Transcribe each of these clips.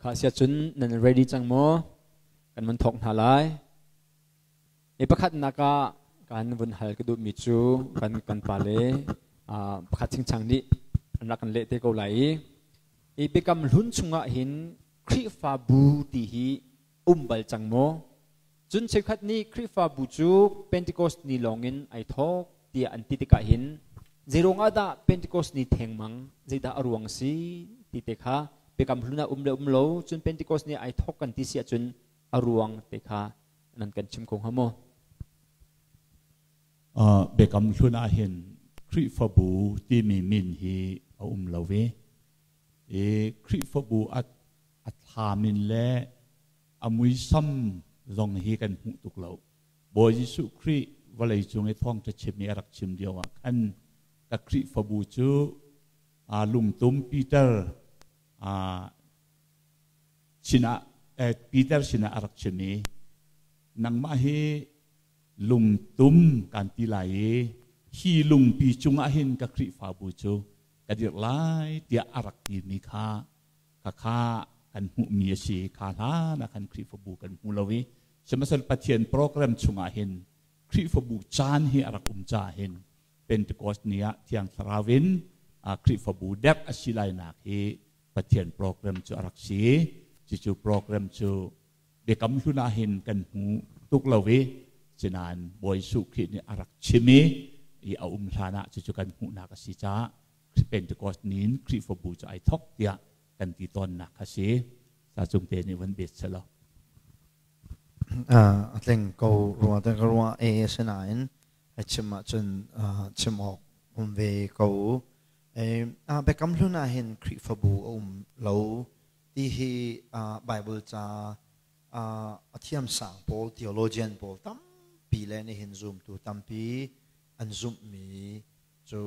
Kha sia cun nan ready cang maw? Kan mun thawk hna lai. I pakhatnak ah kan vun hal ka duhmi cu kan kan pale pakhat chingchang nih an rak kan leh te ko lai i i biakam hlun chungah hin Khrihfabu ti hi um bal cang maw? Cun cheukhat nih Khrihfabu cu Pentecost ni lawngin ai thawk tiah an ti tikah hin zeiruangah dah Pentecost ni thengmang zeidah a ruang si ti te kha biakam hlun ah um le um lo cun Pentecost ni ai thawk kan ti si ahcun a ruang te kha nan kan chim kho hnga maw? Biakam hlun ah hin Khrihfabu timi min hi a um lo i i Khrihfabu a a thla min le a muisam zong hi kan hmuh tuk lo. Bawi Jesuh Khrih vawlei cung i thawngṭha chim i a rak chim lio ah khan ka Khrihfabu cu lungtum Peter sinah Peter sinah a rak chim i nangmah hi lungtum kan ti lai i hi lungpi cungah hin ka Khrihfabu cu ka dirh lai tiah a rak timi kha khakha kan hmuhmi a si. Kha hlan ah khan Khrihfabu kan hmu lo i sihmanhsehlaw Pathian program chungah hin Khrihfabu caan hi a rak um caah hin Pentecost ni ah Thiang Thlarau in Khrihfabu derh a si lainak hi Pathian program cu a rak si. Cucu program cu biakam hlun ah hin kan hmu tuk lo i sinain Bawi Jesuh Khrih nih a rak chim i i a um hlan ah cucu kan hmuhnak a si caah Pentecost ni in Khrihfabu cu ai thok tiah kan ti tawnnak kha si. Sa cung te nih van bet selaw. A tling ko rua te ka rua e asinain a chim ahcun chim awk um ve ko. Biakam hlun ah hin Khrihfabu a um lo ti hi Bible ca a thiamsang pawl theologian pawl tampi le nihin zumtu tampi an zumhmi cu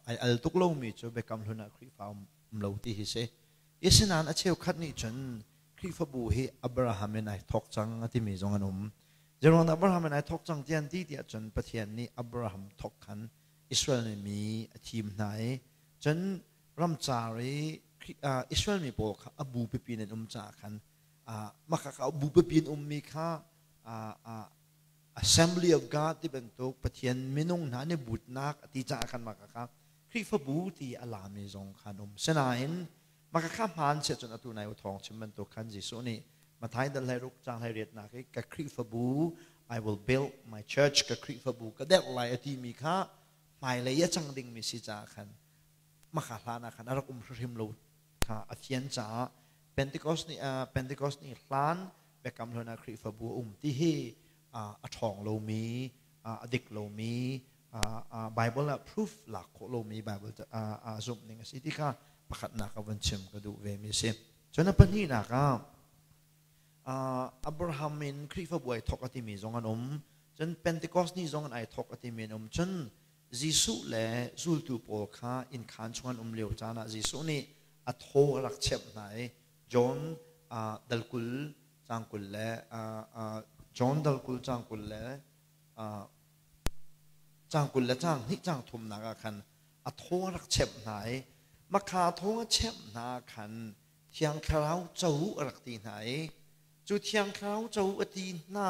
ai al tuk lomi cu Biakam hlun ah Khrihfa um lo ti hi si. Asinain a cheukhat nih cun Khrihfabu hi Abraham in ai thawk cang a timi zong an um. Zeiruang dah Abraham in ai thawk cang ti an ti tiah cun Pathian nih Abraham thawk khan Israel mi a thim hna i cun ramcar i Israel mi pawl kha a bu pipi in an um caah khan mah kha a bu pipi in ummi kha Assembly of God ti bantuk Pathian minung hna nih butnak a ti caah khan mah kha Khrihfabu ti a lami zong khan um. Sinain mah kha hmaan siah cun atu nai u thawng chim bantuk khan Jesuh nih Matthai dal hlei ruk cang hlei riatnak i ka Khrihfabu I will build my church ka Khrihfabu ka derh lai a timi kha hmailei a cang dingmi si caah khan maka hlan ah khan a rak um hrimhrim lo kha a fian caah Pentecost ni Pentecost ni hlan Biakam Hlun ah Khrihfabu a um ti hi a ṭhawng lomi a dik lomi Bible ah proof lak khawh lomi Bible zumh ning a si ti kha pakhatnak a vun chim ka duh ve mi a si. Cun a pahnihnak ah Abraham in Khrihfabu ai thawk a timi zong an um. Cun Pentecost ni zong an ai thawk a timi an um. Cun Jesuh le zultu pawl kha innkhaan chung an um lio caan ah Jesuh nih a thaw a rak chemh hna i John dal 20 caang 20 le John dal 20 caang 20 le caang 20 le caang hnih caang thumnak ah khan a thaw a rak chemh hna i makha thaw a chemh hna khan Thiang Thlarau co a rak ti hna i cu Thiang Thlarau co a ti hna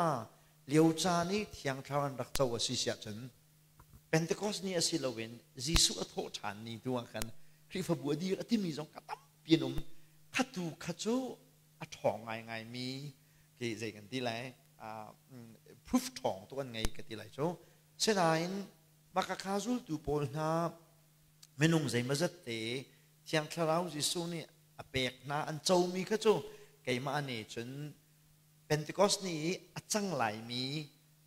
lio caan i Thiang Thlarau an rak co a si siah cun Pentecost ni a si loin Jesuh a thawh ṭhan ni tu ah khan Khrihfabu a dir a timi zong ka tampi an um. Khatu kha cu a ṭhawng ngaingaimi khi zei kan ti lai proof ṭhawng tuk an ngei ka ti lai cu. Sinain maka kha zultu pawl hna minung zeimazat te Thiang Thlarau Jesuh nih a pek hna an comi kha cu keimah nih cun Pentecost ni i a cang laimi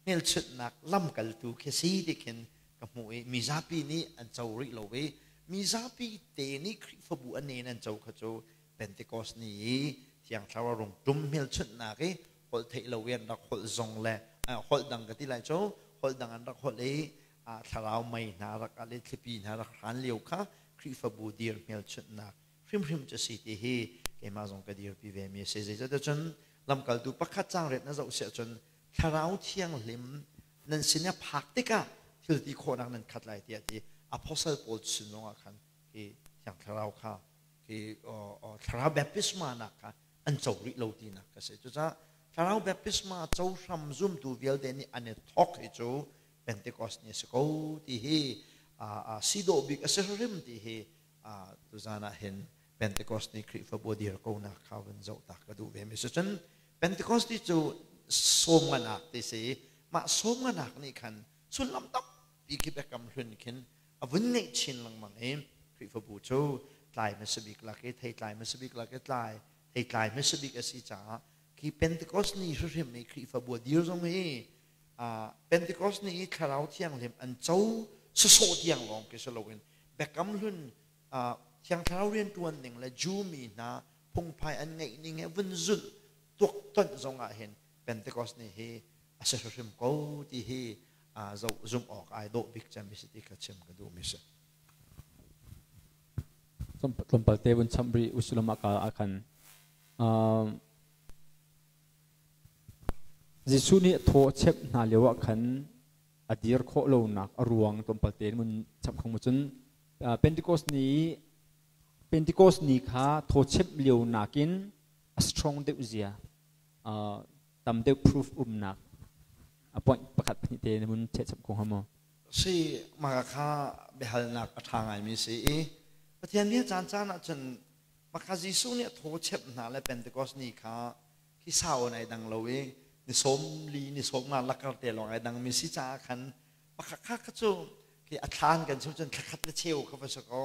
hmelchunhnak lamkaltu khi si ti khin ka hmuh i mizapi nih an co rih lo i mizapi te nih Khrihfabu a nen an co kha cu Pentecost ni i Thiang Thlarau rung ṭum hmelchunhnak i holh theih lo i an rak holh zong le holh dang ka ti lai cu holh dang an rak holh i thlarau mei hna rak al i thlipi hna rak hran lio kha Khrihfabu dir hmelchunhnak hrimhrim cu si ti hi keimah zong ka dirpi ve mi a si. Zeicahtiah cun lamkaltu pakhat caang riat na zoh siah cun Thlarau Thianghlim nan sin i a phak tikah thil ti khawhnak nan khat lai tiah ti apostle pawl sin zongah khan hi Thiang Thlarau kha hi thlarau baptisma nak kha an co rih lo tinak ka si. Cucaah thlarau baptisma co hram zumtu vialte nih an i thawk hi cu Pentecost ni a si ko ti hi si dawh bik a si hrim ti hi tuzan ah hin Pentecost ni Khrihfabu dir ko nak kha vun zoh tak ka duh ve mi si. Cun Pentecost ni cu sawm nganak ti si. Mah sawm nganak nih khan sullam tampi khi biakam hlun khin a vun ngeih chin lengmang i Khrihfabu cu tlai hmasa bik lak i thei tlai hmasa bik lak i tlai thei tlai hmasa bik a si caah khi Pentecost ni hrimhrim i Khrihfabu a dir zong hi Pentecost ni i Thlarau Thianghlim an co sawsawh tiang lawng khi si loin biakam hlun Thiang Thlarau rianṭuan ning le Jew mi hna phungphai an ngeih ning he vun zulh tuaktonh zong ah hin Pentecost ni hi a si hrimhrim ko ti hi zoh zumh awk ai dawh bik cem si ti kha chim ka duh mi si. Tlawmpal te vun cham rih usilom ah ka ah khan Jesuh nih thaw a chep hna lio ah khan a dir khawh lonak a ruang tlawmpal te mun chap khang mu cun Pentecost ni Pentecost ni kha thaw chep lio nakin a strong deuh zia tam deuh proof umnak a point pakhat pahnih te mun che chap ko hamo. Si maka kha biahalnak a tha ngai mi si i Pathian nih caan caan ah cun maka Jesuh nih thaw chep hna le Pentecost ni kha khi sau ai dang lo i ni sawm li ni sawm nga lakar te lawng ai dang mi si caah khan pakhat kha kha cu khi a thlan kan chim cun thlakhat le cheu kha va si ko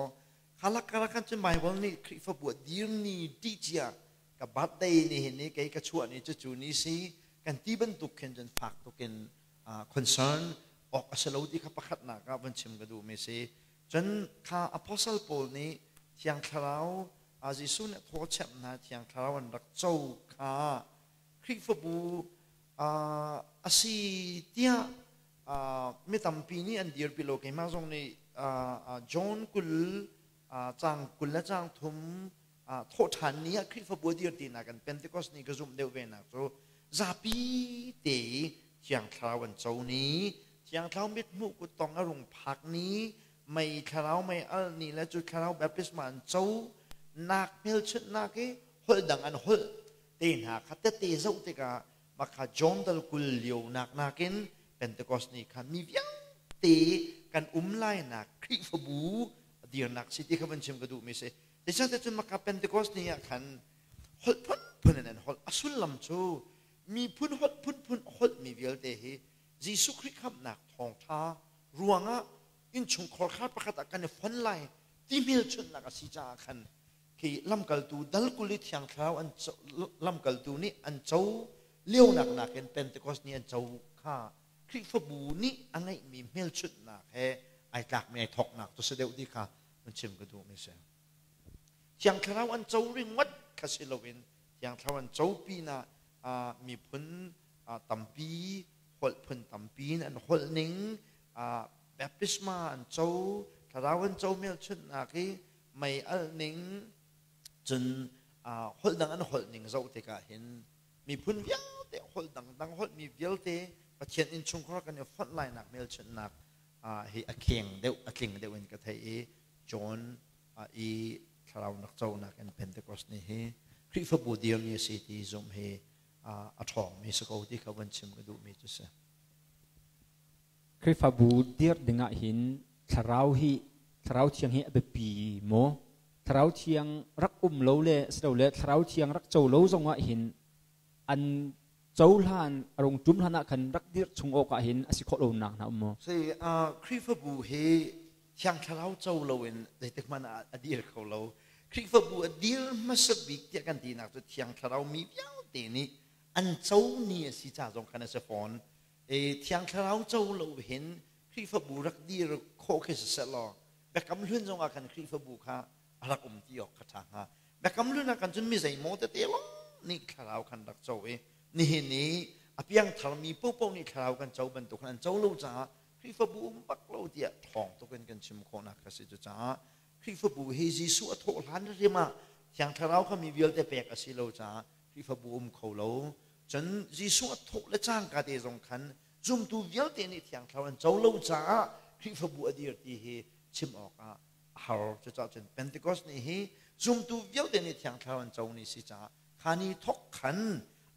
kha lakar khan cun Bible nih Khrihfabu dir ni ti cia ka birthday ni hin ni kei ka chuah ni cu cu ni si kan ti bantuk khin cun fak tukin concern awk a si lo ti kha pakhatnak ah van chim ka duh mi si. Cun kha apostle Paul nih Thiang Thlarau Jesuh nih thaw chemh hna Thiang Thlarau an rak co kha Khrihfabu a si tiah mi tampi nih an dirpi lo. Keimah zong nih John 20 caang 20 le caang thum thawhṭhan ni ah Khrihfabu a dir tinak in Pentecost ni ka zumh deuh ve nak cu zapi te i Thiang Thlarau an co ni, Thiang Thlarau mithmuh kuttong a rung phak ni, mei thlarau mei al ni le cu thlarau baptisma an co nak hmelchunhnak i holh dang an holh te hna kha tete zoh tikah mah kha John dal 20 lio nak nakin Pentecost ni kha mi vialte kan um lainak Khrihfabu dirnak si ti kha van chim ka duhmi si. Zeicahtiah cun maka Pentecost ni ah khan holh phunphun in an holh. A sullam cu miphun holh phunphun holhmi vialte hi Jesuh Khrih khamhnak thawngṭha ruangah innchungkhar kha pakhat ah kan i fon lai ti hmelchunhnak a si caah khan khi lamkaltu dal 20 i Thiang Thlarau an lamkaltu nih an co lionak nakin Pentecost ni an co kha Khrihfabu nih a ngeihmi hmelchunhnak he ai tlakmi ai thawknak cu si deuh ti kha van chim ka duhmi si. Thiang Thlarau an co ringwat kha si loin Thiang Thlarau an co pinah miphun tampi holh phun tampi in an holh ning baptisma an co thlarau an co hmelchunhnak i mei alh ning cun holh dang an holh ning zoh tikah hin miphun vialte holh dangdang holhmi vialte Pathian innchungkhar kan i fonh lainak hmelchunhnak hi a kheng deuh a tling deuh in ka theih i John i thlarau nak conak in Pentecost ni hi Khrihfabu dirmi a si ti zumh hi a ṭhawngmi si ko ti kha van chim ka duhmi cu si. Khrihfabu dir dingah hin thlarau hi thlarau thiang hi a biapi maw? Thlarau thiang rak um lo le silole thlarau thiang rak co lo zongah hin an cohlan a rung ṭum hlan ah khan rak dirh chung awk ah hin a si khawh lonak hna um maw? Si, Khrihfabu hi Thiang Thlarau co loin zeitik hmanh ah a dir kho lo. Khrihfabu a dir hmasa bik tiah kan tinak cu Thiang Thlarau mi vialte nih an co ni a si ca zong khan a si fawn. E, Thiang Thlarau co lo hin Khrihfabu rak dir khawh khi si seh law Biakam Hlun zongah khan Khrihfabu kha a rak um ti awk kha ṭha hnga. Biakam Hlun ah khan cun mi zeimaw tete lawng nih Thlarau khan rak co i nihin i a piangtharmi paohpaoh nih Thlarau kan co bantuk an co lo caah Khrihfabu um bak lo tiah ṭhawng tuk in kan chim khawhnak kha si. Cucaah Khrihfabu hi Jesuh a thawh hlan hrim ah Thiang Thlarau kha mi vialte pek a si lo caah Khrihfabu um kho lo. Cun Jesuh a thawh le cangka te zong khan zumtu vialte nih Thiang Thlarau an co lo caah Khrihfabu a dir ti hi chim awkah a har. Cucaah cun Pentecost ni hi zumtu vialte nih Thiang Thlarau an co ni si caah Kha ni thok khan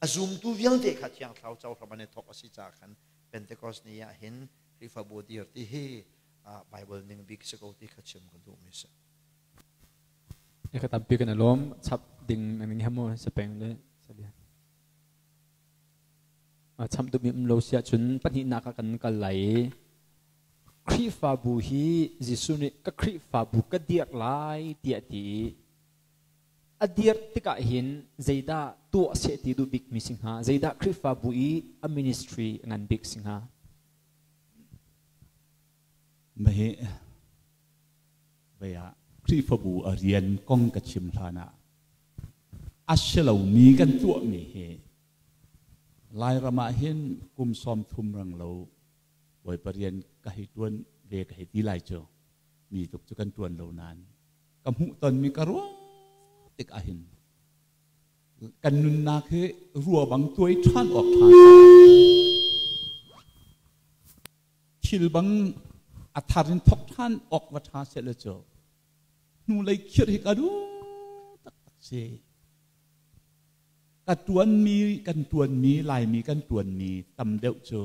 a zumtu vialte kha Thiang Thlarau co hram an i thok a si caah khan Pentecost ni ah hin Khrihfabu dir ti hi Bible ning bik si ko ti kha chim ka duhmi si. Ka tampi kan i lawm chap ding ning he mu sapeng le sabian. Cham duhmi um lo si ahcun pahnihnak ah kan kal lai i Khrihfabu hi Jesuh nih ka Khrihfabu ka dirh lai tiah ti i a dirh tikah hin zeidah tuah seh ti duh bikmi si hnga? Zeidah Khrihfabu i a ministry a ngan bik si hnga? Mahi vei ah Khrihfabu a rian kong ka chim hlan ah a si lomi kan tuahmi hi Lairam ah hin kum 30 rang lo Bawipa rian ka hei ṭuan ve ka hei ti lai cu mi tuk cu kan ṭuan lo nain ka hmuhtonmi ka ruah tik ahhin kan nunnak hi rua bang tuai ṭhan awk ṭha thil bang a thar in thok ṭhan awk va ṭha seh cu hnulei khirh hi ka duh taktak si. Ka ṭuanmi kan ṭuanmi Laimi kan ṭuanmi tam deuh cu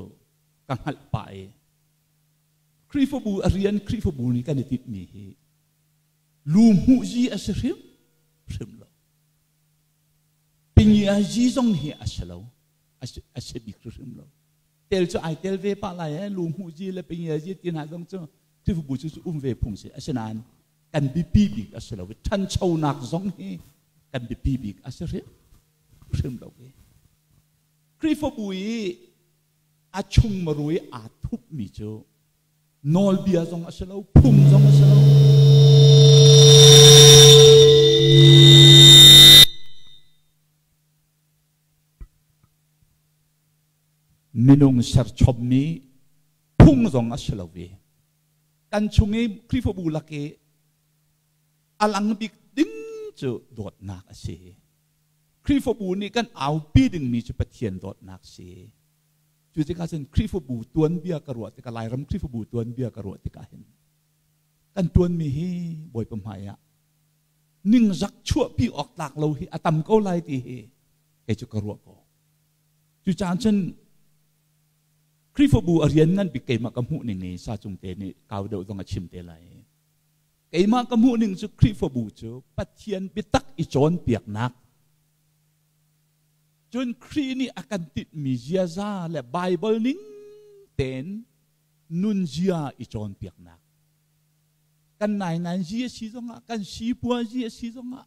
ka hngalh pah i Khrihfabu a rian Khrihfabu nih kan i tinhmi hi lu hmuhzi a si hrimhrim lo. Pingiazi zong hi a si lo. A si bik hrimhrim lo. Tel cu ai tel ve pah lai eh lu hmuhzi le pingiazi ti hna zong cu Khrihfabu cu um ve phung si. Asinain kan biapi bik a si lo i ṭhanchonak zong hi kan biapi bik a si hrim hrim lo i Khrihfabu i a chung maru i aa thupmi cu nawlbia zong a si lo phung zong a si lo minung serchommi phung zong a si lo i kan chung i Khrihfabu lak i a lang bik ding cu dawtnak a si. Khrihfabu nih kan aupi dingmi cu Pathian dawtnak si. Cu tikah cun Khrihfabu tuanbia ka ruah tikah Lairam Khrihfabu tuanbia ka ruah tikah hin kan tuanmi hi Bawipa hmai ah ningzak chuahpi awk tlak lo hi a tam ko lai ti hi kei cu ka ruah ko. Cucaah cun Khrihfabu a rian ngan bik keimah ka hmuh ning i sa cung te nih kau deuh zong a chim te lai. Keimah ka hmuh ning cu Khrihfabu cu Pathian biatak i cawnpiaknak cun Khrih nih a kan tinhmi ziaza le Baibal ning tein nunzia i cawnpiaknak. Kan nainganzi a si zongah, kan sipuazi a si zongah,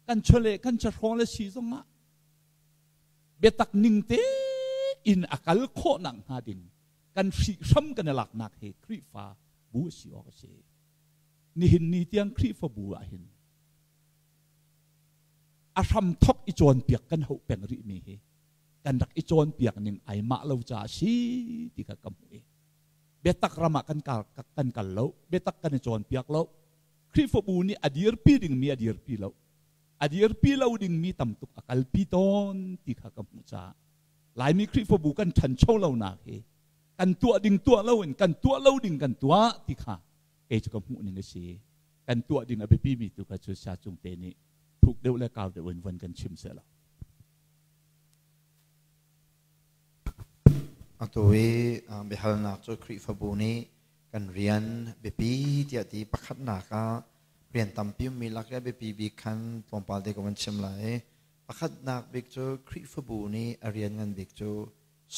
kan chawleh kan chahrawl a si zongah biatak ning tein a kal khawh nakhnga ding kan hrihhram kan i laknak hi Khrihfa bu a si awk a si. Nihin ni tiang Khrihfabu ah hin a hram thok i cawnpiak kan hauh peng rihmi hi kan rak i cawnpiak ning ai mah lo caah si ti kha ka hmuh i biatak ram ah kan kal kan kal lo biatak kan i cawnpiak lo Khrihfabu nih a dirpi dingmi a dirpi lo a dirpi lo dingmi tam tuk a kalpi tawn ti kha ka hmuh caah Laimi Khrihfabu kan ṭhancho lonak hi kan tuah ding tuah loin kan tuah lo ding kan tuah ti kha kei cu ka hmuh ning a si. Kan tuah ding a biapimi tu kha cu Saya Cung te nih thuk deuh le kau deuh in von kan chim seh law. Atu i biahalnak cu Khrihfabu nih kan rian biapi tiah ti pakhatnak ah rian tampi ummi lak i a biapi bik khan tlawmpal te ka van chim lai. Pakhatnak bik cu Khrihfabu nih a rian ngan bik cu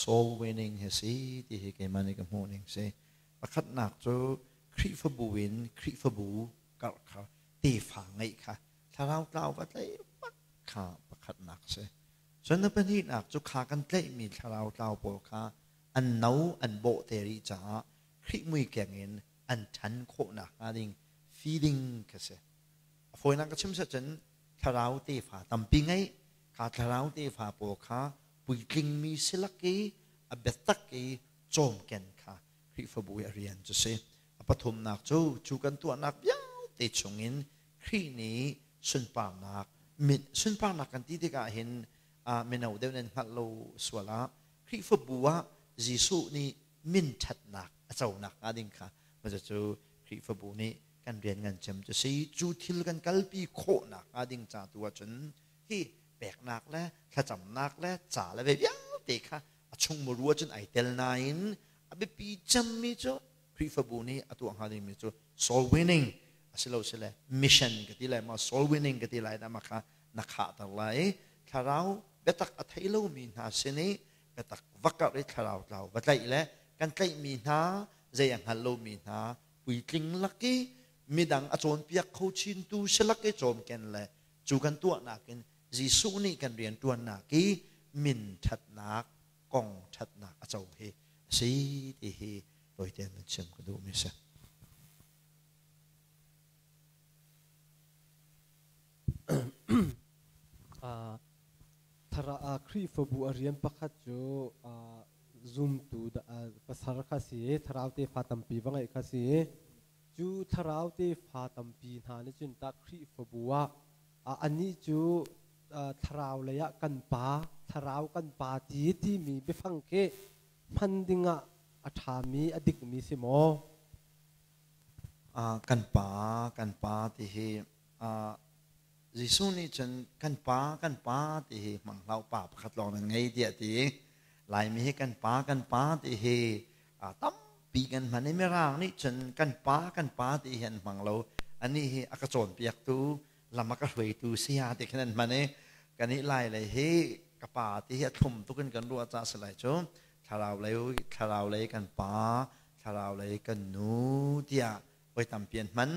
soul winning hi si ti hi keimah nih ka hmuh ning si. Pakhatnak cu Khrihfabu in Khrihfabu karh kha tefa ngeih kha thlarau tlau va tlaih bak kha pakhatnak si. Cun na pahnihnak cu kha kan tlaihmi thlarau tlau pawl kha an no an bawh te rih caah Khrih mui keng in an ṭhan khawh nakhnga ding feeding kha si. A fawinak ka chim seh cun thlarau tefa tampi ngeih kha thlarau tefa pawl kha puitlingmi si lak i a biatak i cawmken kha Khrihfabu i a rian cu si. A pathumnak cu cu kan tuahnak vialte chungin Khrih nih sunparnak min sunparnak kan ti tikah hin mino deuh nan hngalh lo sual ah Khrihfabu ah Jesuh nih min ṭhatnak a co nakhnga ding kha cu Khrihfabu nih kan rian ngan cem cu si. Cu thil kan kalpi khawh nakhnga ding ca tu ahcun hi Peknak le thlacamnak le ca le ve vialte kha a chung muru ahcun ai tel nain a biapi cemmi cu Khrihfabu nih a tuah hnga dingmi cu soul winning asilo sile mission ka ti lai ma, soul winning ka ti lai dah, ma kha na khahter lai i thlarau biatak a thei lomi hna sin i biatak va karh i thlarau tlau va tlaih le kan tlaihmi hna zei a hngal lomi hna puitling lak i midang a cawnpiak kho chintu silak i cawmken le cu kan tuahnak in Jesuh nih kan rianṭuannak i min ṭhatnak kong ṭhatnak a co hi a si ti hi tawitein van chim ka duhmi a si. Khrihfabu a rian pakhat cu zumtu pasar kha si i thlarau tefa tampi va ngeih kha si i cu thlarau tefa tampi hna nih cun tah Khrihfabu ah anih cu thlarau lei ah kan pa, thlarau kan pa ti timi biafang khi hman dingah a ṭhami, a dikmi si maw? Kan pa, kan pa ti hi Jesuh nih cun kan pa, kan pa ti hi hmang hlah pa pakhat lawng nan ngei tiah ti. Laimi hi kan pa, kan pa ti hi tampi kan hman i Mirang nih cun kan pa, kan pa ti hi an hmang lo. Anih hi a ka cawnpiaktu, lam a ka hruaitu saya ti khin an hman i kanih Lai lei hi ka pa ti hi a thlum tuk in kan ruah caah si lai cu thlarau lei, thlarau lei kan pa, thlarau lei kan nu tiah voi tampi an hman.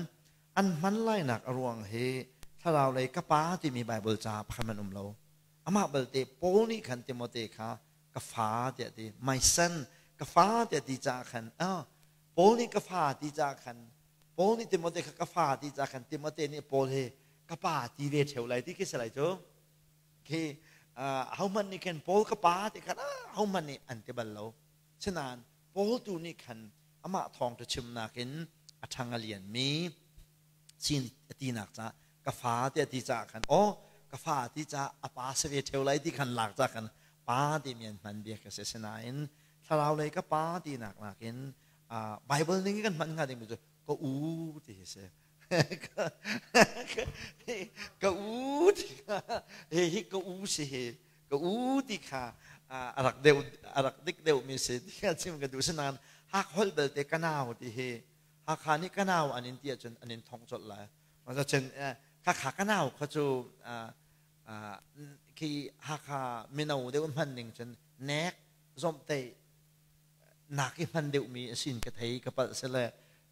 An hman lainak a ruang hi thlarau lei ka pa timi Bible ca pakhat man um lo. Amah balte Paul nih khan Timote kha ka fa tiah ti, my son, ka fa tiah ti caah khan, ah, Paul nih ka fa ti caah khan, Paul nih Timote kha ka fa ti caah khan Timote nih Paul hi ka pa ti ve ṭheo lai ti khi si lai cu. Khi ahohmanh nih khan Paul ka pa ti khan ahohmanh nih an ti bal lo. Sinain Paul tu nih khan amah thawngṭha chimnak in a ṭhang a lianmi sin a tinak caah ka fa tiah ti caah khan, aw, ka fa ti caah a pa si ve ṭheo lai ti khan lak caah khan pa timi an hman bia ka si. Sinain thlarau lei ka pa tinak nakin Bible ning kan hman hnga dingmi cu ka u ti hi si. Ka u ti hi, hi ka u si hi, ka u ti kha a rak deuh, a rak dik deuh mi si ti kha chim ka duh. Sinain hak holh belte ka nau ti hi, Hakha nih ka nau an in ti ahcun an in thong colh lai. Cun khakha ka nau kha cu khi Hakha mino deuh hman ning cun nek zomhtaih nak i hman deuhmi a sin ka thei, ka palh sile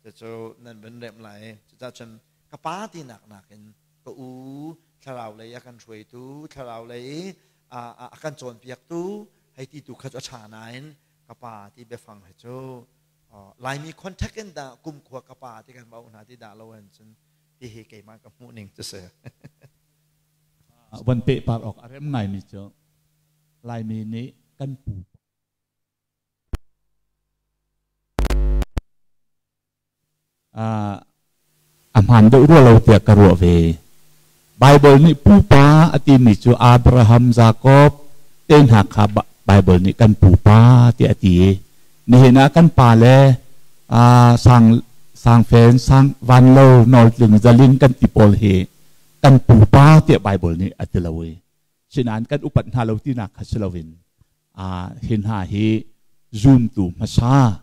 cucu nan van remh lai. Cucaah cun ka pa tinak nakin ka u, thlarau lei a kan hruaitu, thlarau lei a kan cawnpiaktu hei ti tu kha cu a ṭha nain ka pa ti biafang hi cu Laimi contact in dah kumkhua ka pa ti kan va hna ti dah lo an cun ti hi keimah ka hmuh ning cu si. Van peh par awk a rem ngaimi cu Laimi nih kan pu a hmaan deuh rua lo tiah ka ruah ve. Baibal nih pupa a timi cu Abraham, Jakob te hna kha Baibal nih kan pupa tiah a ti i nihin ah kan pa le sang sangfen sang vanlo nawltling zalin kan ti pawl hi kan pupa tiah Baibal nih a ti lo i sinain kan upat hna lo tinak kha si loin hi hna hi zumtu hmasa,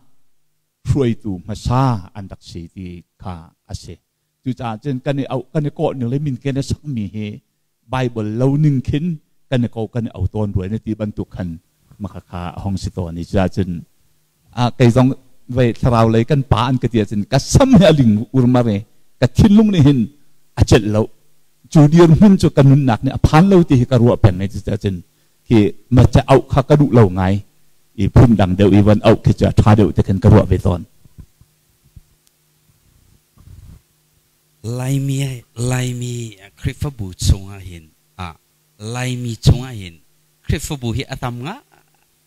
hruaitu hmasa an rak si ti kha a si. Cucaah cun kan i auh, kan i kawh ning le min kan i sakmi hi Bible lo ning khin kan i ko, kan i au tawn ruai na ti bantuk khan maka kha a hong si tawn i cucaah cun kei zong vei thlarau lei kan pa an ka ti ahcun ka sam hi a ling urmar i ka thinlung nih hin a celh lo. Cu dirhmun cu ka nunnak nih a phan lo ti hi ka ruah peng i cucaah cun khi ma ca auh kha ka duh lo ngai i phun dang deuh i van auh khi cu a ṭha deuh ti khin ka ruah ve tawn. Laimi Laimi Khrihfabu chungah hin ah Laimi chungah hin Khrihfabu hi a tam nga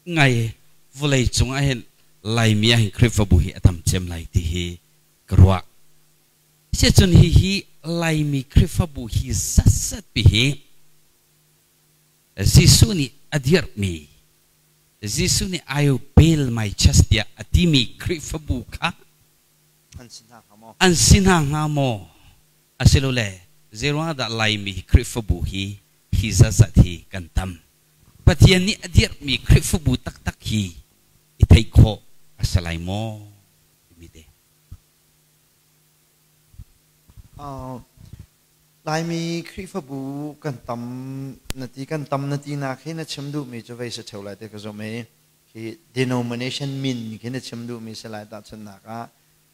ngai. Vawlei cungah hin Laimi ah hin Khrihfabu hi a tam cem lai ti hi ka ruah. Siacun hihi Laimi Khrihfabu hi zatzat pi hi Jesuh nih a dirhmi, Jesuh nih "I will build my church" tiah a timi Khrihfabu kha an si hna hnga maw? An si hna hnga maw? Asilole zeiruangah dah Laimi Khrihfabu hi Hi zatzat hi kan tam. Pathian nih a dirhmi Khrihfabu taktak hi i theih khawh a si lai maw timi te. Laimi Khrihfabu kan tam na ti kan tam na ti nak hi na chim duhmi cu vei si ṭheo lai ti ka zumh i khi denomination min khi na chim duhmi si lai tahchunhnak ah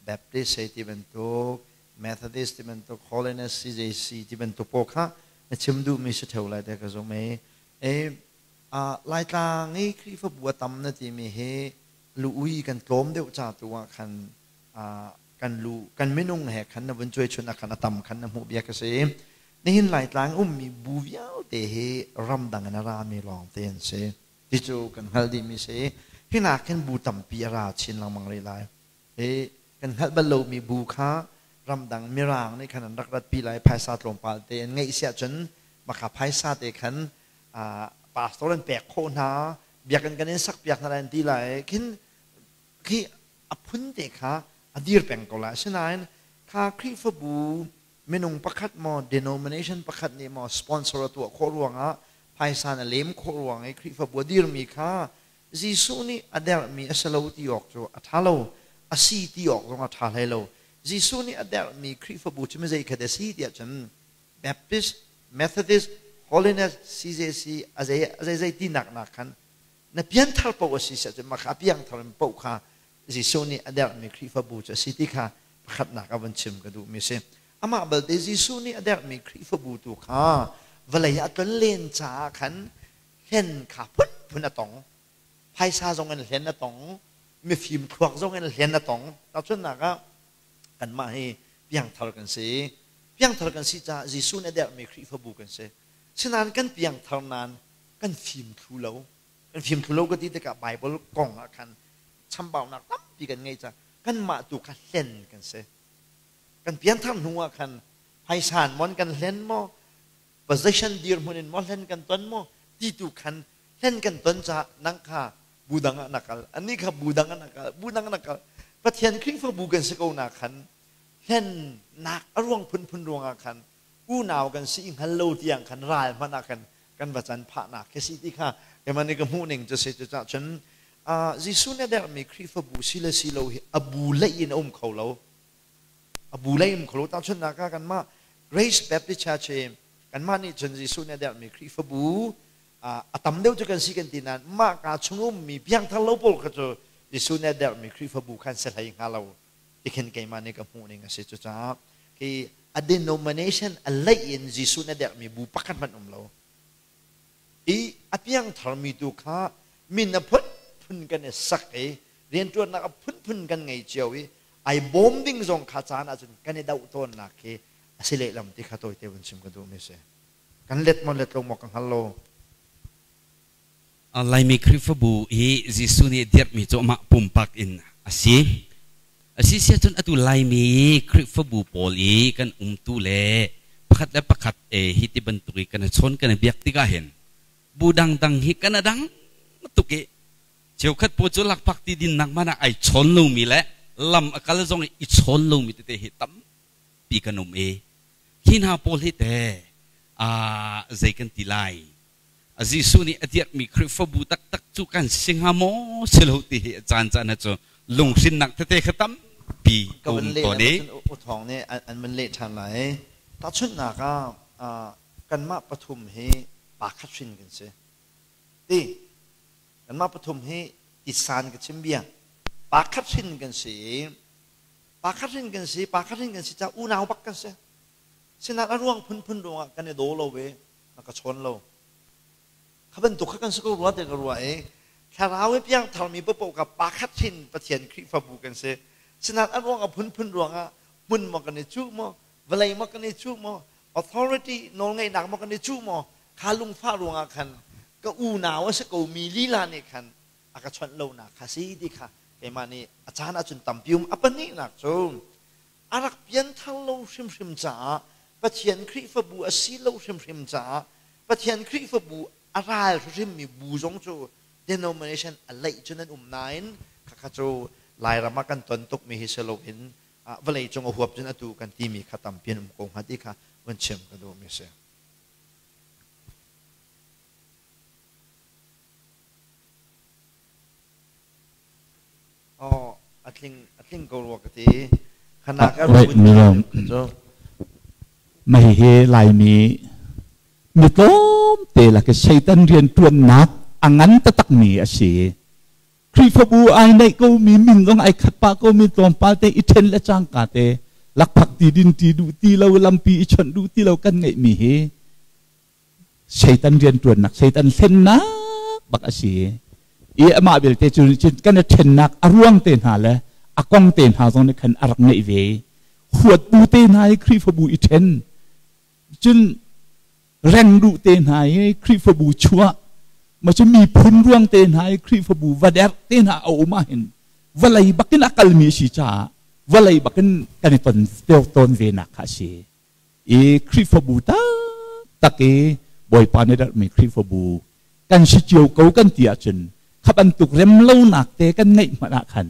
Baptist hei ti bantuk Methodist ti bantuk Holiness CJC ti bantuk pawl kha na chim duhmi si ṭheo lai ti ka zumh i Laitlang i Khrihfabu a tam na timi hi lu ui kan tlawm deuh ca tu ah khan kan lu kan minung he khan na vun cuai chun ah khan a tam khan na hmuh bia ka si. Nihin Laitlang ummi bu vialte hi ramdang in a rami lawngte an si. Ti cu kan hngalh dihmi si. Hi nak hin bu tampi a ra chin lengmang rih lai. Hi kan hngalh bal lomi bu kha ramdang mirang nih khan an rak ratpi lai phaisa tlawmpal te an ngeih siah cun maka phaisa te khan pastor an pek khawh hna biakinn kan in sak piak hna lai an ti lai khin khi a phun te kha a dir peng ko lai asinain kha Khrihfabu minung pakhat maw denomination pakhat nih maw sponsor a tuah khawh ruangah phaisa na lem khawh ruang i Khrihfabu a dirmi kha Jesuh nih a derhmi a si lo ti awk cu a ṭha lo a si ti awk zong a ṭha hlei lo Jesuh nih a derhmi Khrihfabu cu mizei khat a si tiah cun Baptist, Methodist, Holiness, CJC a zei a zei zei tinak nak khan na pianthar paoh a si siah cun mah kha a piangthar in paoh kha Jesuh nih a derhmi Khrihfabu cu a si ti kha pakhatnak a vun chim ka duhmi a si. Amah balte Jesuh nih a derhmi Khrihfabu tu kha vawlei ah a len caah khan hlen kha phunphun a tong. Phaisa zong in hlen a tong, mifim thluak zong in hlen a tong. Tahchunhnak ah kanmah hi piangthar kan si. Piangthar kan si caah Jesuh nih a derhmi Khrihfabu kan si. Sinain kan piangthar nain kan fim thlu lo. Kan fim thlu lo ka ti tikah Bible kong ah khan chambaunak tampi kan ngei caah kanmah tu kha hlen kan si. Kan pianthar hnu ah khan phaisan mon kan hlen maw, position dirhmun in maw hlen kan ton maw ti tu khan hlen kan ton caah nang kha bu dang ah na kal, annih kha bu dang ah na kal, bu dang ah na kal. Pathian Khrihfabu kan si ko na khan hlennak a ruang phunphun ruangah khan unau kan si hngal lo tiang khan ral hmanh ah khan kan va can phahnak khi si ti kha keimah nih ka hmuh ning cu si cu cah cun Jesuh nih a derhmi Khrihfabu si le si lo hi a bu lei in a um kho lo a bu lei um kho lo tahchunhnak ah kanmah Grace Baptist Church hi kanmah nih cun Jesuh nih a derhmi Khrihfabu a tam deuh cu kan si kan ti nain mah ka chung ummi piangthar lo pawl kha cu Jesuh nih a derhmi Khrihfabu khan si hlei hnga lo tikhin keimah nih ka hmuh ning a si cucaah khi a denomination a leih in Jesuh nih a derhmi bu pakhat hmanh um lo i a piangtharmi tu kha min a phunphun kan i sak i rianṭuannak a phunphun kan ngei cio i ai bawm ding zong kha caan ahcun kan i doh tawnnak khi a si lehlam ti kha tawite vun chim ka duhmi si kan let maw let lo maw ka hngal lo. Laimi Khrihfabu hi Jesuh nih dirhmi cu amah pumpak in a si. A si siah cun atu Laimi Khrihfabu pawl i kan umtu le pakhat le pakhat hi ti bantuk i kan i chawn kan i biak tikah hin bu dangdang hi kan a dang tuk i cheukhat pawl cu lakphak ti dinnak hmanh ah ai chawn lomi le lam a kal zong i i chawn lomi tete hi tampi kan um i hi hna pawl hi te zei kan ti lai Jesuh nih a dirhmi Khrihfabu taktak cu kan si hnga maw si lo ti hi a caan caan ah cu lunghrinnak tete kha tampi ka um van leh tawn i u thawng nih an van leh ṭhan lai. Tahchunhnak ah kanmah pathum hi pa khat hrin kan si. Ti kanmah pathum hi tisan ka chim bia. Pa khat hrin kan si i pa khat hrin kan si, pa khat hrin kan si caah unau bak kan si. Sinain a ruang phunphun ruangah kan i daw lo i na ka chawn lo. Kha bantuk kha kan si ko rua ti ka ruah i thlarau i piangtharmi paohpaoh kha pakhat hrin Pathian Khrihfabu kan si. Sinain a ruang a phunphun ruangah hmun maw kan i cuh maw, vawlei maw kan i cuh maw, authority nawlngeihnak maw kan i cuh maw, kha lungfah ruangah khan ka unau a si komi lila nih khan a ka chawnh lonak kha si ti kha keimah nih a caan ahcun tampi um. A pahnihnak cu a rak pianthar lo hrimhrim caah Pathian Khrihfabu a si lo hrimhrim caah Pathian Khrihfabu a ral hrimmi bu zong cu denomination a leih cun an um nain khakha cu Lairam ah kan ton tukmi hi si loin vawlei cung a huap cun atu kan timi kha tampi an um ko hnga ti kha vun chim ka duhmi si. Atling atling ko rua ka ti. Khana ka ru. Mah hi Laimi mi tlawmte lak i Satan rianṭuannak a ngan taktakmi a si. Khrihfabu ai neih komi min zong ai khat pah komi tlawmpal te i ṭhen le cangka te lakphak ti din ti duh ti lo lampi i chawnh duh ti lo kan ngeihmi hi Satan rianṭuannak Satan hlennak bak a si. I amah belte cu kan i ṭhennak a ruang te hna le a kong te hna zong nih khan a rak ngeih ve. Huat bu te hna i Khrihfabu i ṭhen cun reng duh te hna i Khrihfabu chuah ma cu miphun ruang te hna i Khrihfabu va derh te hna a um ahhin vawlei bakin a kalmi a si caah vawlei bakin kan i ton tawn ve nak kha a si. I Khrihfabu taktak i Bawipa nih derhmi Khrihfabu kan si cio ko kan ti ahcun kha bantuk remlonak te kan ngeih hmanh ah khan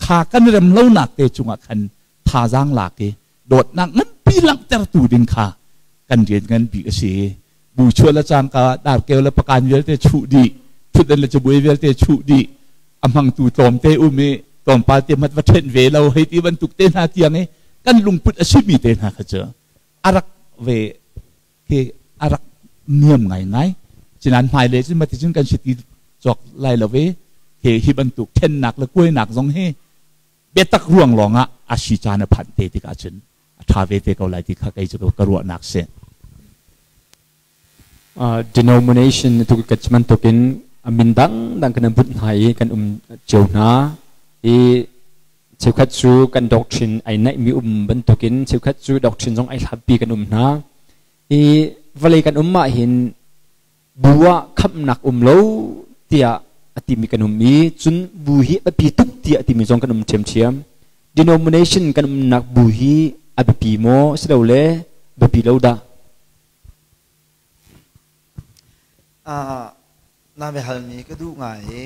kha kan remlonak te cungah khan thazaang lak i dawtnak nganpi langhtertu ding kha kan rian ngan bik a si. Bu chuah le cangka darkeu le pakan vialte chuh dih, thutden le cabuai vialte chuh dih, a hmangtu tlawmte um i tlawmpal te hmat va ṭhenh ve lo hei ti bantuk te hna tiang i kan lungput a simi te hna kha cu a rak ve khi a rak niam ngaingai. Cinan hmailei cun mati cun kan si ti cawk lai lo ve. Hi bantuk ṭhennak le kuainak zong hi biatak ruang lawngah a si caan a phanh te tikah cun a ṭha ve te ko lai ti kha kei cu ka ruahnak si. Denomination tu ka bantukin a min dangdang kan bunh hna i kan um cio hna i cheukhat cu kan doctrine ai naihmi um bantukin cheukhat cu doctrine zong ai hlatpi kan um hna i vawlei kan um ah hin bu ah khamhnak um lo tiah a timi kan um i cun bu hi a biapi tuk tiah a timi zong kan um ṭhiamṭhiam. Denomination kan umnak bu hi a biapi maw silole biapi lo dah? Na biahalmi ka duh ngai i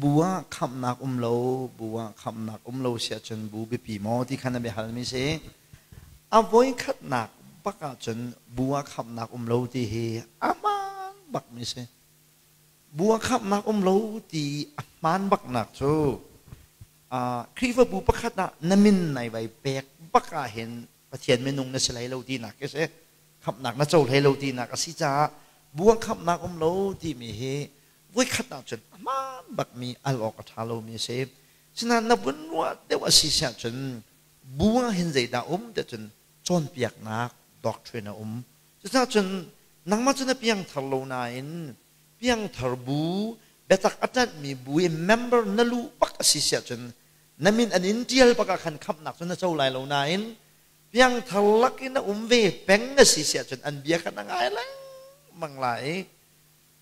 bu ah khamhnak um lo, bu ah khamhnak um lo si ahcun bu biapi maw ti kha na biahalmi si. A voikhatnak bak ahcun bu ah khamhnak um lo ti hi a hmaan bakmi si. Bu ah khamhnak um lo ti a hmaan baknak cu Khrihfabu pakhat ah na min nai vai pek bak ahhin Pathian minung na si hlei lo tinak khi si. Khamhnak na co hlei lo tinak a si caah bu ah khamhnak um lo timi hi voikhat ahcun a hmaan bakmi al awk a ṭha lomi a si. Sinain na vun ruah deuh a si siahcun bu ah hin zeidah um ti cun cawnpiaknak doctrine a um. Cucaah cun nangmah cu na piangthar lo nain piangthar bu biatak a ṭanhmi bu i member na luh bak a si siahcun na min an in ṭial bak ah khan khamhnak cu na co lai lo nain piangthar lak in a um ve peng a si siahcun an bia kha na ngai lengmang lai.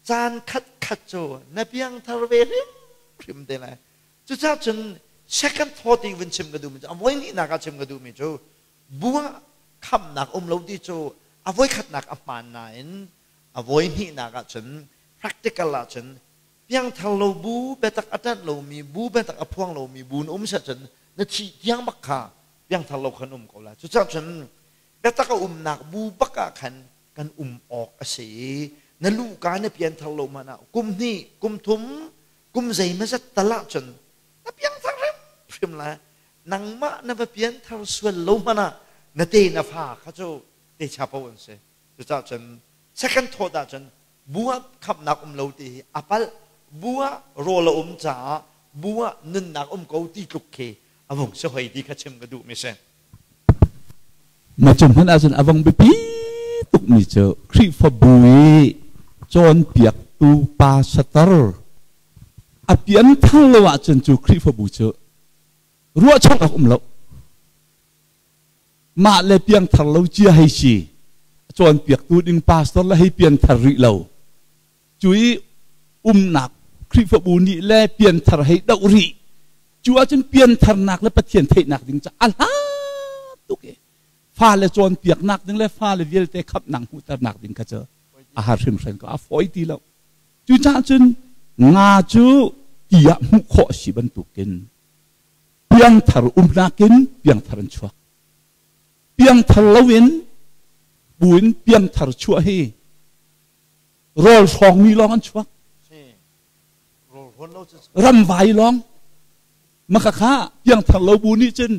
Caan khatkhat cu na piangthar ve hrimhrim te lai. Cucaah cun second thought i vun chim ka duhmi cu a voihnihnak ah chim ka duhmi cu bu ah khamhnak um lo ti cu a voikhatnak a hmaan nain a voihnihnak ah cun practical ah cun piangthar lo bu biatak a ṭanh lomi bu biatak a phuang lomi bu na um seh cun na thih tiang bak kha piangthar lo khan um ko lai. Cucaah cun biatak a umnak bu bak ah khan kan um awk a si i na luhka na pianthar lo hmanh ah kum hnih kum thum kum zeimazat tal ahcun na piangthar hrimhrim lai. Nangmah na va pianthar sual lo hmanh ah na te na fa kha cu te chapo an si. Cucaah cun second thought ahcun bu ah khamhnak um lo ti hi a palh. Bu ah rawl a um caah bu ah nunnak um ko ti tluk khi a vung si hoi ti kha chim ka duhmi si. Na cung hmanh ahcun a vong biapi tukmi cu Khrihfabu i cawnpiaktu pastor a pianthar lo ahcun cu Khrihfabu cu ruahchan awk um lo. Mah le piangthar lo cia hei si. Cawnpiaktu ding pastor le hei pianthar rih lo. Cu i umnak Khrihfabu nih le pianthar hei doh rih. Cu ahcun piantharnak le Pathian theihnak ding cu a hlat tuk i fale cawnpiaknak ding le fale vialte khamhnak hmuhternak ding kha cu a har hrimhran ko, a fawi ti lo. Cucaah cun nga cu ti ah hmuh khawh a si bantukin piangthar umnak in piangthar an chuak. Piangthar loin buin piangthar chuah hi rawl hrawngmi lawng an chuak. Ramvai lawng. Maka kha piangthar lo bu nih cun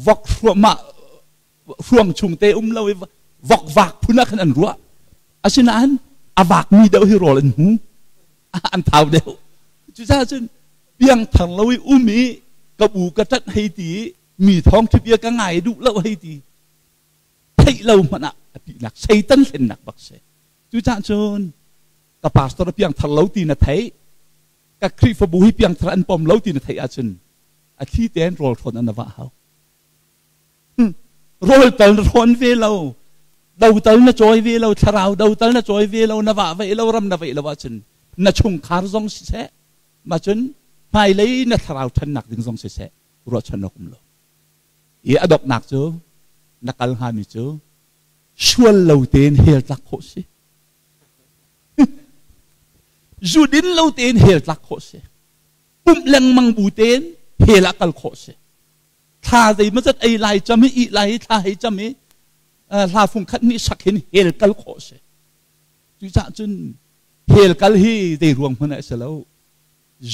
vok hruahmah hruang chung te um lo i vok vak phun ah khan an ruah. Asinain a vakmi deuh hi rawl an hmu. An thau deuh. Cucaah cun piangthar lo i um i ka bu ka ṭanh hei ti i mi thawng bia ka ngai duh lo hei ti theih lo hmanh ah a tihnak Satan hlennak bak si. Cucaah cun ka pastor a piangthar lo ti na theih ka Khrihfabu hi piangthar an pom lo ti na theih ahcun a thli tein rawl hrawn an va hau. Rawl tal na hrawn ve lo, do tal na cawi ve lo, thlarau do tal na cawi ve lo, na vah ve lo, ram na veih lo ahcun na chungkhar zong siseh, ma cun hmailei na thlarau ṭhannak ding zong siseh, ruahchan awk um lo. I a donghnak cu na kal hngami cu sual lo tein hell tlak khawh si. Zu din lo tein hell tlak khawh si. Pumh lengmang bu tein hell ah kal khawh si. Thla zeimawzat ei lai cam i ih lai i thla hei cam i hla fung khat nih sak hin hell kal khawh si. Cucaah cun hell kal hi zei ruang hmanh ah si lo.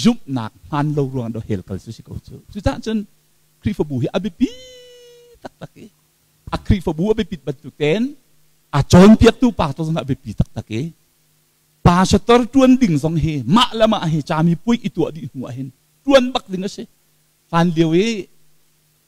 Zumhnak hmaan lo ruang do hell kal cu si ko cu. Cucaah cun Khrihfabu hi a biapi taktak i a Khrihfabu a biapit bantuk tein a cawnpiaktu pastor zong a biapi taktak i pastor ṭuan ding zong hi mah le mah hi cami puai i tuah dih hnu ah hin ṭuan bak ding a si. Hlan lio i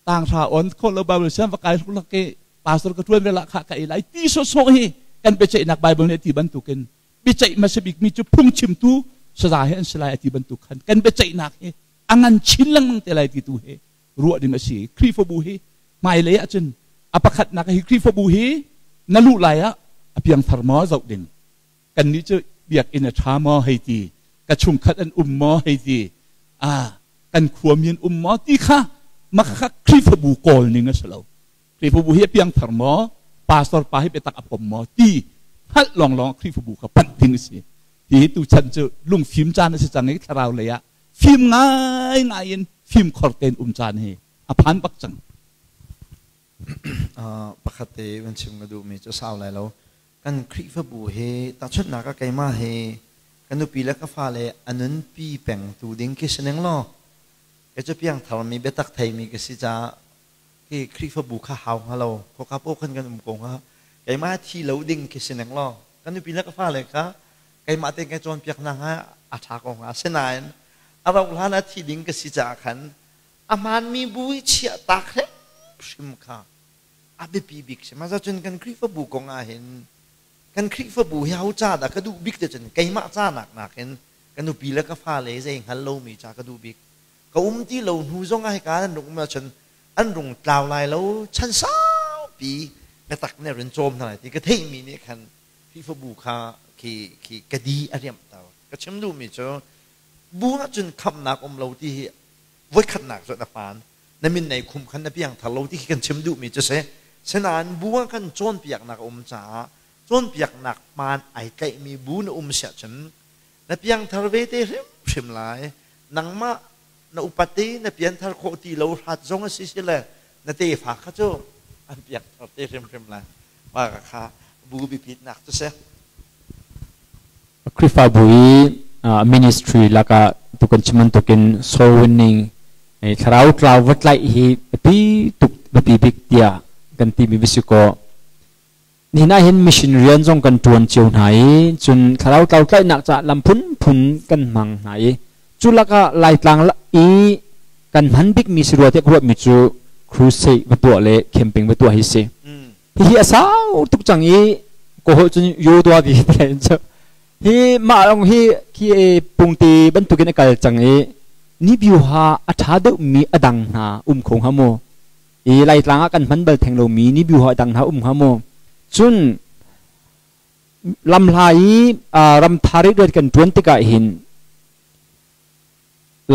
tanghra on kho lo Bible sian va kai hluk i pastor ka ṭuan ve la kha ka ei lai ti sawsawh hi kan biaceihnak Bible nih a ti bantukin biaceih hmasa bikmi cu phungchimtu saza hi an si lai a ti bantuk khan kan biaceihnak hi a ngan chin lengmang te lai ti tu hi ruah ding a si. Khrihfabu hi hmailei ahcun a pakhatnak hi Khrihfabu hi na luh lai ah a piangthar maw zoh ding. Kannih cu biakinn a ṭha maw hei ti, ka chungkhat an um maw hei ti, kan khuami an um maw ti kha maka Khrihfabu kawl ning a si lo. Khrihfabu hi a piangthar maw, pastor pa hi biatak a pom maw ti hngalh lawnglawng Khrihfabu kha panh ding a si. Hi tuchan cu lungfim caan a si cang i thlarau lei ah fim ngaingai in fimkhor tein um caan hi a phan bak cang. Pakhat te van chim ka duhmi cu sau lai lo. Kan Khrihfabu hi tahchunhnak ah keimah hi ka nupi le ka fale a nunpi pengtu ding khi si ning law kei cu piangtharmi biatak theimi ka si caah khi Khrihfabu kha hau hnga lo khawka paoh khan kan um ko hnga. Keimah thi lo ding khi si ning law ka nupi le ka fale kha keimah tein kai cawnpiak hna hnga a ṭha ko hnga. Asinain a rauh hlan ah thi ding ka si caah khan a hmaanmi bu i chiah tak hrimhrim kha a biapi bik si. Mah cun kan Khrihfabu kong ah hin kan Khrihfabu hi ho ca dah ka duh bik ti cun keimah ca nak nakin ka nupi le ka fale zei hngal lomi ca ka duh bik. Ka um ti lo hnu zong ah hika an rung um ahcun an rung tlau lai lo chan saupi biatak nih a run cawm hna lai ti ka theihmi nih khan Khrihfabu kha khi khi ka di a riamhter. Ka chim duhmi cu bu ahcun khamhnak um lo ti hi voikhatnak cu na hmaan. Na min nei khum khan na piangthar lo ti khi kan chim duhmi cu si. Sinain bu ah kan cawnpiaknak a um caah cawnpiaknak hmaan ai tlaihmi bu na um siah cun na piangthar ve te hrimhrim lai. Nangmah na upat i na pianthar khawh ti lo hrat zong a si si le na tefa kha cu an piangthar te hrimhrim lai. Mah kha bu biapitnak cu si. Khrihfabu i ministry lakah tu kan chim bantukin soul winning thlarau tlau va tlaih hi biapi tuk biapi bik tiah kan timi va si kaw nihin ah hin mission rian zong kan ṭuan cio hna i cun thlarau tlau tlaihnak caah lam phunphun kan hmang hna i cu lakah Laitlang i kan hman bikmi si rua tiah ka ruahmi cu crusade va tuah le camping va tuah hi si. Hihi a sau tuk cang i ka holh cun yo dua vi te cu hi mah long hi khi pungte bantukin a kal cang i ni biu ha a ṭha deuhmi a dang hna um kho hnga maw? I Laitlang ah kan hman bal theng lomi ni biu ha a dang hna um hnga maw? Cun lamhla i ramthar i rian kan ṭuan tikah hin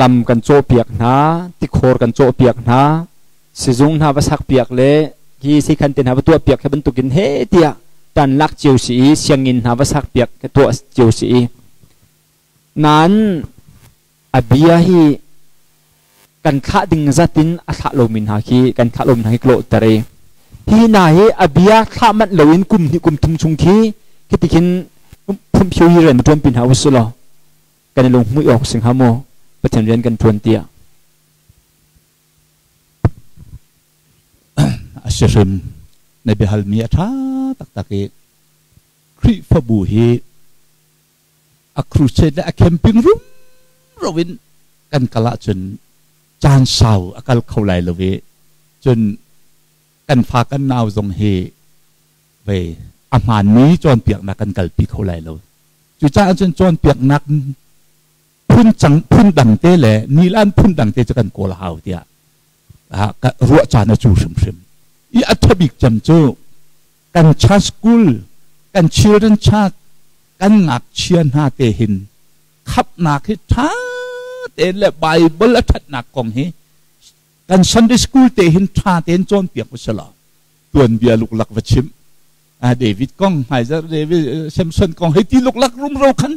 lam kan cawhpiak hna, tikhor kan cawhpiak hna, sizung hna va sakpiak le hi sikhan te hna va tuahpiak he bantukin he tiah tan lak cio si i sianginn hna va sakpiak ka tuah cio si i nain a bia hi kan thlah ding zat in a thlah lomi hna khi kan thlah lomi hna khi klawhter i hi hna hi a bia thlah manh loin kum hnih kum thum chung khi khiti khin phumphio hi rian ṭuanpi hna usih law kan i lunghmuih awk si hnga maw Pathian rian kan ṭuan tiah. A si hrim. Na biahalmi a ṭha taktak i Khrihfabu hi a crusade le a camping rumro in kan kal ahcun caan sau a kal kho lai lo i cun kan fa kan nau zong hi vei a hmaanmi cawnpiaknak kan kalpi kho lai lo. Cucaah cun cawnpiaknak phun cang phun dang te le nilan phun dang te cu kan kawl hau tiah ruah caan a cu hrimhrim. I a ṭha bik cem cu kan church school, kan children church, kan ngakchia hna te hin khapnak hi ṭha tein le Bible a ṭhatnak kong hi kan Sunday school te hin ṭha tein cawnpiak u selaw tuanbia luklak va chim David kong hmaizarh David Samson kong hei ti luklak rumro khan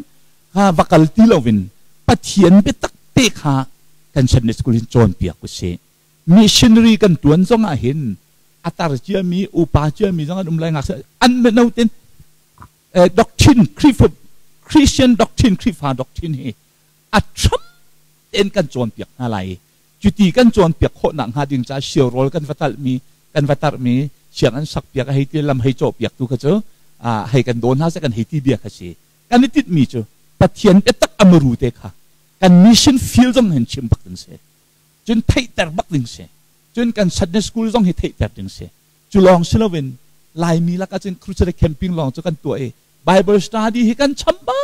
va kal ti loin Pathian biatak te kha kan Sunday school in cawnpiak u sih. Missionary kan tuan zong ah hin a tar ciami upa ciami zong an um lai ngakchia an mino ten doctrine Khrihfa Christian doctrine Khrihfa doctrine hi a thram tein kan cawnpiak hna lai. Cuti kan cawnpiak khawh nak hnga ding caah siaurawl kan va talhmi kan va tarhmi siang an sakpiak a hei ti lam hei cawhpiak tu kha cu hei kan daw hna seh kan hei ti bia kha si. Kan i tinhmi cu Pathian biatak a muru te kha kan mission field zong hin chim bak ding si, cun theihter bak ding si, cun kan Sunday school zong hi theihter ding si. Cu lawng si loin Laimi lakah cun crusade camping lawng cu kan tuah i Bible study hi kan chambau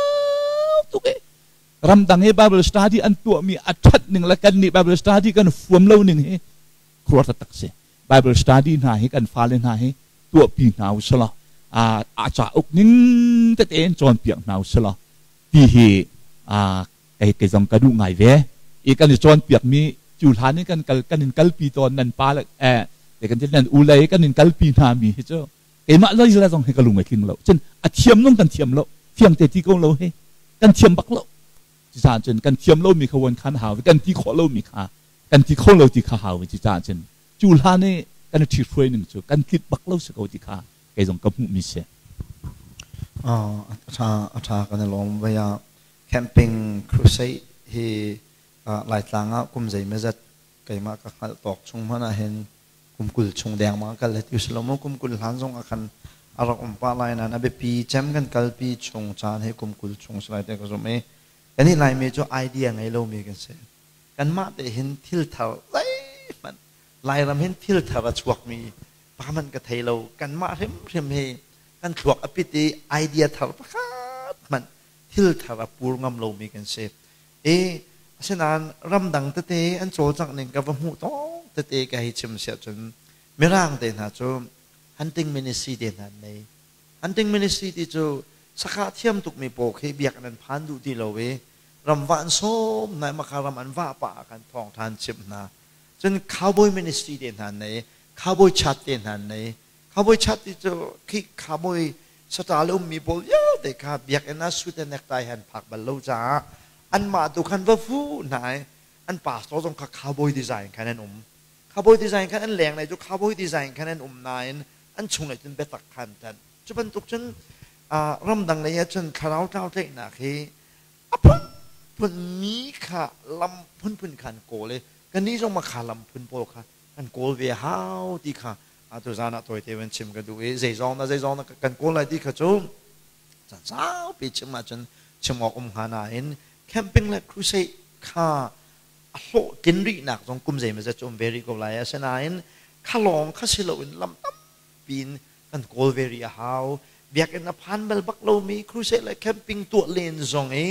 tuk i ramdang i Bible study an tuahmi a ṭhat ning le kannih Bible study kan fuam lo ning hi khuaruahhar taktak si. Bible study hna hi kan fale hna hi tuahpi hna u selaw a cauk ning tete in cawnpiak hna u selaw ti hi kei kei zong ka duh ngai ve. I kan i cawnpiakmi cu hlan in kan kal kan in kalpi tawn nan pa le kan nan u lei kan in kalpi hna mi hi cu keimah lei le zong hi ka lung a tling lo. Cun a thiam zong kan thiam lo, thiam te ti ko lo hi kan thiam bak lo. Cucaah cun kan thiam lomi kha wan khan hau, kan ti khawh lomi kha kan ti kho lo ti kha hau. Cucaah cun cu hlan i kan i ṭhithruai ning cu kan tlit bak lo si ko ti kha kei zong ka hmuhmi si. A ṭha kan i lawm. Voi ah camping crusade hi Laitlang ah kum zeimawzat keimah ka hngalh tawk chung hmanh ah hin kum 20 chung dengmang kal he ti usilo maw, kum 20 hlan zong ah khan a rak um pah lai nain a biapi cem kan kalpi chung caan hi kum 20 chung si lai tiah ka zumh i kannih Laimi cu idea ngei lomi kan si. Kanmah te hin thil thar zeihmanh Lairam hin thil thar a chuakmi pa hmanh ka thei lo. Kanmah hrimhrim hi kan thluak a pit i idea thar pakhat hmanh thil thar a pur ngam lomi kan si. I asinain ramdang tete an cawlcangh ning ka va hmuh tawk tete ka hei chim siah cun Mirang te hna cu hunting ministry te hna an nei. Hunting ministry ti cu sakah thiam tukmi pawl khi biakinn an phan duh ti lo i ramvah an sawm hna i maka ram an vah pah ah khan thawngṭha an chimh hna. Cun cowboy ministry te hna an nei, cowboy chat te hna an nei. Cowboy chat ti cu khi cowboy saṭa le ummi pawl vialte kha biakinn ah suit and necktie he an phak bal lo caah anmah tu khan va fuh hna i an pastor zong kha cowboy design khan an um. Cowboy design khan an lenglei cu cowboy design khan an um nain an chunglei cun biatak kha an ṭanh. Cu bantuk cun ramdang lei ah cun thlarau tlau tlaihnak hi a phunphun mi kha lam phunphun kha an kawl i kannih zong mah kha lam phun pawl kha kan kawl ve hau ti kha atu zan ah tawite van chim ka duh i zeizong na kan kawl lai ti kha cu caan saupi chim ahcun chim awk um hnga nain camping le crusade kha a hlawhtlin rihnak zong kum zeimawzat cu um ve rih ko lai. Asinain kha lawng kha si loin lam tampi in kan kawl ve rih a hau. Biakinn a phan bal bak lomi crusade le camping tuah len zong i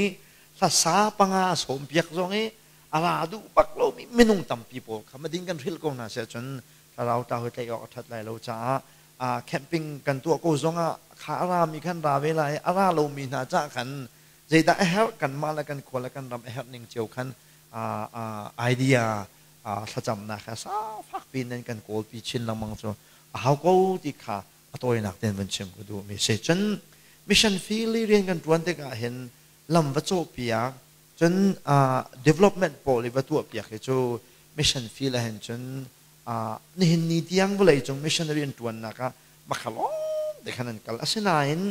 hlasa panga sawm piak zong i a ra duh bak lomi minung tampi pawl kha mading kan hrilh ko hna siah cun thlarau ta hoi tlaih awk a ṭhat lai lo caah camping kan tuah ko zongah kha a rami khan ra ve lai, a ra lomi hna cah khan zeidah a herh, kanmah le kan khua le kan ram a herh ning cio khan idea thlacamnak kha safak piin nan kan kawlpi chin lengmang cu a hau ko ti kha a tawinak tein van chim ka duh mi si. Cun mission field i rian kan ṭuan tikah hin lam va cawhpiak cun development pawl i va tuahpiak hi cu mission field ah hin cun nihin ni tiang vawlei cung missionary an ṭuannak ah makha lawng te khan an kal. Asinain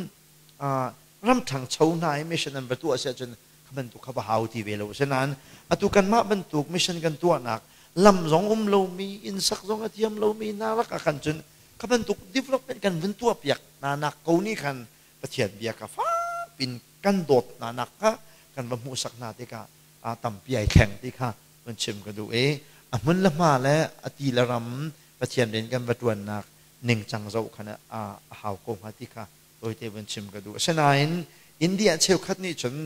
ram ṭhangcho hna i mission an va tuah si ahcun kha bantuk kha va hau ti ve lo. Asinain atu kanmah bantuk mission kan tuahnak lam zong um lomi, inn sak zong a thiam lomi hna lakah khan cun Kha bantuk development kan vun tuah piak hna nak ko nih khan Pathian bia kha fakpin kan dawt hna nak kha kan va hmuhsak hna tikah tampi ai thleng ti kha vun chim ka duh i a hmun le hma le a ti le ram Pathian rian kan va ṭuannak ningcang zoh khan a hau ko hnga ti kha tawite vun chim ka duh. Asinain India cheukhat nih cun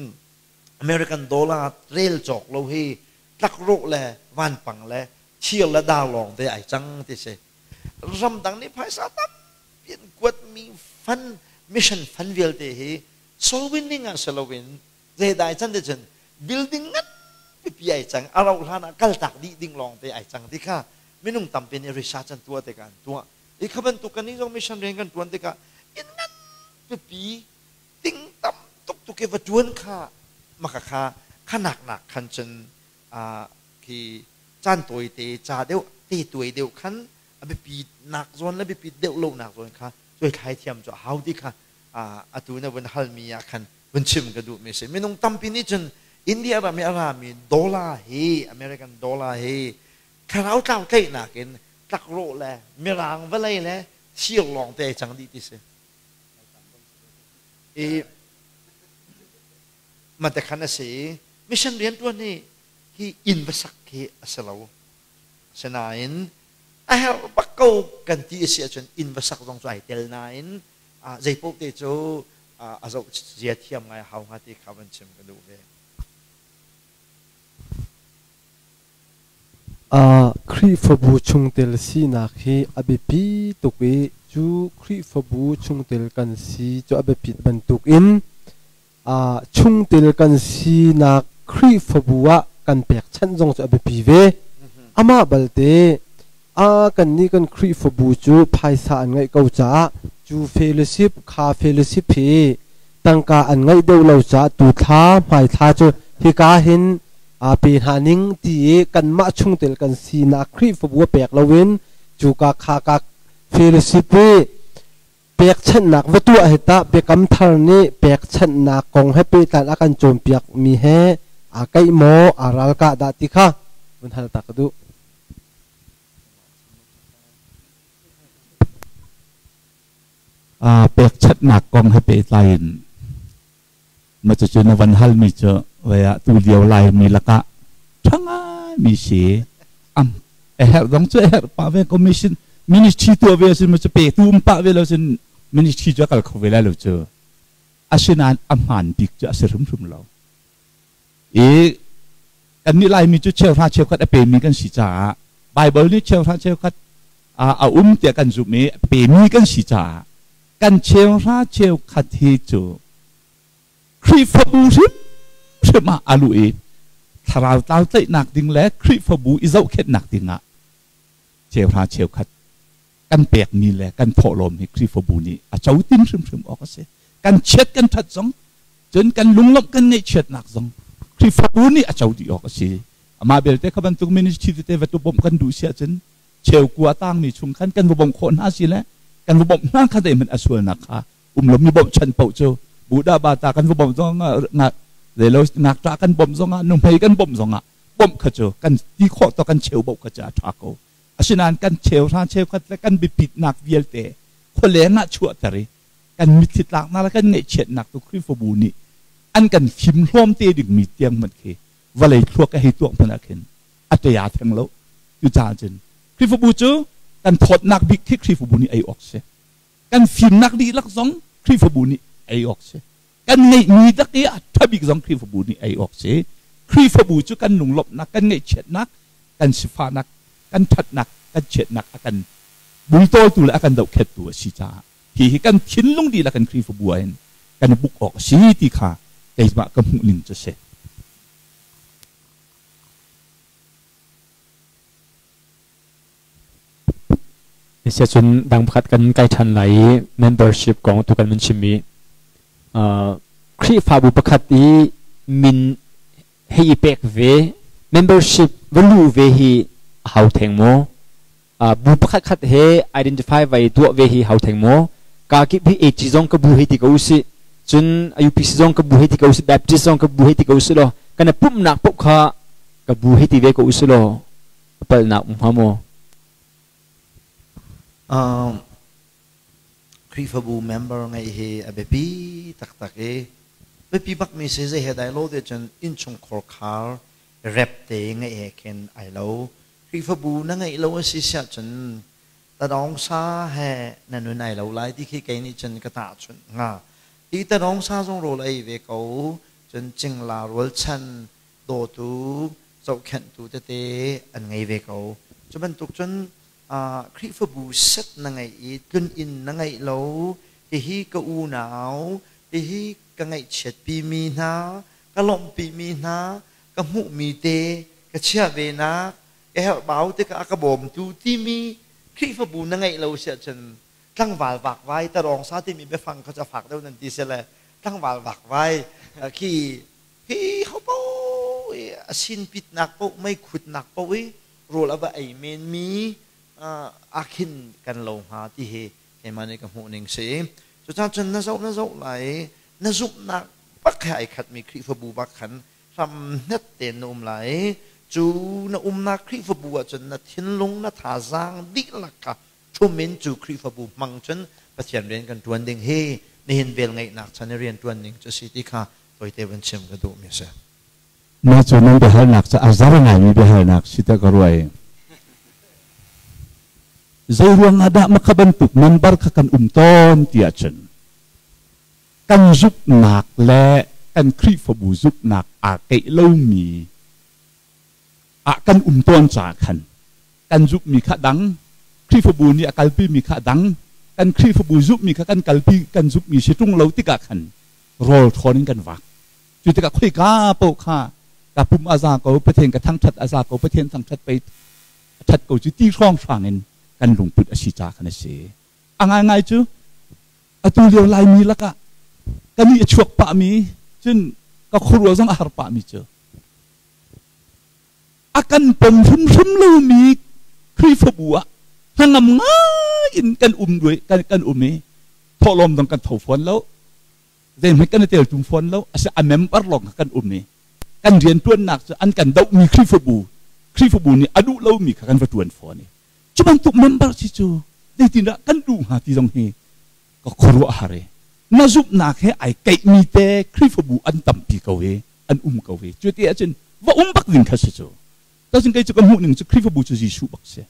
American dollar rel cawk lo hi tlakrawh le vanpang le thir le dar lawng te ai cang ti si. Ramdang nih phaisa tampi an kuatmi fund mission fund vialte hi soul winning ah si loin zeidah ai can ti cun building ngan pipi ai cang a rauh hlan ah kaltak dih ding lawng te ai cang ti kha minung tampi nih research an tuah tikah an tuah i kha bantuk kan nih zong mission rian kan tuan tikah inn ngan pipi ting tam tuk tuk i va tuan kha maka kha khanak nak khan cun khi caan tawi te ca deuh te tuai deuh khan a biapi nak zawn le biapi deuh lo nak zawn kha cuai thlai thiam cu a hau ti kha atu na vun halmi ah khan vun chim ka duhmi si. Minung tampi nih cun India ram i a rami dollar hi American dollar hi thlarau tlau tlaihnak in tlakrawh le mirang vawlei le thir lawng te ai cang dih ti si. I mate khan a si i mission riantuan hi hi inn va sak khi a si lo. Asinain a herh bak ko kan ti a si ahcun inn va sak zong cu ai tel nain zeipaoh te cu a zoh zia thiam ngai a hau hnga ti kha van chim ka duh ve. Khrihfabu chungtel sinak hi a biapi tuk i cu Khrihfabu chungtel kan si cu a biapit bantukin chungtel kan sinak Khrihfabu ah kan pekchanh zong cu a biapi ve. Amah balte kannih kan Khrihfabu cu phaisa an ngeih ko caah cu fellowship kha fellowship hi tangka an ngeih deuh lo caah tu thla hmaithla cu hika hin pe hna ning ti i kanmah chungtel kan sinak Khrihfabu a pek loin cuka kha ka fellowship i pekchanhnak va tuah hi tah biakam thar nih pekchanhnak kong he pehtlai a kan cawnpiak mi he aa kaih maw aa ralkah dah ti kha vun hal ta ka duh. Pekchanhnak kong he pehtlai in ma cucu na van halmi cu vei ah tu lio Laimi lakah ṭha ngaimi si am a herh zong cu a herh pah ve commission ministry tuah ve sin ma cu petu um pah ve lo sin ministry cu a kal kho ve lai lo cu asinain a hmaan bik cu a si hrimhrim lo i kannih Laimi cu cheuhra cheukhat a pemi kan si caah Bible nih cheuhra cheukhat a um tiah kan zumh i pemi kan si caah kan cheuhra cheukhat hi cu Khrihfabu hrimhrim ah a luh i thlarau tlau tlaihnak ding le Khrihfabu i zohkhenhnak ding ah cheuhra cheukhat kan pekmi le kan thawhlawm hi Khrihfabu nih a cotin hrimhrim awk a si. Kan chiat kan ṭhat zong cun kan lunglawmh kan ngaihchiatnak zong Khrihfabu nih a co dih awk a si. Amah belte kha bantuk ministry tete va tu bawmh kan duh si ahcun cheukua tangmi chung khan kan va bawmh khawh hna si le kan va bawmh hna kha zeihmanh a sualnak kha um lo mi bawmhchan paoh cu Buddha bata kan va bawmh zong ah zeilo ngakṭah kan bawmh zong ah nuhmei kan bawmh zong ah bawmh kha cu kan ti khawh to kan cheu bawmh kha cu a ṭha ko. Asinain kan cheuhra cheukhat le kan biapitnak vialte khualeng ah chuahter i kan mitthli tlaknak le kan ngaihchiatnak tu Khrihfabu nih an kan fimhlawm te dingmi tiang hmanh khi vawlei thluak a hei tuak hmanh ah khin a ṭea theng lo. Cucaah cun Khrihfabu cu kan thawtnak bik khi Khrihfabu nih ei awk si. Kan fimnak dihlak zong Khrihfabu nih ei awk si. Kan ngeihmi dak i a ṭha bik zong Khrihfabu nih ei awk si. Khrihfabu cu kan lunglawmhnak, kan ngaihchiatnak, kan sifahnak, kan ṭhatnak, kan chiatnak a kan bultawltu le a kan dohkhenhtu a si caah hi hi kan thinlung dihlak in Khrihfabu ah hin kan i buk awk a si ti kha keimah ka hmuh ning cu a si. Cun dang pakhat kan kai ṭhan lai i membership kong tu kan vun chim i Khrihfabu pakhat i min hei i pek ve membership va luh ve hi a hau theng maw? Bu pakhat khat he identify vai tuah ve hi hau theng maw? Ka kip hi AG zong ka bu hei ti ko usih cun UPC zong ka bu hei ti ko usih Baptist zong ka bu hei ti ko usih law kan i pumhnak paoh kha ka bu hei ti ve ko usih law palhnak um hnga maw? Khrihfabu member ngeih hi a biapi taktak i biapi bakmi si zei he dai lo te cun innchungkhar khar rep te ngeih he khin ai lo. Khrihfabu na ngeih lo a si siah cun tadawng sa he na nun ai lo lai ti khi kei nih cun ka tahchunh hnga. Hi tadawng sa zong rawl ei ve ko cun cingla rualchan dawtu zohkhenhtu tete an ngei ve ko. Cu bantuk cun Khrihfabu set na ngeih i tlun inn na ngeih lo hihi ka unau hihi ka ngaihchiatpi mi hna ka lawmhpi mi hna ka hmuhmi te ka chiah ve nak ka herhbau tikah a ka bawmtu timi Khrihfabu na ngeih lo si ahcun tlangval vakvai tarawng sa timi biafang kha cu a fak deuh nan ti si le tlangval vakvai khi hi ho i a sinpitnak paoh meikhutnak paoh i rawl a va ei menmi ah khin kan lo hnga ti hi keimah nih ka hmuh ning si. Cucaah cun na zoh na zoh lai i na zumhnak bak he ai khatmi Khrihfabu bak khan hram hnet tein na um lai i cu na umnak Khrihfabu ahcun na thinlung na thazaang dihlak kha ṭhum in cu Khrihfabu hmang cun Pathian rian kan ṭuan ding hi nihin velngeihnak chan i rian ṭuan ding cu a si ti kha tawite van chim ka duhmi a si. Mah cu nan biahalnak cu a zar ngaimi biahalnak si tiah ka ruah i zei ruangah dah makha bantuk member kha kan um tawn ti ahcun kan zumhnak le kan Khrihfabu zumhnak aa keih lomi ah kan um tawn caah khan kan zumhmi kha dang Khrihfabu nih a kalpimi kha dang kan Khrihfabu zumhmi kha kan kalpi kan zumhmi si ṭung lo tikah khan rawl ṭhawn in kan vak. Cu tikah khoika paoh kha ka pum a za ko, Pathian ka thangṭhat a za ko, Pathian thangṭhat pei a ṭhat ko cu ti hrawnghrang in kan lungput a si ca khan a si. A ngaingai cu atu lio Laimi lakah kan i a chuak pahmi cun ka khuaruah zong a har pahmi cu a kan pom hrimhrim lomi Khrihfabu ah hnangam ngai in kan um kan, kan um i thawhlawm dong kan tho fawn lo zeihmanh kan i teltum fawn lo asi a member lawng kha kan um i kan riantuannak cu an kan dohmi Khrihfabu Khrihfabu nih a duh lomi kha kan va tuan fawn i cu bantuk member si cu zeitindah kan duh hnga ti zong hi ka khuaruah har i na zumhnak he ai keihmi te Khrihfabu an tampi ko i an um ko i cu ti ahcun va um bak ding kha si cu tacun kei cu ka hmuh ning cu Khrihfabu cu Jesuh bak si.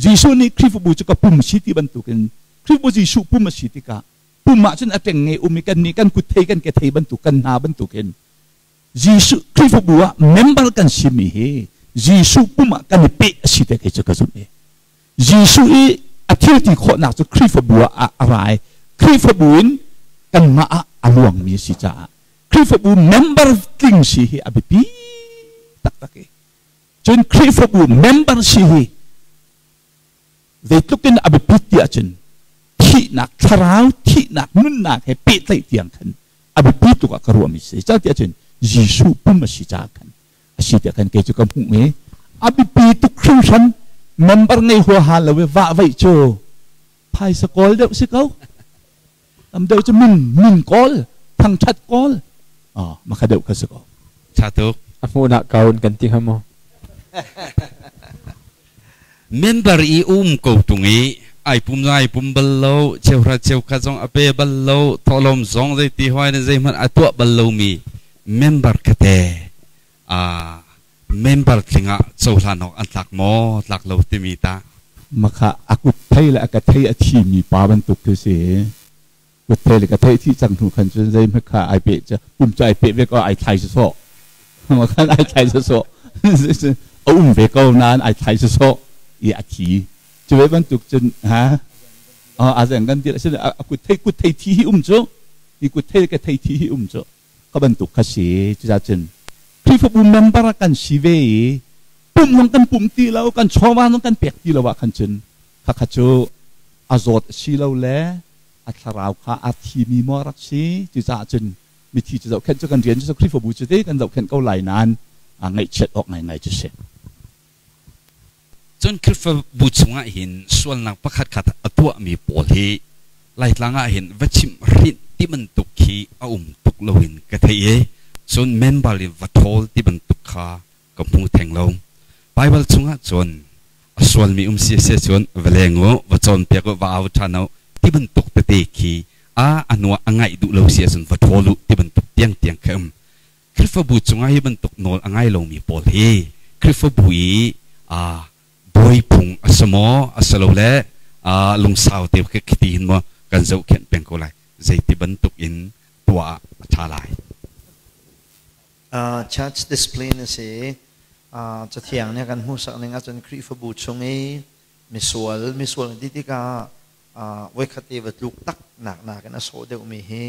Jesuh nih Khrihfabu cu ka pum si ti bantukin Khrihfabu Jesuh pum a si tikah pum ahcun a ṭeng nge um i kan nih kan kut thei kan ke thei bantuk kan hna bantukin Jesuh Khrihfabu ah member kan simi hi Jesuh pum ah kan i peh a si te kei cu ka zumh i Jesuh i a thil ti khawhnak cu Khrihfabu ah a ra i Khrihfabu in kanmah ah a luangmi a si caah Khrihfabu member tling si hi a biapi taktak i cun Khrihfabu member si hi zeitluk in a biapit ti ahcun thihnak thlarau thihnak nunnak he pehtlaih tiang khan a biapi tuk ah ka ruahmi si ca ti ahcun Jesuh pum a si caah khan a si tiah khan kei cu ka hmuh i a biapi tuk hringhran. Member ngei huaha lo i vah veih cu phaisa kawl deuh si ko tam deuh cu min min kawl thangthat kawl makha deuh kha si ko. Tha tuk. A hmuhnak kaun kan ti hnga maw? Member i um ko tung i ai pum zong ai pum bal lo, cheuhra cheukhat zong a pe bal lo, thawhlawm zong zeiti hoi na zeihmanh a tuah bal lomi member kate a member tling ah cohlan awk an tlak maw tlak lo timi ta? Makha a kut thei le a ka thei a thimi pa bantuk khi si. Kut thei le ka thei thi cang hnu khan cun zeihmanh kha ai pe pum cu ai pe ve ko, ai thlai sawsawh khan ai thlai sawsawh a um ve ko nain ai thlai sawsawh i a thi cu ve bantuk cun ha a zeng kan ti a kut thei kut thei thi hi um cu i kut thei le ka thei thi hi um cu ka bantuk kha si. Cucaah cun Khrihfabu member kan si ve i pum zong kan pum ti lo, kan chawva zong kan pek ti lo ah khan cun khakha cu a zawt a si lo le a thlarau kha a thimi maw rak si. Cucaah cun mithi cu zohkhenh cu kan rian cu Khrihfabu cu te kan zohkhenh ko lai nain ngaihchiat awk ngaingai cu si. Cun Khrihfabu chungah hin sualnak pakhat khat a tuahmi pawl hi Laitlang ah hin va chimh hrinh ti bantuk khi a um tuk loin ka theih i cun member in va ṭhawl ti bantuk kha ka hmu theng lo. Baibal chungah cun a sualmi um si a si cun va leng u, va cawnpiak u, va au ṭhan u ti. ti bantuk tete khi a anua a ngaih duh lo si ahcun va ṭhawl u ti bantuk tiangtiang khi um. Khrihfabu cungah hi bantuk nawl a ngai lomi pawl hi Khrihfabu i bawi phung a si maw a si lo le lungsau te khi ti hin maw kan zohkhenh peng ko lai zeiti bantuk in tuah ah a ṭha lai. Church discipline a si. Cathiang nih a kan hmuhsak ning ahcun Khrihfabu chung i misual misual ti tikah voikhat te va tluk tak nak nakin a sawh deuhmi hi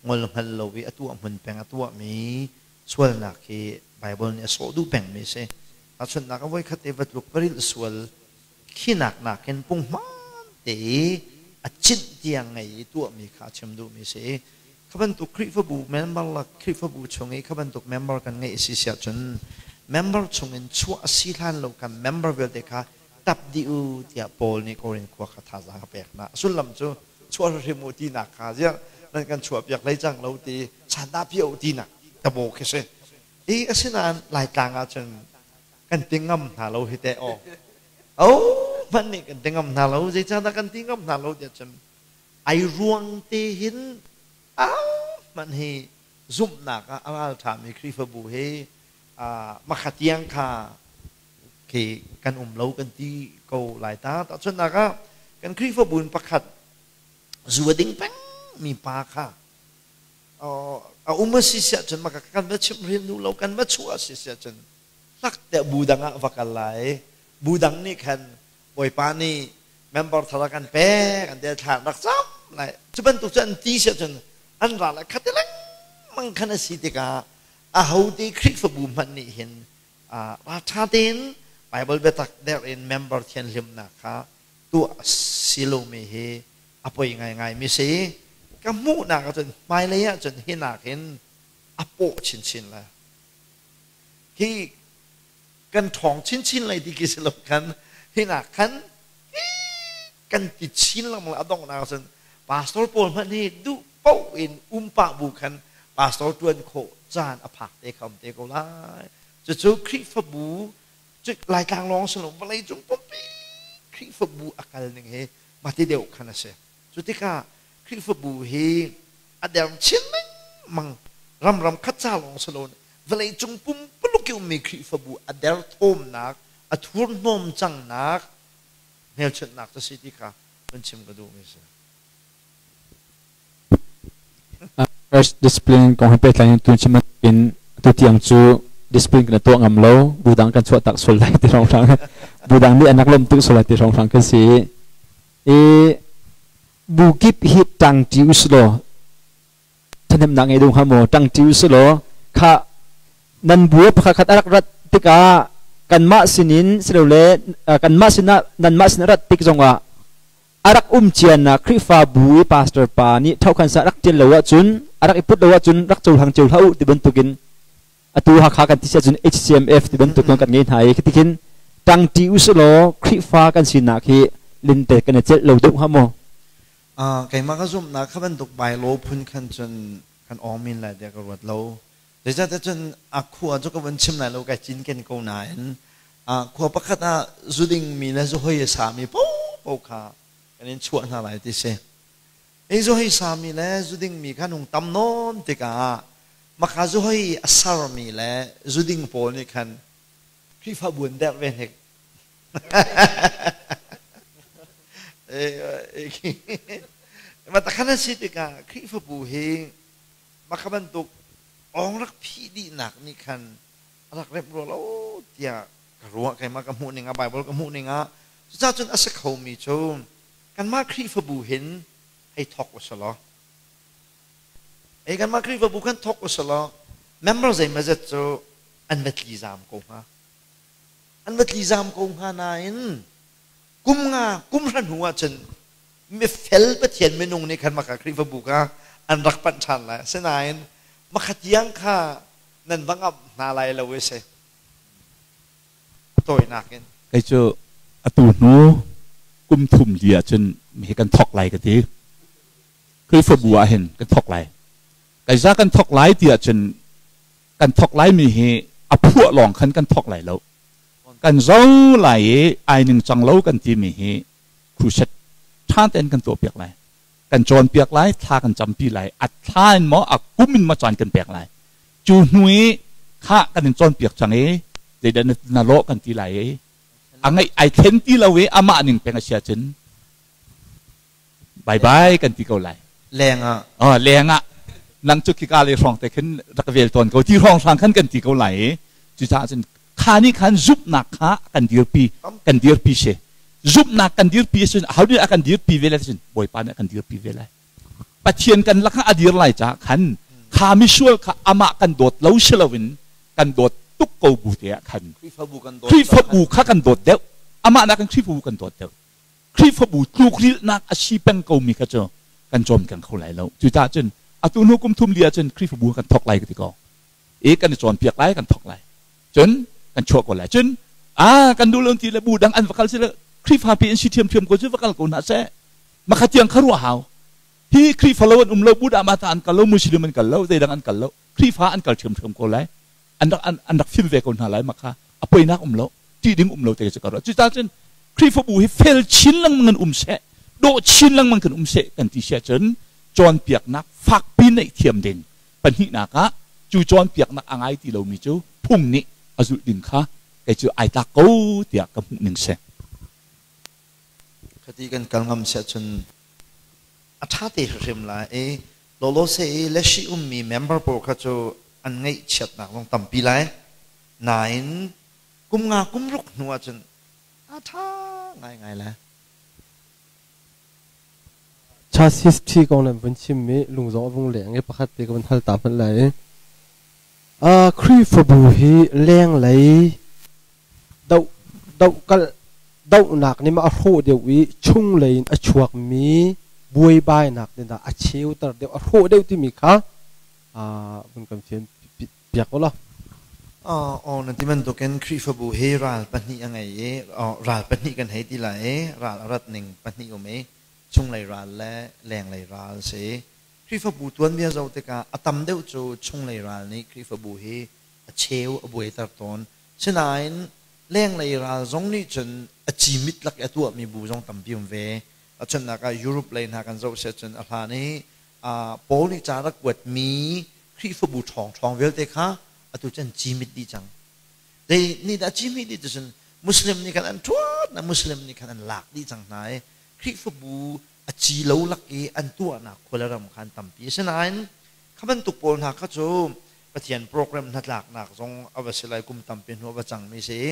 ngol hngal lo i a tuah hmun peng a tuahmi sualnak hi Bible nih a sawh duh pengmi a si. Tahchunhnak ah voikhat te va tluk va rilh sual khinak nakin punghman te i a cinh tiang ngei i tuahmi kha a chim duhmi a si. Kha bantuk Khrihfabu member le Khrihfabu chung i kha bantuk member kan ngeih a si si ahcun member chungin chuah a si hlan lo kan member vialte kha tap dih u tiah Paul nih Korin khua kha thazaang a pek hna. A sullam cu chuah hrim u tinak kha ziah nan kan chuahpiak hlei cang lo ti sandah piah u tinak tabo khi si. I asinain Laitlang ahcun kan ti ngam hna lo hi teh aw. Oh hmanh nih kan ti ngam hna lo. Zeicahdah kan ti ngam hna lo tiah cun ai ruang te hin au hmanh hi zumhnak ah a ralṭhami Khrihfabu hi makhatiang kha khi kan um lo kan ti ko lai ta. Tahchunhnak ah kan Khrihfabu in pakhat zu a ding peng mi pa kha a um a si siah cun maka kan va chimh hrin duh lo kan va chuah si siah cun hlak te bu dang ah va kal lai. Bu dang nih khan Bawipa nih member thar a kan pek an ti thla rak cam lai. Cu bantuk cu an ti siah cun an ral ah khati lengmang khan a si tikah ahote Khrihfabu hmanh nih hin ralṭha tein Bible biatak der in member thianhlimnak kha tuah si lomi hi a poi ngaingaimi si. Ka hmuhnak ahcun hmailei ahcun hi nakin a pawh chinchin lai. Hi kan ṭhawng chinchin lai ti khi si lo khan hi nak khan kan ti chin lengmang a donghnak ahcun pastor pawl hmanh hi duh paoh in um pah bu khan pastor ṭuan khawh caan a phak te kha um te ko lai. Cucu Khrihfabu cu Laitlang lawng si lo vawlei cung pumpi Khrihfabu a kal ning hi mati deuh khan a si. Cu tikah Khrihfabu hi a der chin lengmang ram ram khat ca lawng si lo vawlei cung pumpuluk i ummi Khrihfabu a derthawmnak a thurhnawm cangnak hmelchunhnak cu si ti kha vun chim ka duhmi si. First discipline kong he pehtlai in tun chim in tu tiang cu discipline kan tuah ngam lo budang kan chuah tak sual lai ti hrawng hrang budang nih anak lom tuk sual lai ti hrawng hrang kan si i bu kip hi tang ti uslo ṭhahnemnak ngei ding hnga maw ṭangṭi usulaw khah nan bu pakhat khat a rak rat tikah kanmah sinin silole kanmah sinah nanmah sin a rat tik zongah a rak um cianak Khrihfabu i pastor pa nih ṭhohkhan sa rak ṭial lo ahcun a rak i put lo ahcun rak cohlang cio hlah u ti bantukin atu Hakha kan ti si ahcun HCMF ti bantuk kan ngei hna i khitikhin ṭangṭi usulaw Khrihfa kan sinak hi linte kan i celh lo deuh hnga maw? Keimah ka zumhnak kha bantuk bylaw phun khan cun kan awng men lai tiah ka ruat lo. Zeicahtiah cun a khua cu ka vun chim lai lo kai cinken ko nain khua pakhat ah zu dingmi le zu hoi a sami paohpaoh kha kan in chuah hna lai ti si. Hi zu hoi sami le zu dingmi kha nung tam nawn tikah maka zu hoi a sarmi le zu ding pawl nih khan Khrihfabu an derh ve hnik. Matakhan a si tikah Khrihfabu hi maka bantuk awng rak phih dihnak nih khan a rak remh rua lo tiah ka ruah. Keimah ka hmuh ning ah, Bible ka hmuh ning ah, cucaah cun a si khomi cu kanmah Khrihfabu hin hei thawk u selaw, hei kanmah Khrihfabu khan thawk u selaw, member zeimazet cu an va tli zaam ko hnga. An va tlizam ko hnga nain kum nga kum hra hnu ahcun mifel Pathian minung nih khan maka Khrihfabu kha an rak panh ṭhan lai. Asinain makha tiang kha nan va ngamh hna lai lo i si. A tawinak in. Kei cu atu hnu kum thum li ahcun hi kan thawk lai ka ti. Khrihfabu ah hin kan thawk lai. Kai za kan thawk lai ti ahcun kan thawk laimi hi a phuah lawng khan kan thawk lai lo. Kan zo lai i ai ningcang lo kan timi hi crusade ṭha tein kan tuahpiak lai. Kan cawnpiak lai, thla kan campi lai. A thla in maw, a kum in maw caan kan pek lai. Cu hnu i khah kan in cawnpiak cang i zeidah na lawh kan ti lai i a ngaih ai thlen ti lo i amah ning peng a si ahcun bye bye kan ti ko lai. Leng ah. Oh, leng ah nang cu khika le hrawng te khin rak vel tawn ko ti hrawng hrang khan kan ti ko lai i cucaah cun kha nih khan zumhnak kha kan dirpi kan dirpi si. Zumhnak kan dirpi ahcun aho nih a kan dirpi ve lai cun Bawipa nih a kan dirpi ve lai. Pathian kan lakah a dir lai caah khan kha misual kha amah kan dawt lo si loin kan dawt tuk ko bu te ah khan Khrihfabu kha kan dawt deuh, amah nakin Khrihfabu kan dawt deuh. Khrihfabu tlukrilhnak a si peng komi kha cu kan cawmkeng kho lai lo. Cucaah cun atu hnu kum thum li ahcun Khrihfabu kan thawk lai ka ti ko. I kan i cawnpiak lai, kan thawk lai. Cun kan chuah ko lai. Cun a kan duh lo ti le bu dang an va kal si le Khrihfa pi an si ṭhiamṭhiam ko cu va kal ko hna seh. Makha tiang kha ruah hau. Hi Khrihfa lo an um lo, Buddha mata an kal lo, Muslim an kal lo, zeidang an kal lo. Khrihfa an kal ṭhiamṭhiam ko lai. An rak an, an rak fim ve ko hna lai makha a poinak um lo, ṭih ding um lo te cu ka ruah. Cucaah cun Khrihfabu hi fel chin lengmang in um seh, dawh chin lengmang kan um seh kan ti siah cun cawnpiaknak fakpi neih thiam ding. Pahnihnak ah cu cawnpiaknak a ngai ti lomi cu phung nih a zulh ding kha kei cu ai tlak ko tiah ka hmuh ning si. Khati kan kal ngam siah cun a ṭha te hrimhrim lai i lawlawse i leshi ummi member pawl kha cu an ngaihchiatnak zong tampi lai. Nain kum nga kum ruk hnu ahcun a ṭha ngaingai lai. Church history kong nan vun chimmi lung zong a vung leng i pakhat te ka vun hal ta hmanh lai. Khrihfabu hi lenglei doh dohkalh dohnak nih a hrawh deuh i chunglei in a chuakmi buaibainak nih dah a cheuter deuh a hrawh deuh timi kha vun kan fian piak u law. Aw na ti bantukin Khrihfabu hi ral pahnih a ngei i ral pahnih kan hei ti lai i ral a rat ning pahnih um i chunglei ral le lenglei ral si. Khrihfabu tuanbia zoh tikah a tam deuh cu chunglei ral nih Khrihfabu hi a cheu a buaiter tawn. Sinain lenglei ral zong nih cun a cimit lak i a tuahmi bu zong tampi um ve. Tahchunhnak ah Europe lei hna kan zoh si ahcun a hlan i Paul nih ca rak kuatmi Khrihfabu ṭhawngṭhawng vialte kha atu cu an cimit dih cang. Zei nih dah cimit dih ti cun Muslim nih khan an ṭhuat na Muslim nih khan an lak dih cang hna i Khrihfabu a ci lo lak i an tuahnak khua le ram kha an tampi. Asinain kha bantuk pawl hna kha cu Pathian program hnatlaknak zong a va si lai kum tampi hnu a va cangmi si i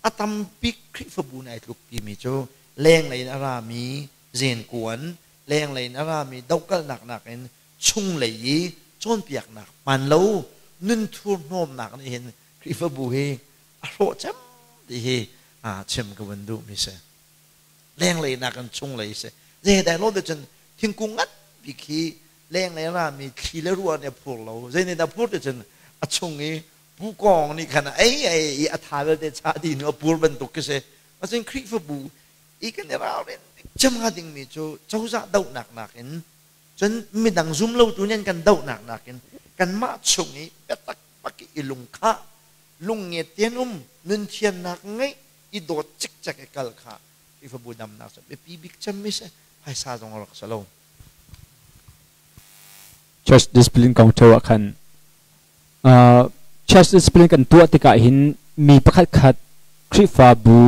a tambik Khrihfabu nih ai tlukpimi cu lenglei in a rami zenkuan, lenglei in a rami dohkalhnak nakin chunglei i cawnpiaknak hmaan lo nun thurhnawmnak nih hin Khrihfabu hi a hrawh cem ti hi chim ka vun duhmi si. Lenglei nakin chunglei si. Zei lo te cun thingkung ngan bik hi lenglei rami thli le ruah nih a phur lo. Zei nih dah phur ti cun a chung i pukawng nih khan a ei ei i a tha vialte cha dih hnu a pur bantuk khi si. Asin Khrihfabu i kan i ralrin cem hnga dingmi cu cozah dohnak nakin cun midang zum lotu nih an kan dohnak nakin kanmah chung i biatak pak i lungkhah lungnget tein um nun thiannak ngeih i dawt cikcek i kal kha Khrihfabu damnak cu biapi bik cemmi si phaisa zong a rak si lo. Church discipline kong ṭheo ah khan church discipline kan tuah tikah hin mi pakhat khat Khrihfabu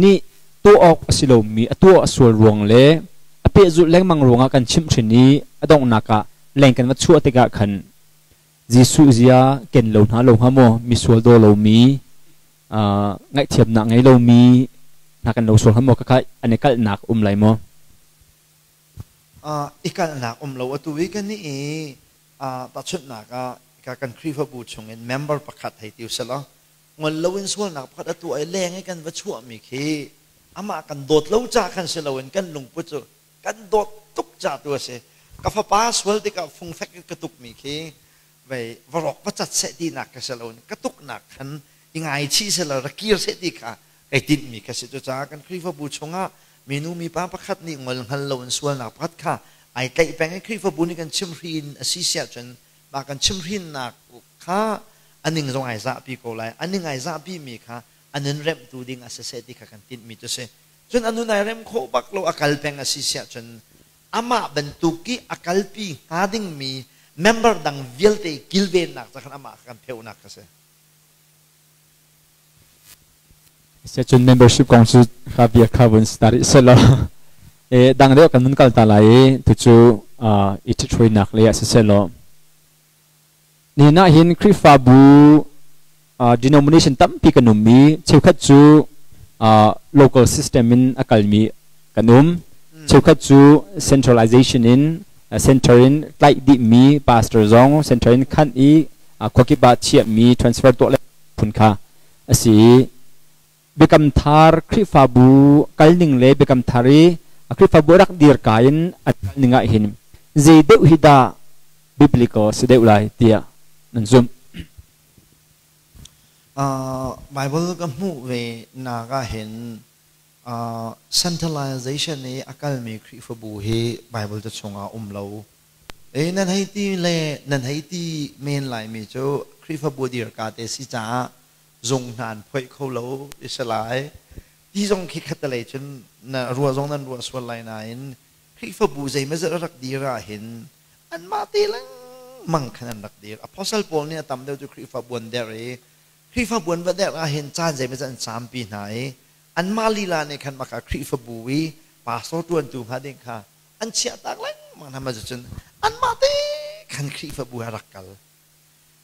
nih tuah awk a si lomi a tuah a sual ruang le a pehzulh lengmang ruangah kan chimhhrin i a donghnak ah leng kan va chuah tikah khan Jesuh zia ken lo hna lo hnga maw misual daw lomi ngaihthiamnak ngei lomi hna kan lo sual hnga maw khakha an i kalhnak um lai maw? I kalhnak um lo atu i kan i tahchunhnak ah kan Khrihfabu chungin member pakhat hei ti usih ngol loin sualnak pakhat a tuah i leng i kan va chuahmi khi amah kan dawt lo ca khan si loin kan lungput cu kan dawt tuk ca tu a si. Ka fapa sual tikah fungfek in ka tukmi khi vei va rawk va cat seh tinak ka si loin ka tuknak khan i ngaichih seh law ra kir seh ti kha kai tinhmi ka si. Cucaah kan Khrihfabu chungah minu mipa pakhat nih ngol hngal loin sualnak pakhat kha ai tlaih peng i Khrihfabu nih kan chimhrin a si siah cun mah kan chimhrinnak kha a ning zong ai zahpi ko lai. A ning ai zahpimi kha a nun remhtu ding a si seh ti kha kan tinhmi cu si. Cun a nun ai rem khawh bak lo a kal peng a si siah cun Amah bantuk i a kalpi hnga dingmi member dang vialte kilvennak ca khan amah kha kan pheuhnak kha si. Cun membership kong cu kha bia kha vun start i selaw e dang deuh kan nun kal ta lai i tucu i ṭhithruainak lei ah siselaw nihin ah hin Khrihfabu denomination tampi kan um i cheukhat cu local system in a kalmi kan um, cheukhat cu centralization in, center in tlaih dihmi, pastor zong center in khanh i khuakip ah chiahmi, transfer tuah le phun kha a si i Biakam Thar Khrihfabu kalning le Biakam Thar i a Khrihfabu rak dir ka in an kalning ah hin zei deuh hi dah biblical si deuh lai tiah nan zumh? Bible ka hmuh ve nak ah hin centralization i a kalmi Khrihfabu hi Bible ca chungah um lo. E nan hei ti le nan hei ti men laimi cu Khrihfabu dir ka te si caah zung hna an phoih kho lo i si lai. Ti zong khi khattelei cun na ruah zong nan ruah sual lai nain Khrihfabu zeimazat a rak dir ah hin anmah te lengmang khan an rak dir. Apostle Paul nih a tam deuh cu Khrihfabu an derh i Khrihfabu an va derh ah hin caan zeimazat an caampi hna i anmah lila nih khan maka Khrihfabu i pastor ṭuantu hnga ding kha an chiahtak lengmang hna. Mah cun anmah te khan Khrihfabu a rak kal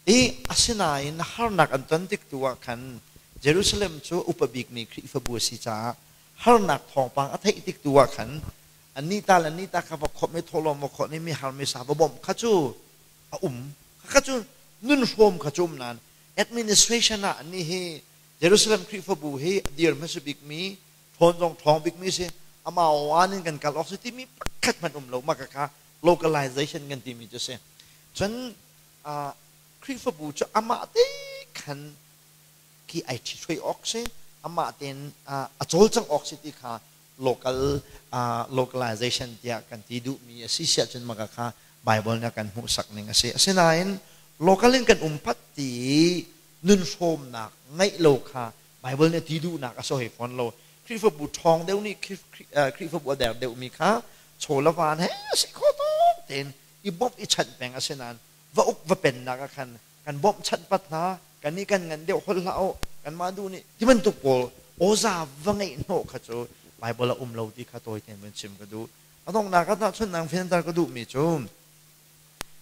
i asinain harnak an ton tik tu ah khan Jerusalem cu upa bikmi Khrihfabu a si caah harnak thawngpang a theih tik tu ah khan annih ta le annih ta kha va khawmh i thawhlawm va khawnh i mi har mi sa va bawmh kha cu a um kha cu nun hrawm kha cu um nain administration ah annih hi Jerusalem Khrihfabu hi a dir hmasa bikmi, ṭhawn zong ṭhawng bikmi si, amah aw in kan kal awk si timi pakhat hmanh um lo. Mah kha localization kan timi cu si. Cun Khrihfabu cu amah te khan khi ai ṭhithruai awk si, amah tein a cawlcangh awk si ti kha local localization tiah kan ti duhmi a si siah cun mah kha Bible nih a kan hmuhsak ning a si. Asinain local in kan um pat ti nun hrawmnak ngeih lo kha Bible nih a ti duhnak a si hoi fawn lo. Khrihfabu ṭhawng deuh nih Khrihfabu a der deuhmi kha chaw le van he a si kho tuk tein i bawmh i chanh peng a si nain va uk va pennak ah khan kan bawmh chanh pat hna, kan nih kan ngan deuh, holh hlah u, kanmah duh nih ti bantuk pawl awza va ngeih hnawh kha cu Bible a um lo ti kha tawi tein vun chim ka duh. A donghnak ah tahchunhnak fianter ka duhmi cu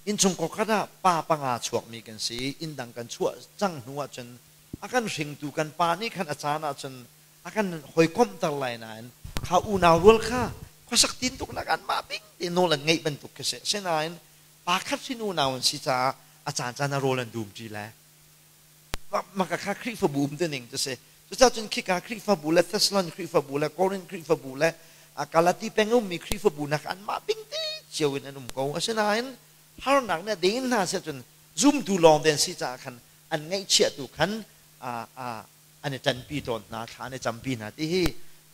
Innchungkhar khat ah pa panga chuakmi kan si i inn dang kan chuah cang hnu ahcun a kan hringtu kan pa nih khan a caan ahcun a kan hawikomhter lai nain kha unau rual kha khuasak tintuknak anmah bing te nawl an ngeih bantuk khi si. Asinain pa khat hrin unau an si caah a caancaan ah rawl an dumṭi lai. Maka kha Khrihfabu um ti ning cu si. Cucaah cun khika Khrihfabu le Thessalon Khrihfabu le Korinth Khrihfabu le Galati peng ummi Khrihfabu nak anmah bingte cio in an um ko. Asinain harnak nih a den hna seh cun zumtu lawng te an si caah khan an ngaihchiah tu khan an i ṭanpi tawn hna, thla an i campi hna ti hi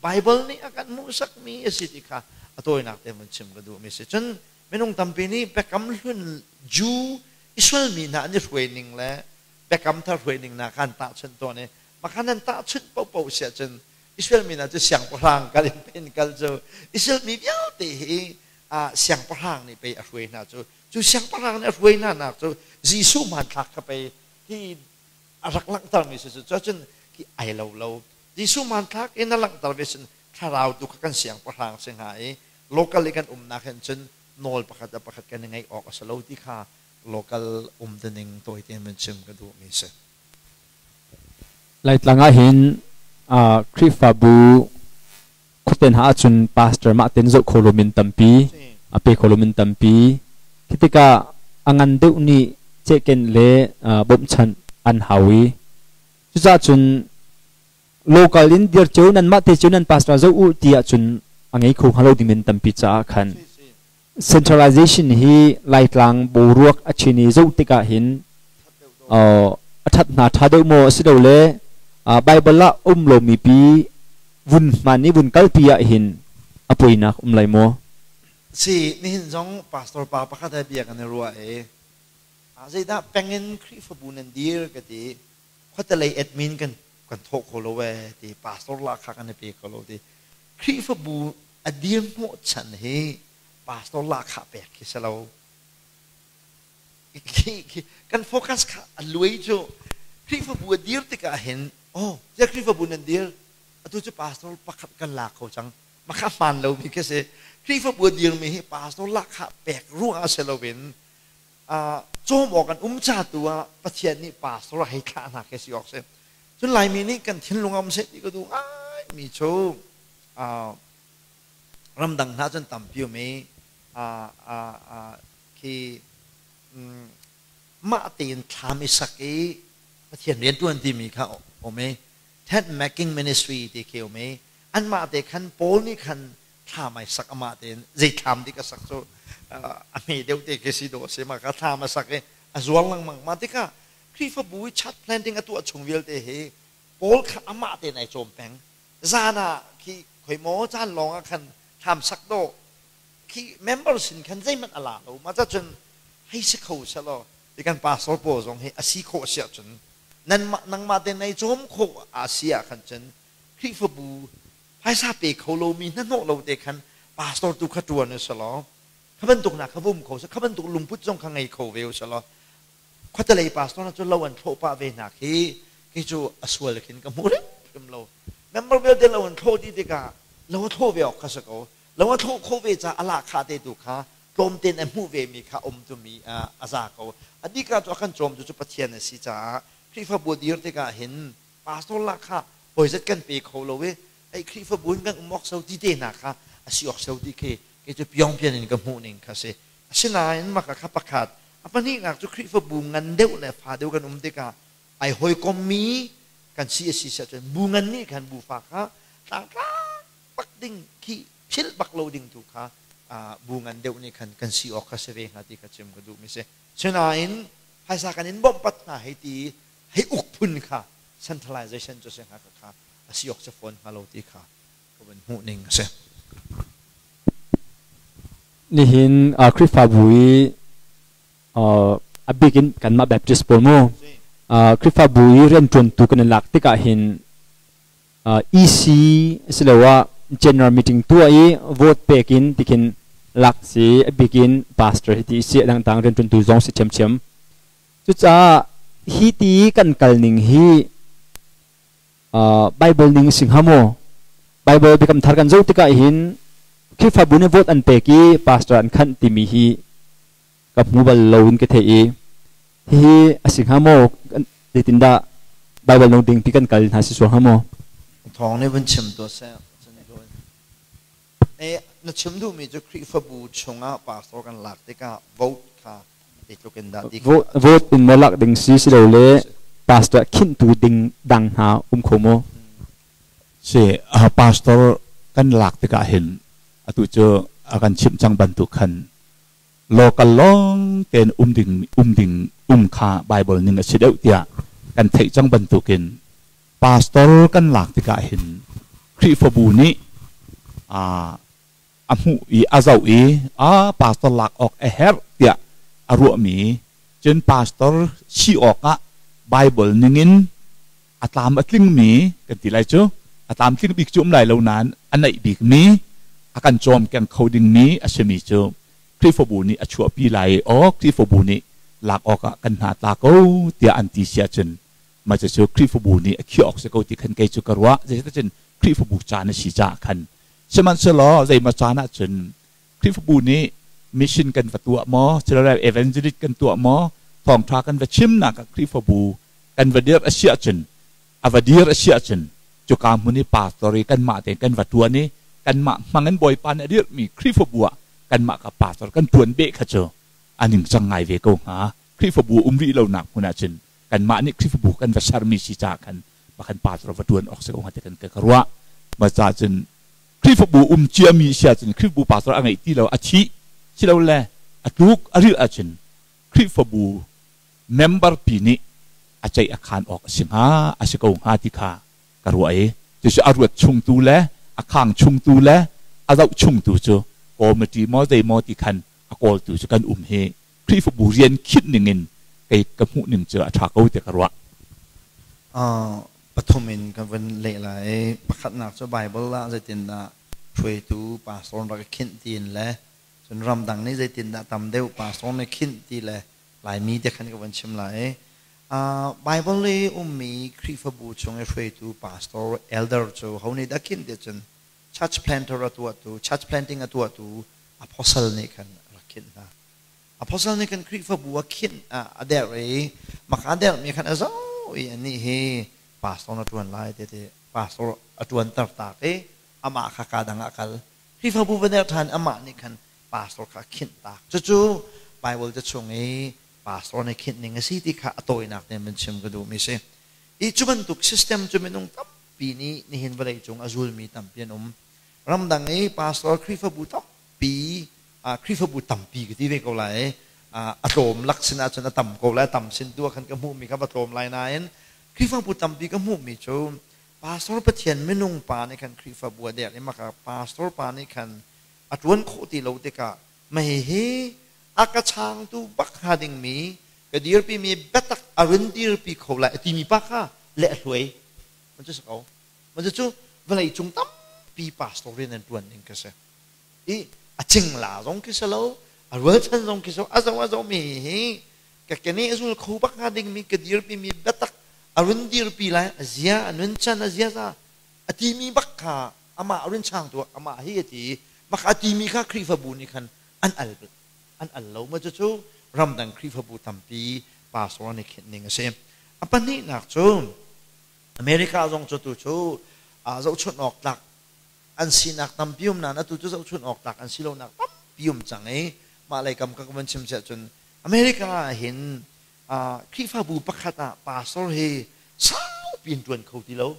Bible nih a kan hmuhsakmi a si ti kha a tawinak te vun chim ka duhmi a si. Cun minung tampi nih Biakam Hlun Jew Israel mi hna an i hruai ning le Biakam Thar hruai ning hna kha an tahchunh tawn i mah kha nan tahchunh paohpaoh si ahcun Israel mi hna cu siangpahrang kal in pen kal cu Israel mi vialte hi siangpahrang nih pei a hruai hna cu, cu siangpahrang nih a hruai hna nak cu Jesuh hmanthlak kha pei hi a rak langhtermi si cu. Cun khi ai lo lo. Jesuh hmanthlak in a langhter ve sin thlarau tu kha kan siangpahrang si hnga i local i kan umnak hin cun nawl pakhat le pakhat kan i ngeih awk a si lo ti kha local um ning tawi tein vun chim ka duhmi si. Laitlang ah hin Khrihfabu khuaten ha ahcun pastor mah ten zoh kho lomin tampi, a pe kho lomin tampi. Khi tikah a ngan deuh nih cehken le bawmhchanh an hau i cucaah cun local in dir cio nan mah te cio nan pastor zoh u ti ahcun a ngei kho hnga lo ding min tampi caah khan centralization hi Laitlang boruak a chin i zoh tikah hin a ṭhat hna ṭha deuh maw a si lo le Bible ah um lomi pi vun hman i vun kalpi ah hin a poinak um lai maw? Si, nihin zong pastor pa pakhat he bia kan i ruah i zeidah pengin Khrihfabu nan dir ka ti. Khuatelei admin kan kan thawh kho lo ee ti, pastor lahkhah kan i pe kho lo ti. Khrihfabu a dir hnawhchan hi Pastor lahkhah pek khi si lo. Kan focus kha a luai cu. Khrihfabu a dir tikah hin, oh, tiah Khrihfabu nan dir, atu cu pastor pakhat kan la kho cang. Mah kha hmaan lomi khi si. Khrihfabu a dirmi hi pastor lahkhah pek ruangah si loin cawm awk an um ca tu ah Pathian nih pastor a hei thlah hna khi si awk si. Cun Laimi nih kan thinlung a um seh ti ka duh ngaimi cu ramdang hna cun tampi um i khi mah tein thlam i sak i Pathian rian ṭuan timi kha um i tent making ministry ti khi um i anmah te khan Paul nih khan thlam ai sak, amah tein zei thlam dik a sak cu a hme deuh te khi si dawh a si, mah kha thlam a sak i a zuar lengmang. Mah tikah Khrihfabu i church planting a tuah chung vialte hi Paul kha amah tein ai cawm peng. Zan ah khi khoi maw caan lawng ah khan thlam sak dawh khi member sin khan zeihmanh a la lo. Mah cun hei si kho selaw ti kan pastor pawl zong hi a si khawh si ahcun nanmah nangmah te nei cawm khawh a si ah khan cun Khrihfabu phaisa pe kho lomi hnahnawh lo te khan pastor tu kha ṭuan u selaw kha bantuk nak kha vum kho seh, kha bantuk lungput zong kha ngei kho ve u selaw khuatelei pastor hna cu lo an thlawh pah ve hna khi kei cu a sual khin ka hmu hrimhrim lo. Member vialte lo an thlawh dih tikah lo a thlawh ve awk kha si ko. Lo a thlawh khawh ve caah a lahkhah te tu kha tlawmten a hmuh ve mi kha um tumi a za ko. A bik ah cu a kan cawmtu cu Pathian a si caah Khrihfabu dir tikah hin pastor lahkhah hawizat kan pe kho lo i ei Khrihfabu in kan um awk so ti te hna kha a si awk so ti khi kei cu piongpian in ka hmuh ning kha si. Asinain maka kha pakhat, a pahnihnak cu Khrihfabu ngan deuh le fa deuh kan um tikah ai hawikommi kan si a si cun bu ngan nih khan bu fa kha tlangtlak bak ding khi philh bak lo ding tu kha bu ngan deuh nih khan kan si awk kha si ve hnga ti kha chim ka duhmi si. Sinain phaisa kan in bawmh pat hna hei ti hei uk phun kha centralization cu si hnga kha a si awk si fawn hnga lo ti kha ka van hmuh ning a si. Nihin Khrihfabu i a bik in kanmah Baptist pawl mu Khrihfabu i rianṭuantu kan i lak tikah hin EC asiloah general meeting tuah i vote pek in tikhin lak si, a bik in pastor hi ti si, a dangdang rianṭuantu zong si ṭhiamṭhiam. Cucaah hi ti kan kal ning hi Bible ning si hnga maw? Bible Biakam Thar kan zoh tikah hin Khrihfabu nih vote an pek i pastor an khanh timi hi ka hmu bal lo in ka theih i hihi a si hnga maw? Zeitindah Bible nung ding ti kan kal hna si sual hnga maw? Thawng nih vun chim tuah seh. Na chim duhmi cu Khrihfabu chungah pastor kan lak tikah vote kha zeitluk in dah ti Vote in maw lak ding si silole pastor khinhtu ding dang hna um kho maw? Si, pastor kan lak tikah hin atu cu a kan chimh cang bantuk khan local lawng tein um ding um ding um kha Bible ning a si deuh tiah kan theih cang bantukin pastor kan lak tikah hin Khrihfabu nih a hmuh i a zoh i a pastor lak awk a herh tiah a ruahmi, cun pastor si awkah Bible ningin a tlam a tlingmi kan ti lai cu, a tlamtling bik cu um lai lo nain a naih bikmi, a kan cawmkeng kho dingmi a simi cu Khrihfabu nih a chuahpi lai i aw Khrihfabu nih lak awkah kan hna tla ko tiah an ti si ahcun mah cucu Khrihfabu nih a khiah awk si ko ti khan kei cu ka ruah. Zeicahtiah Khrihfabu caan a si caah khan. Sihmanhsehlaw zeimaw caan ahcun Khrihfabu nih mission kan va tuah maw, silole evangelist kan tuah maw, thawngṭha kan va chimnak ah Khrihfabu kan va dir a si ahcun, a va dir a si ahcun cuka hmun i pastor i kanmah tein kan va ṭuan i kanmah hmang in Bawipa nih a dirhmi Khrihfabu ah kanmah ka pastor kan ṭuan beh kha cu a ningcang ngai ve ko hnga. Khrihfabu um rih lonak hmun ahcun kanmah nih Khrihfabu kan va sermi si caah khan pakhan pastor va ṭuan awk si ko hnga ti kan ka ruah. Mah caah cun Khrihfabu um ciami si ahcun Khrihfabu pastor a ngeih ti lo, a thih silole a tluk a rilh ahcun Khrihfabu member pi nih a ceih a khaan awk a si hnga, a si ko hnga ti kha ka ruah i cucu a ruat chungtu le a khang chungtu le a zoh chungtu cu committee maw zeimaw ti khan a kawltu cu kan um hi Khrihfabu rian khinh ning in kei ka hmuh ning cu a ṭha ko tiah ka ruah. Pathum in kan vun leh lai. Pakhatnak cu Bible ah zeitindah hruaitu pastor rak i khinh tiin le Cun ramdang nih zeitindah tam deuh pastor nih khinh ti le Laimi te khan ka van chim lai. Bible i ummi Khrihfabu chung i hruaitu pastor, elder cu ho nih dah khinh ti cun church planter a tuahtu, church planting a tuahtu apostle nih khan rak khinh hna. Apostle nih kan Khrihfabu a khinh a derh i maka derhmi khan a zoh i anih hi pastor na ṭuan lai ti ti pastor a ṭuanter tak i amah kha ka dang ah kal. Khrihfabu va derh ṭhan amah nih khan pastor kha a khinh tak. Cucu Bible ca chung i pastor nih khinh ning a si ti kha a tawinak tein van chim ka duhmi si. I cu bantuk system cu minung tampi nih nihin vawlei cung a zulmi tampi an um. Ramdang i pastor Khrihfabu tampi Khrihfabu tampi ka ti ve ko lai. A tlawm lak sin ahcun a tam ko lai, a tam sin tu ah khan ka hmuhmi kha va tlawm lai nain Khrihfabu tampi ka hmuhmi cu pastor Pathian minung pa nih khan Khrihfabu a derh i maka pastor pa nih khan a ṭuan khawh ti lo tikah mei hi a ka changtu bak hnga dingmi ka dirpimi biatak a run dirpi kho lai a timi pa kha le a hluai man cu si ko man cu vawlei cung tampi pastor rian an ṭuan ning ka si i a cingla zong khi si lo a rualchan zong khi si lo a zo a zo mi hi ka kene zul kho bak hnga dingmi ka dirpimi biatak a run dirpi lai a zia a nun chan a ziaza a timi bak kha amah run changtu amah hi a ti maka a timi kha Khrihfabu nih khan an al an al lo ma cucu ramdang Khrihfabu tampi pastor an i khinh ning a si. A pahnihnak cu America zong cu tu cu zohchunh awk tlak an sinak tampi um nain atu cu zohchunh awk tlak an si lonak tampi um cang i mah lei kam ka van chim siah cun America ah hin Khrihfabu pakhat ah pastor hi saupi in ṭuan kho ti lo.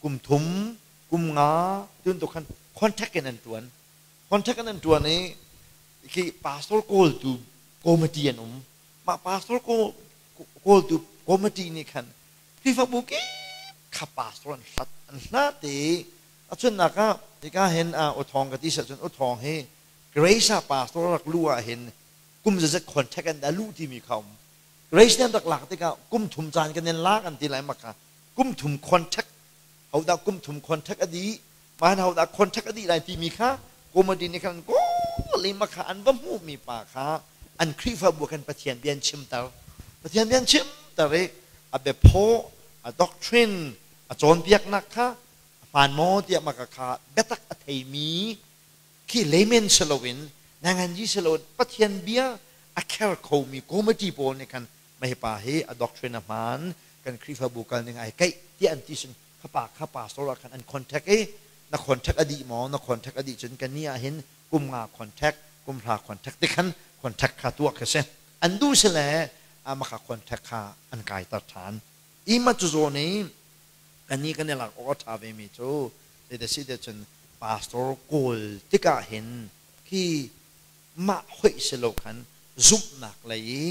Kum thum kum nga tuntuk khan contact in an ṭuan. Contact in an ṭuan i khi pastor kawltu committee an um. Mah pastor kawltu committee nih khan Khrihfabu kip kha pastor an hlat an hlat i a chunnak ah hika hin uthawng ka ti seh cun uthawng hi Grace ah pastor rak luh ah hin kum zazet contact an dah luh timi kha um. Grace nih an rak lak tikah kum thum caan kan in lak an ti lai maka kum thum contact hodah kum thum contact a dih man hodah contact a dih lai timi kha comedy nih khan kawl i makha an va hmuhmi pa kha an Khrihfabu kan Pathian bia an chimter Pathian bia an chimter i a biaphaw a doctrine a cawnpiaknak kha hmaan maw tiah maka kha biatak a theimi khi layman si loin nanganji si loin Pathian bia a kher khomi committee pawl nih khan mah pa hi a doctrine a hmaan kan Khrihfabu kal ning ai keih tiah an ti sin kha pa kha pastor ah khan an contact i na contact a dih maw na contact a dih cun kan ni ah hin kum nga contact kum hra contact ti khan contact kha tuah kha si an duh si le maka contact kha an kaiter ṭhan i ma cu zawn i kan ni kan i lak awk a ṭha ve mi cu zeiti si te cun pastor kawl tikah hin khi mah hoih si lo khan zumhnak lei i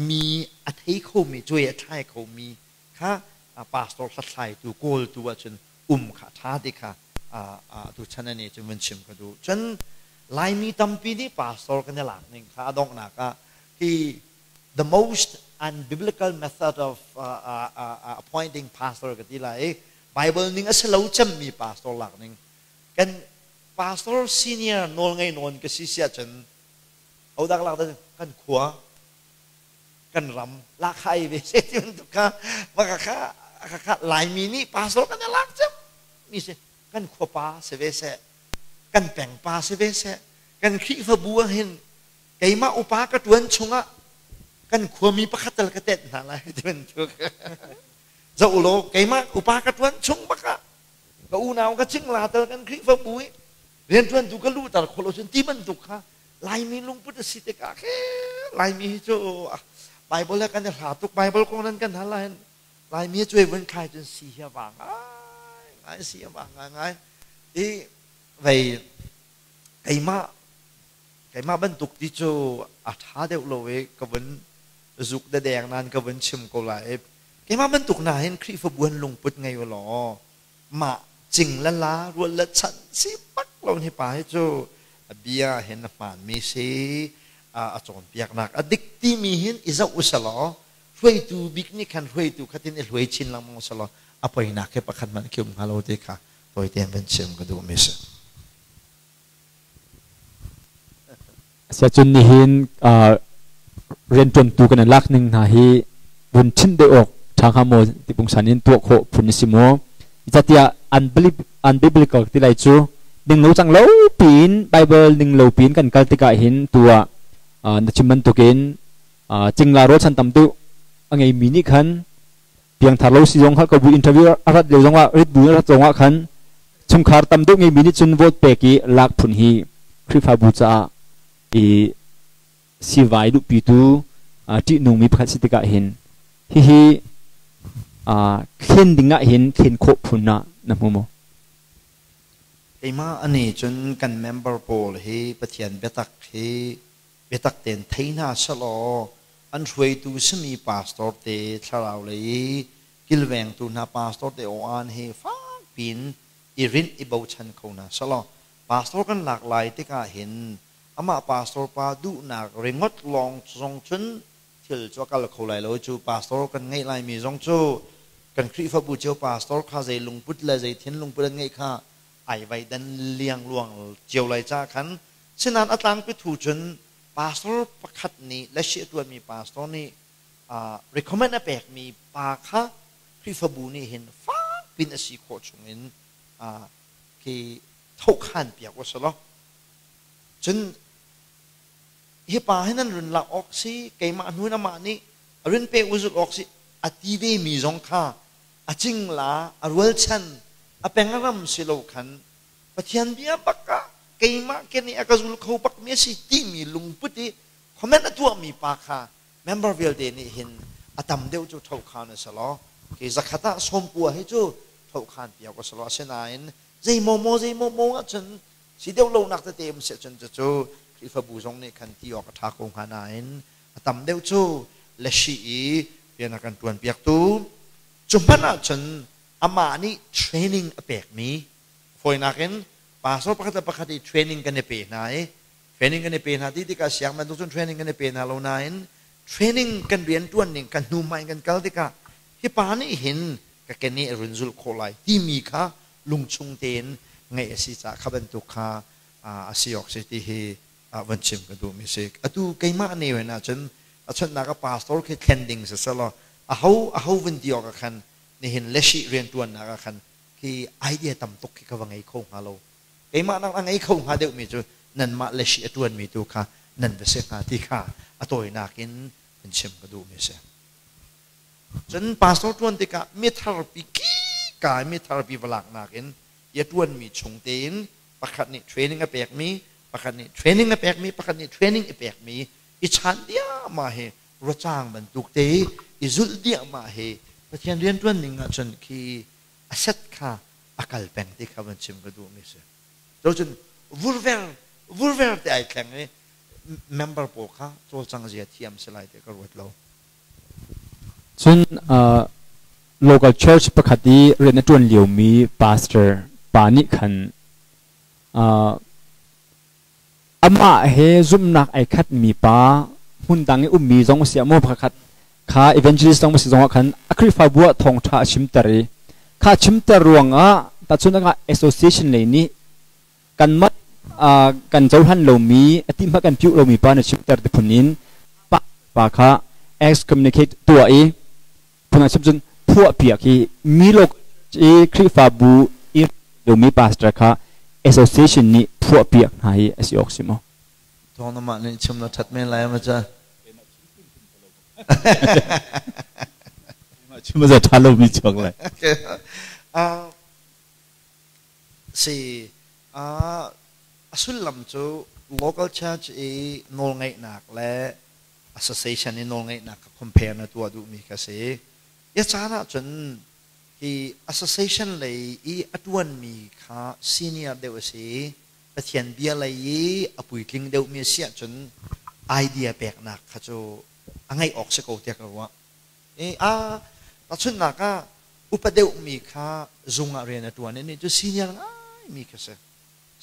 mi a thei khomi cuai a thlai khomi kha pastor hlathlaitu kawltu ahcun um kha ṭha ti kha tu chan ani cun vun chim ka duh. Cun Laimi tampi nih pastor kan i lak ning kha a donghnak ah hi the most unbiblical method of appointing pastor ka ti lai i Bible ning a si lo cemmi pastor lak ning kan pastor senior nawl ngei nawn ka si siah cun hodak lak kan khua kan ram lakhai ve se ti bantuk kha maka kha kha Laimi nih pastor kan i lak cem mi si kan khuapa si ve seh kan pengpa si ve seh kan Khrihfabu ah hin keimah upa ka tuan chungah kan khuami pakhat tal ka tet hna lai ti bantuk zoh law keimah upa ka tuan chung bakah ka unau ka cingla tal kan Khrihfabu i riantuantu ka luhter khawh lo cun ti bantuk kha Laimi lungput a si tikah khe Laimi hi cu Bible he kan i hla tuk Bible kong nan kan hal ahhin Laimi hi cuai vun khai cun si hi a vang ngai ngai si a vang ngai ngai i vei keimah keimah bantuk ti cu a ṭha deuh lo i ka vun zuk dadeng nan ka vun chim ko lai i keimah bantuk na hin Khrihfabu an lungput ngei u law mah cing le la rual le chan si bak lo hi pa hi cu a bia hin a hmaanmi si a cawnpiaknak a dik timi hin i zoh usalaw hruaitu bik nih khan hruaitu khatin i hruai chin lengmang usalaw a poinak hi pakhat hmanh khi um hnga lo ti kha tawite in van chim ka duhmi si. Siacun nihin rianṭuantu kan i lak ning hna hi vun chimh deuh awk ṭha hnga maw ti pungsan in tuah khawh phun a si maw? Zeicahtiah unbiblical ti lai cu ning lo cang lo piin Bible ning lo piin kan kal tikah hin tu ah na chim bantukin cingla rualchan tam deuh a ngeimi nih khan piangthar lo si zong kha ko bu interview a rat lio zongah rit bu a rat zongah khan chungkhar tam deuh ngeimi nih cun vote pek i lak phun hi Khrihfabu caah i sivai duhpitu ṭihnungmi pakhat si tikah hin hihi thlen ding ah hin thlen khawh phun ah na hmu maw? Keimah ani cun kan member pawl hi Pathian biatak hi biatak tein thei hna selaw an hruaitu simi pastor te thlarau lei i kilvengtu hna pastor te aw-aan hi fak piin i rinh i bochan kho hna selaw pastor kan lak lai tikah hin amah pastor pa duhnak ringot lawng zong cun thil cu a kal kho lai lo. Cu pastor kan ngeih laimi zong cu kan Khrihfabu cio pastor kha zei lungput le zei thinlungput an ngeih kha ai vai dan liangluang cio lai ca khan. Sinain a tlangpi thu cun pastor pakhat nih le shi a tuanmi pastor nih recommend a pekmi pa kha Khrihfabu nih hin fak pin a si khawh chungin khi thohkhan piak u selaw, cun hi pa hi nan run lak awk si, keimah hnu in amah nih a run pe u zulh awk si a ti ve mi zong kha a cingla a rualchan a peng a ram si lo khan Pathian bia bak ah keimah ke nih a ka zul kho bak mi a si timi lungput i comment a tuahmi pa kha member vialte nih hin a tam deuh cu ṭhokhan a si law ke zakhat ah 90 hi cu ṭhokhan piak a si law. Asinain zeimaw maw zeimaw maw ahcun si deuh lonak tete um si ahcun cucu Khrihfabu zong nih khan ti awk a ṭha ko hnga, nain a tam deuh cu le shi i rian a kan ṭuan piaktu cu hmanh ahcun amah nih training a pekmi fawinak in pastor pakhat le pakhat i training kan i pe hna i training kan i pe hna ti tikah siang bantuk cun training kan i pe hna lo, nain training kan rian ṭuan ning kan hnu hmai kan kal tikah hi pa nih hin ka kene a run zulh khawh lai timi kha lungchung tein ngeih a si caah kha bantuk kha a si awk si ti hi van chim ka duhmi si. Atu keimah ne hen ahcun a chonhnak a pastor khi thlen ding si selaw aho aho vun ti awk ah khan nihin leshi rianṭuannak ah khan khi idea tam tuk khi ka va ngei kho hnga lo. Keimah nak a ngei kho hnga deuhmi cu nanmah leshi a ṭuanmi tu kha nan va si hnga ti kha a tawinak in van chim ka duhmi si. Cun pastor ṭuan tikah mitharpi kika mitharpi va laknak in ya ṭuanmi chung tein pakhat nih training a pekmi, pakhat nih training a pekmi, pakhat nih training i pekmi i chan diahmah hi ruacang bantuk te i zulh diahmah hi Pathian rianṭuan ning ahcun khi a set kha a kal peng ti kha van chim ka duhmi si. Cun vurver vurver te ai thleng i member pawl kha cawlcang zia thiam si lai ti ka ruat lo. Cun local church pakhat i rian a ṭuan liomi pastor pa nih khan amah he zumhnak ai khatmi pa hmun dang i ummi zong a si ah maw pakhat kha evangelist zong a si zongah khan a Khrihfabu ah thawngṭha a chimter i kha chimter ruangah tahchunhnak ah association lei nih kanmah kan cohlan lomi a ti hmanh kan piuh lomi pa na chimter ti phun in pa pa kha excommunicate tuah i phun ah chim cun phuah piak hi mi lo i Khrihfabu i lomi pastor kha association nih phuah piak hna hi a si awk si maw? Thawng na mah nih chim na ṭhat men lai ma ca? Chim a za ṭha lomi chuak lai. Si a sullam cu local church i nawlngeihnak le association i nawlngeihnak kha compare na tuah duhmi kha si. Ya caan ahcun hi association lei i a ṭuanmi kha senior deuh a si, Pathian bia lei i a puitling deuhmi a si ahcun idea peknak kha cu a ngeih awk si ko tiah ka ruah. I a tahchunhnak ah upa deuhmi kha zung ah rian a ṭuan i nih cu senior ngaimi kha si.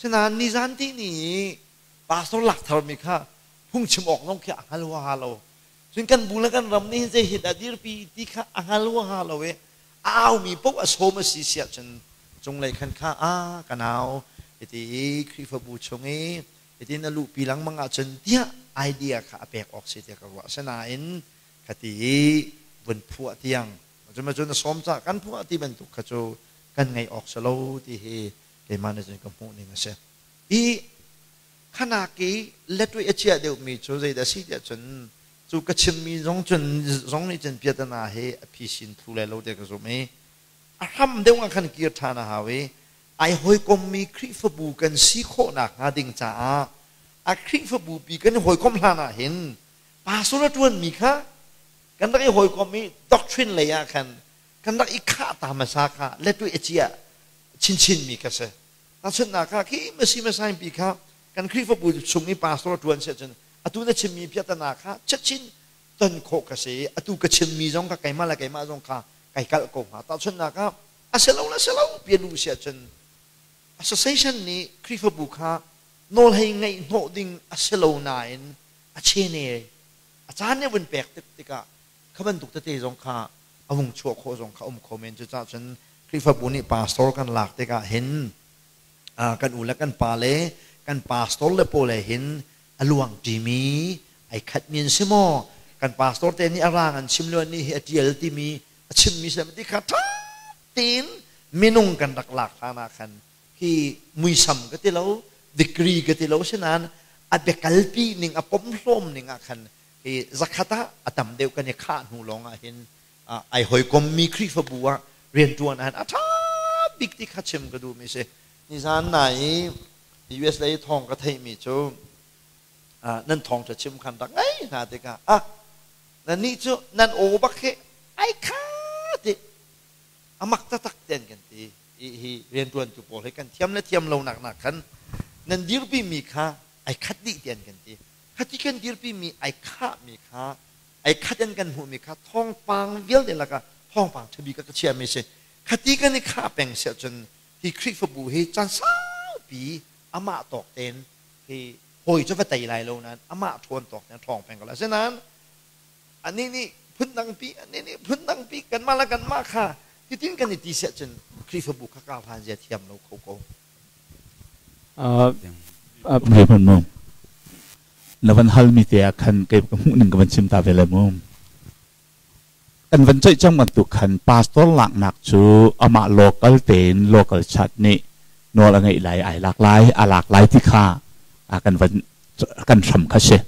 Sinain nizan ti ni i pastor lak tharmi kha phungchim awk zong khi a hngal huaha lo. Cun kan bu le kan ram nih hin zei hi dah dirpi ti kha a hngal huaha lo i a aumi paoh a sawm a si siah cun cunglei khan kha a ka nau hiti i Khrihfabu chung i Hitin a luhpi lengmang ahcun tiah idea kha a pek awk si tiah ka ruah. Asinain khati i vun phuah tiang cun cun a sawm ca kan phuah ti bantuk kha cu kan ngeih awk si lo ti hi keimah nih cun ka hmuh ning a si. I khanak i letwih a chia deuhmi cu zeidah a si tiah cun cu ka chimmi zong cun zong nih cun piatana hi a phisin thlu lai lo tiah ka zumh i a hram deuh ah khan kir ṭhan a hau i ai hawikommi Khrihfabu kan si khawhnak hnga ding caah a Khrihfabu pi kan i hawikom hlan ah hin pastor a ṭuanmi kha kan rak i hawikom i doctrine lei ah khan kan rak i khah ta hmasa kha letwih a cia chinchin mi kha si. Tahchunhnak kha khi masi masain pi kha kan Khrihfabu chung i pastor a ṭuan si ahcun atu na chimmi piahtana kha chatchin ton khawh ka si. Atu ka chimmi zong kha keimah le keimah zong kha kai kalh ko hnga. Tahchunhnak ah a si lo le si lo pianu si ahcun association nih Khrihfabu kha nawl hei ngeih hnawh ding a si lo nain a chene a caan nih vun pek tik tikah kha bantuk tete zong kha a vung chuah khawh zong kha um kho men. Cucaah cun Khrihfabu nih pastor kan lak tikah hin kan u le kan pa le kan pastor le pawl he hin a luang ṭimi ai khatmi an si maw, kan pastor te nih a rang an chim lo nih hi a ṭial timi a chimmi si ti kha ṭha tein minung kan rak lak hlan ah khan hi muisam ka ti lo, degree ka ti lo, sinain a biakalpi ning a pomhlawm ning ah khan hi zakhat ah a tam deuh kan i khah hnu lawng ah hin ai hawikommi Khrihfabu ah rianṭuan ah hin a ṭha bik ti kha chim ka duhmi si. Nizan nai i US lei thawng ka theihmi cu nan thawngṭha chim khan rak ngai hna tikah ah nannih cu nan aw bak hi ai kha ti amak taktak ten kan ti. Hi rianṭuantu pawl hi kan thiam le thiam lo nak nak khan nan dirpi mi kha ai khat dih tian kan ti. Khati kan dirpi mi ai khah mi kha ai khat in kan hmuh mi kha thawngpang vialte lakah thawngpang ṭhabi ka ka chia mi si. Khati kan i khah peng siah cun hi Khrihfabu hi caan saupi amah tawk tein hi hawi cu va tei lai lo nain amah ṭhawn tawk tein ṭhawng peng ko lai. Asinain anih nih phundangpi, anih nih phundangpi, kanmah le kanmah kha hitin kan i ti siah cun Khrihfabu kha kar hlan zia thiam lo kho ko. Hmun mu na van hal mi te ah khan kei ka hmuh ning ka van chim ta ve le mu. Kan van ceih cang bantuk khan pastor laknak cu amah local tein local chat nih nawl a ngeih lai, ai lak lai, a lak lai ti kha kan van kan hram kha si.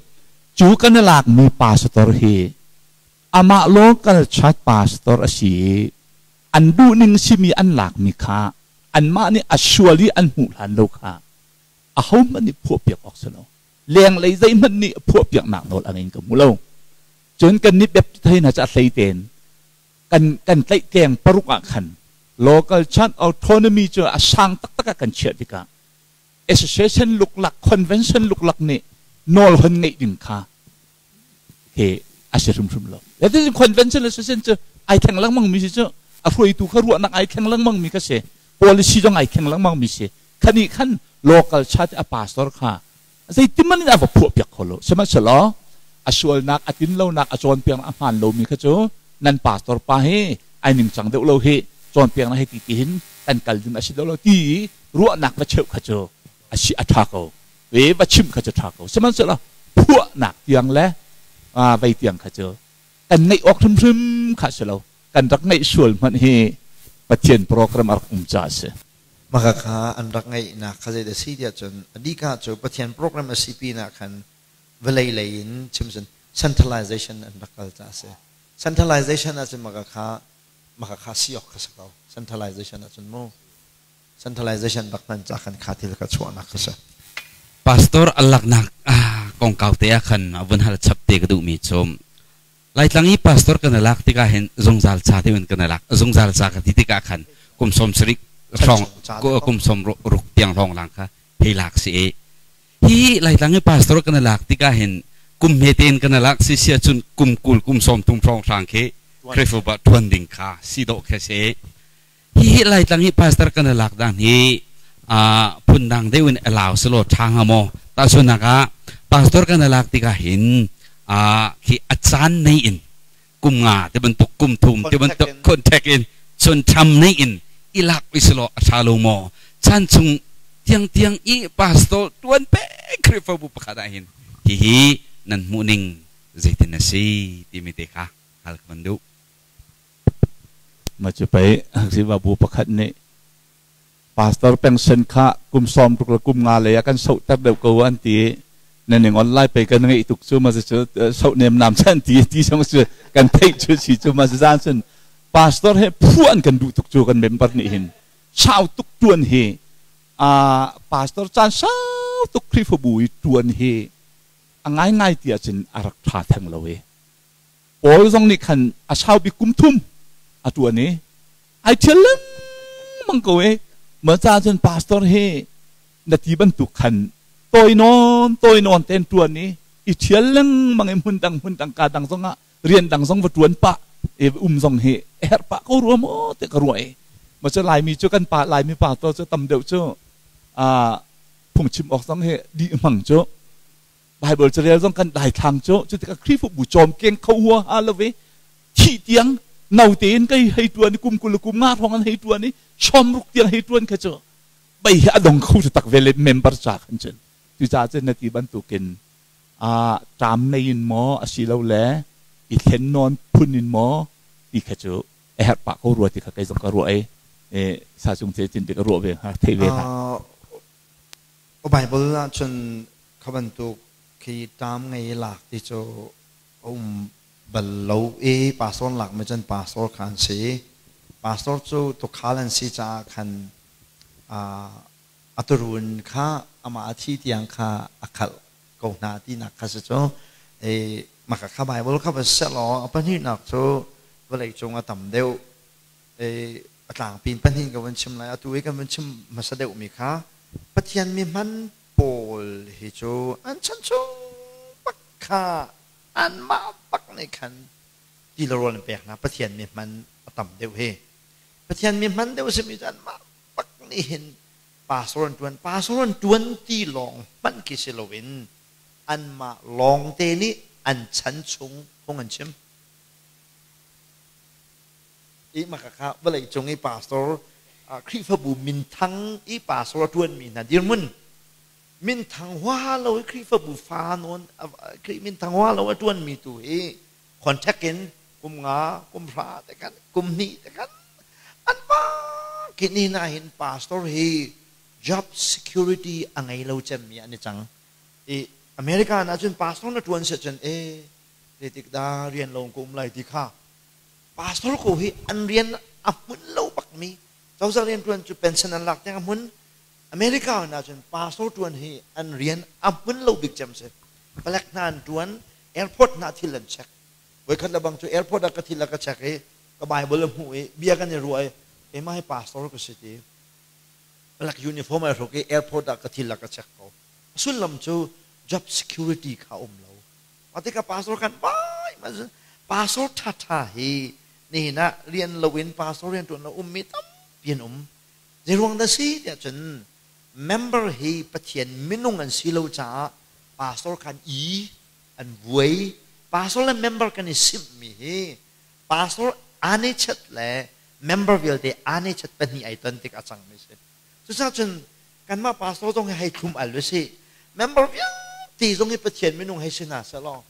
Cu kan i lakmi pastor hi amah local chat pastor a si i an duhning simi an lakmi kha anmah nih a sual i an hmuh hlan lo kha ahohmanh nih phuahpiak awk si lo. Lenglei zeihmanh nih phuahpiaknak nawl a ngei ka hmu lo. Cun kan nih Baptist hna cu a hlei tein kan kan tlaihtleng paruk ah khan local church autonomy cu a sang taktak ah kan chiah tikah association luklak, convention luklak nih nawl hon ngeih ding kha he a si hrimhrim lo. That is convention association cu ai thleng lengmang mi si cu, a hruaitu kha ruahnak ai thleng lengmang mi kha si, policy zong ai thleng lengmang mi si. Khani khan local church a pastor kha zeitin man in a va phuah piak kho lo. Sihmanhsehlaw a sualnak, a tinlonak, a cawnpiaknak a hmaan lomi kha cu nan pastor pa hi ai ningcang deuh lo hi, cawnpiaknak hi ti ti hin kan kal ding a si deuh lo ti i ruahnak va cheuh kha cu a si a ṭha ko e, va chimh kha cu ṭha ko. Sihmanhsehlaw phuahnak tiang le vei tiang kha cu kan ngeih awk hrimhrim kha si lo. Kan rak ngeih sual hmanh hi Pathian program a rak um caah a si. Maka kha an rak ngeihnak kha zeidah si tiah cun a dika cu Pathian program a si pinah khan vawlei lei in chim cun centralization an rak kal caah a si. Centralization ahcun maka kha si awk kha si ko. Centralization ahcun mu centralization rak hman ca khan kha thil kha chuahnak kha si. Pastor alaknak kongkau te ah khan vun hal chap te ka duhmi cu Laitlang i pastor kan i lak tikah hin zungzal ca te in kan i lak. Zungzal ca ka ti tikah khan kum 70 hrawng, kum 60 tiang hrawng lang kha hei lak si i hi Laitlang i pastor kan i lak tikah hin kum hme tein kan i lak si sia cun kum 20, kum 30 hrawng hrang khi Khrihfabu ṭuan ding kha si dawh kha si. Hihi Laitlang hi pastor kan i lak dan hi phundang deuh in allow selaw ṭha hnga maw? Tahchunhnak ah pastor kan i lak tikah hin khi a caan nei in kum nga ti bantuk, kum thum ti bantuk contact in cun ṭham nei in i lak ui selaw a ṭha lo maw? Chan chung tiang tiang i pastor tuan peng Khrihfabu pakhat ah hin hihi nan hmuh ning zeitin a si timi te kha hal ka van duh. Ma cu pei Khrihfabu pakhat nih pastor pension kha kum sawm ruk le kum nga lei ah kan sohter deuh ko an ti i na ning online pei kan ngeih tuk cu ma cu soh nem nam chan ti ti song cu kan theih cu si cu ma zan cun pastor he phu an kan duh tuk cu kan member nih hin sau tuk tuan hi a pastor caan sau tuk Khrihfabu i tuan hi a ngaingai ti ahcun a rak tha theng lo i Paul zong nih khan a sau bik kum thum a tuan i ai thial lengmang ko i ma ca cun pastor hi na ti bantuk khan tawi nawn tawi nawn ten tuan i i thial lengmang i hmun dang hmun dang ka dang zong ah rian dang zong va tuan pah i um zong hi herh pah ko rua maw te ka ruah i ma cu Laimi cu kan pa Laimi pastor cu tam deuh cu a phungchim awk zong hi dih hmang cu Bible carel zong kan daithlang cu cu tikah Khrihfabu cawmkeng kho hua ha lo ve thih tiang no tein kai hei tuan i kum 20 kum nga hrawng an hei tuan i 60 tiang hei tuan kha cu bei hi a dong kho tak ve le member ca khan cun cucaah cun na ti bantukin a ṭam nei in maw asilo le i thlen nawn phun in maw ti kha cu a herh pah ko rua ti kha kei zong ka ruah i sa cung te cin ti ka ruah ve hnga thei ve hlah. Bible ah cun kha bantuk khi ṭam ngei lak ti cu a um bal lo i pastor lak mi cun pastor kha an si. Pastor cu tuukhal an si caah khan a tuurun kha amah a thi tiang kha a khalh ko hna tinak kha si cu. Mah kha Bible kha va seh law a pahnihnak cu vawleicung a tam deuh. A tlangpi in pahnih ka vun chim lai. Atu i kan vun chim hmasa deuhmi kha Pathian mi hman pawl hi cu an chan chung bak kha anmah bak nih khan ti le rawl an pek hna. Pathian mi hman a tam deuh hi. Pathian mi hman deuh simi cu anmah bak nih hin pastor an ṭuan. Pastor an ṭuan ti lawng hmanh khi si loin anmah lawngte nih an chan chung phung an chim. I mah kha vawleicung i pastor Khrihfabu minthang i pastor a ṭuanmi hna dirhmun minthang hua lo i Khrihfabu fa nawn Khrih minthang hua lo a ṭuanmi tu hi contact in kum nga kum hra te khan kum hnih te khan an pa khi ni na hin pastor hi job security a ngei lo cemmi an i cang i America ah cun pastor na ṭuan si cun e zeitik dah rian lo ka um lai ti kha pastor ko hi an rian a hmun lo bakmi cozah rian ṭuan cu pension an lak tiang a hmun. America ah cun pastor ṭuan hi an rian a hmun lo bik cem si. Palek hna an ṭuan, airport hna thil an check. Voikhat le bang cu airport ah ka thil a ka check i ka Bible a hmuh i bia kan i ruah i keimah hi pastor ka si ti palek uniform ai hruk i airport ah ka thil a ka check ko. A sullam cu job security kha um lo. Mah tikah pastor kan vai ma pastor ṭhaṭha hi nihin ah rian loin pastor rian ṭuan lo ummi tampi an um. Zeiruang dah si tiah cun member hi Pathian minung an si lo caah pastor khan i an vuai. Pastor le member kan i simhmi hi pastor aa chat le member vialte aa chat pahnih ai ton tik a cangmi si. Cucaah cun kanmah pastor zong hi hei thlum al usih. Member vialte zong hi Pathian minung hei si hna seh law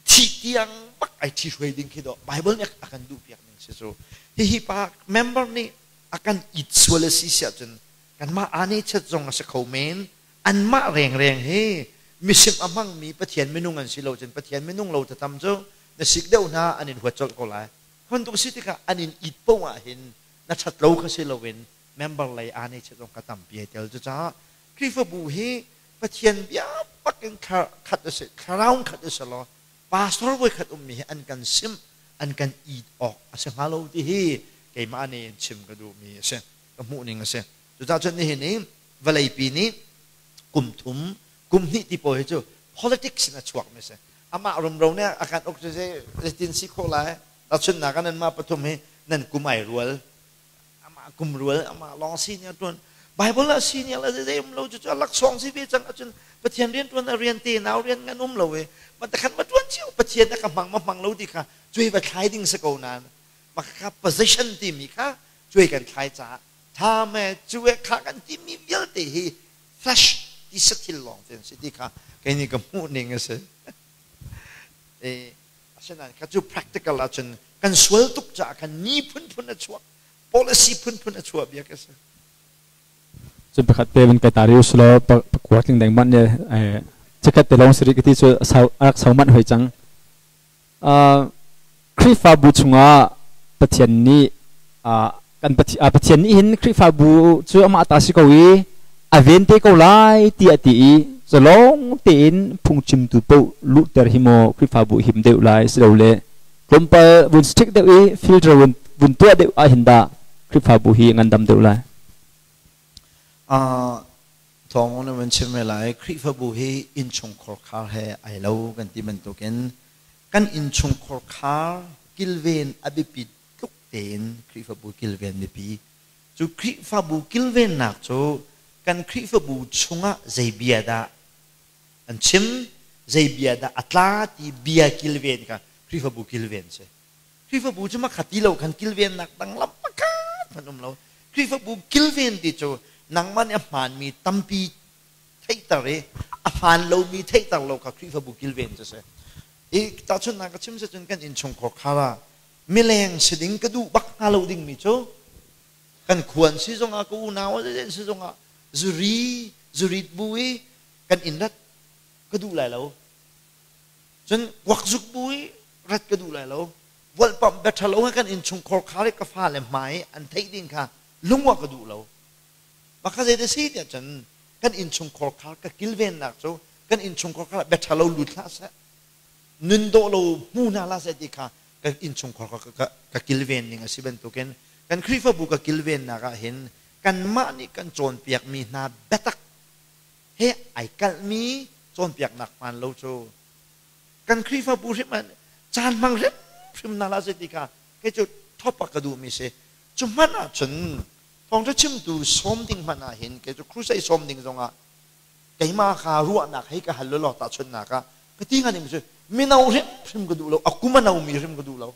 thih tiang bak ai ṭhi hruai ding khi dawh Bible nih a kan duh piak ning si cu. Hihi pa member nih a kan it sual a si siah cun kanmah aa ne chat zong a si kho men. Anmah rengreng hi misim a hmangmi Pathian minung an si lo cun Pathian minung lo tatam cu na sik deuh hna an in huat colh ko lai. Bantuk si tikah an in it poah ah hin na ṭhat lo kha si loin member lei aa nei zong kha tampi ai tel. Cucaah Khrihfabu hi Pathian bia bak in khat a si, thlarau khat a si law pastor voi khat ummi hi an kan simh, an kan it awk a si hnga lo ti hi keimah nih in chim ka duhmi a si, ka hmuh ning a si. Cucaah cun nihin i vawleipi nih kum thum, kum hnih ti pawl hi cu politics in a chuakmi a si. Amah rumro nih a kan uk cu zeitin si khawh lai? Tahchunhnak ah nanmah pathum hi nan kum ai rual, amah kum rual, amah lawng senior tuan. Bible ah senior le zei um lo cu cu laksawng si ve cang ahcun Pathian rian tuan a rian te nau rian ngan um lo e ma takhan ma tuan cio Pathian a ka hmang ma hmang lo ti kha cuai va thlai ding si ko nain ma kha position timi kha cuai kan thlai caah. Tham e cu e kha kan timi vialte hi flesh ti sathil lawng te an si ti kha kei nih ka hmuh ning a si. E, asinain kha cu practical ahcun kan sual tuk caah khan ni phunphun a chuak, policy phunphun a chuah bia ka si. Cun pakhat te van kai tari usulaw pakua tling deng manh ne chikhat te lawng siri ka ti cu rak sau manh hoi cang. Khrihfabu chungah Pathian nih kan Pathian nih hin Khrihfabu cu amah ta si ko i a ven te ko lai ti a ti i zalong tein phungchimtu paoh luhter hi maw Khrihfabu him deuh lai silole tlawmpal vun strict deuh i filter vun tuah deuh ah hin dah Khrihfabu hi ngandam deuh lai? Thawng na van chim ve lai. Khrihfabu hi innchungkhar khar he ai lo kan ti bantukin kan innchungkhar khar kilven a biapi tluk tein Khrihfabu kilven biapi. Cu Khrihfabu kilvennak cu kan Khrihfabu chungah zei bia dah an chim, zei bia dah a tla ti bia kilven kha Khrihfabu kilven si. Khrihfabu cu makha ti lo khan kilvennak dang lam pakhat hmanh um lo. Khrihfabu kilven ti cu nangmah nih a hmaanmi tampi theihter i a hmaan lomi theihter lo kha Khrihfabu kilven cu si. I tahchunhnak ka chim si cun kan innchungkhar khar ah mileng si ding ka duh bak hnga lo dingmi cu kan khuan si zongah ka unau si zongah zuri zurit bu i kan inn rat ka duh lai lo. Cun kuakzuk bu i rat ka duh lai lo. Volhpamh bia ṭhalo he kan innchungkhar khar i ka fale hmai an theih ding kha lungwa ka duh lo. Mah kha zei si tiah cun kan innchungkhar khar ka kilvennak cu kan innchungkhar khar bia ṭhalo lut hlah seh, nun dawh lo hmu hna hlah seh ti kha kan innchungkhar ka kilven ning a si bantukin kan Khrihfabu ka kilvennak ah hin kanmah nih kan cawnpiakmi hna biatak he ai kalhmi cawnpiaknak hmaan lo cu kan Khrihfabu hrim ah caan hmang hrimhrim hna hlah seh ti kha kei cu thop a ka duhmi si. Cu hmanh ah cun thawngṭha chimtu sawm ding hmanh ah hin kei cu crusade sawm ding zongah keimah kha ruahnak hei ka hal law tahchunhnak ah ka ti hnga ding cu mino hrimhrim ka duh lo, a kum a nomi hrim ka duh lo.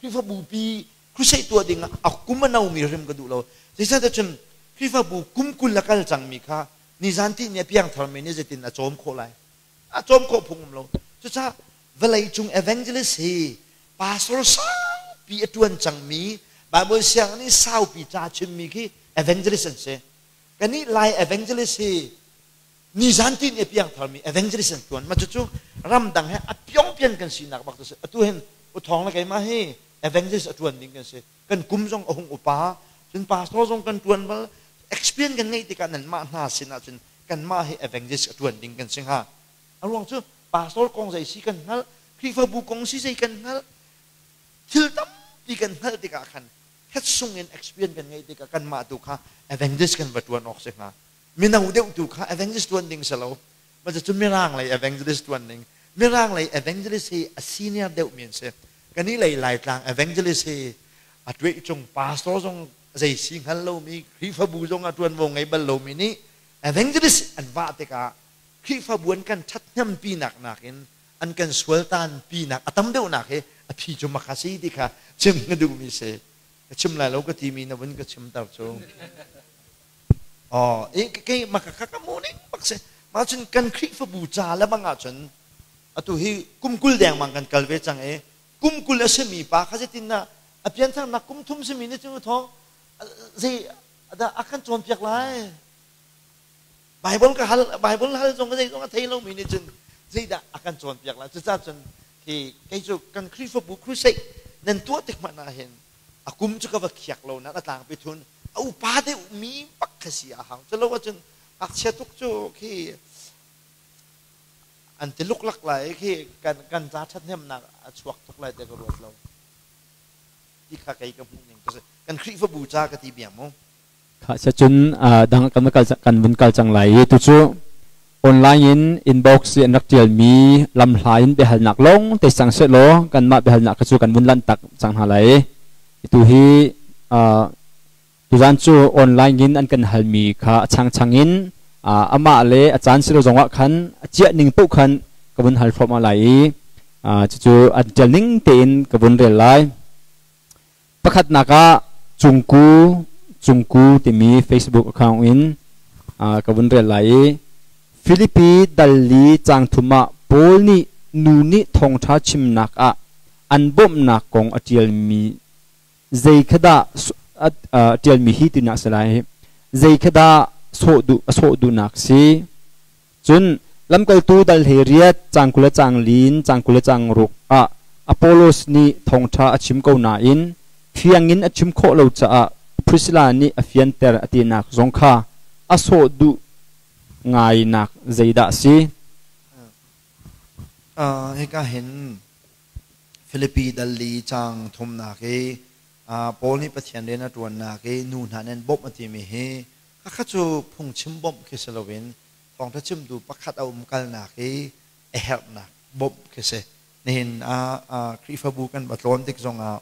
Khrihfabu pi crusade tuah ding ah a kum a nomi hrim ka duh lo. Zeicahtiah cun Khrihfabu kum 20 a kal cangmi kha nizan ti ni a piangtharmi nih zeitin a cawm khawh lai? A cawm khawh phung um lo. Cucaah vawlei cung evangelist hi pastor saupi a ṭuan cangmi Bible sianginn i saupi ca chimmi khi evangelist an si. Kannih Lai evangelist hi nizan ti ni a piangtharmi evangelist an ṭuan. Mah cucu ramdang he a piongpian kan sinak bak cu si. Atu hin U Thawng le keimah hi evangelist a ṭuan ding kan si. Kan kum zong a hung upa, cun pastor zong kan ṭuan bal. Experience kan ngeih tikah nanmah hna sin ahcun kanmah hi evangelist a ṭuan ding kan si hnga. A ruang cu pastor kong zei si kan hngalh, Khrihfabu kong si zei kan hngalh, thil tampi kan hngalh tikah khan khat sung in experience kan ngeih tikah kanmah tu kha evangelist kan va ṭuan awk si hnga. Mino deuh tu kha evangelist ṭuan ding si lo. Mah cu mirang lei evangelist ṭuan ding. Mirang lei evangelist hi a senior deuh mi an si. Kanih lei Laitlang evangelist hi a tueh cung pastor zong zei si hngal lomi Khrihfabu zong a ṭuanvo ngei bal lomi nih evangelist an vah tikah Khrihfabu an kan ṭhathnempinak nakin an kan sualtanpinak a tam deuhnak hi a phi cu makha si ti kha chim ka duhmi si. Ka chim lai lo ka timi na vun ka chimter cu. Oh, e kei maka kha ka mu ning bak si. Mah cun kan Khrihfabu ca le bang ahcun atu hi kum 20 dengmang kan kal ve cang i kum 20 a simi pa kha zeitin dah a piantharnak kum thum simi nih cun thawng zei dah a kan cawnpiak lai? Bible ka hal Bible hal zong zei zong a thei lomi nih cun zeidah a kan cawnpiak lai? Cucaah cun khi kei cu kan Khrihfabu crusade nan tuah tik hmanh ah hin a kum cu ka va khiak lo na a tlangpi thun a upa deuh mi bak kha si a hau. Culo ahcun ngakchia tuk cu khi an ti luklak lai khi kan kan ca ṭhathnemnak a chuak tuk lai tiah ka ruat lo. Ti kha kei ka hmuh ning kan Khrihfabu ca ka ti bia mu. Kha cun dang kan kal kan vun kal cang lai i tucu online in inbox i an rak ṭialmi lamhla in biahalnak lawng te cang sehlaw kanmah biahalnak kha cu kan vun lanhtak cang hna lai i tu hi tuzan cu online in an kan halmi kha a changchang in amah le a caan si lo zongah khan a ciah ning paoh khan ka vun hal thluahmah lai i cucu an ṭial ning tein ka vun rel lai. Pakhatnak ah Cungku Cungku timi Facebook account in ka vun rel lai i Filipi dal li caang thum ah Paul nih nu nih thawngṭha chimnak ah an bawmhnak kong a ṭialmi zei kha dah a ṭialmi hi tinak si lai. Zei kha dah sawh duh a sawh duhnak si? Cun lamkaltu dal he riat caang 20 le caang lin caang 20 le caang ruk ah Apollos nih thawngṭha a chim ko nain fiang in a chim khawh lo caah Priscilla nih a fianter a tinak zong kha a sawh duh ngainak zeidah a si? Hika hin Filipi dal li caang thumnak i Paul nih Pathian rian a ṭuannak i nu hna nih an bawmh a timi hi khakha cu phungchim bawmh khi si loin thawngṭha chimtu pakhat a umkalnak i a herhnak bawmh khi si. Nihin ah Khrihfabu kan va tlawn tik zongah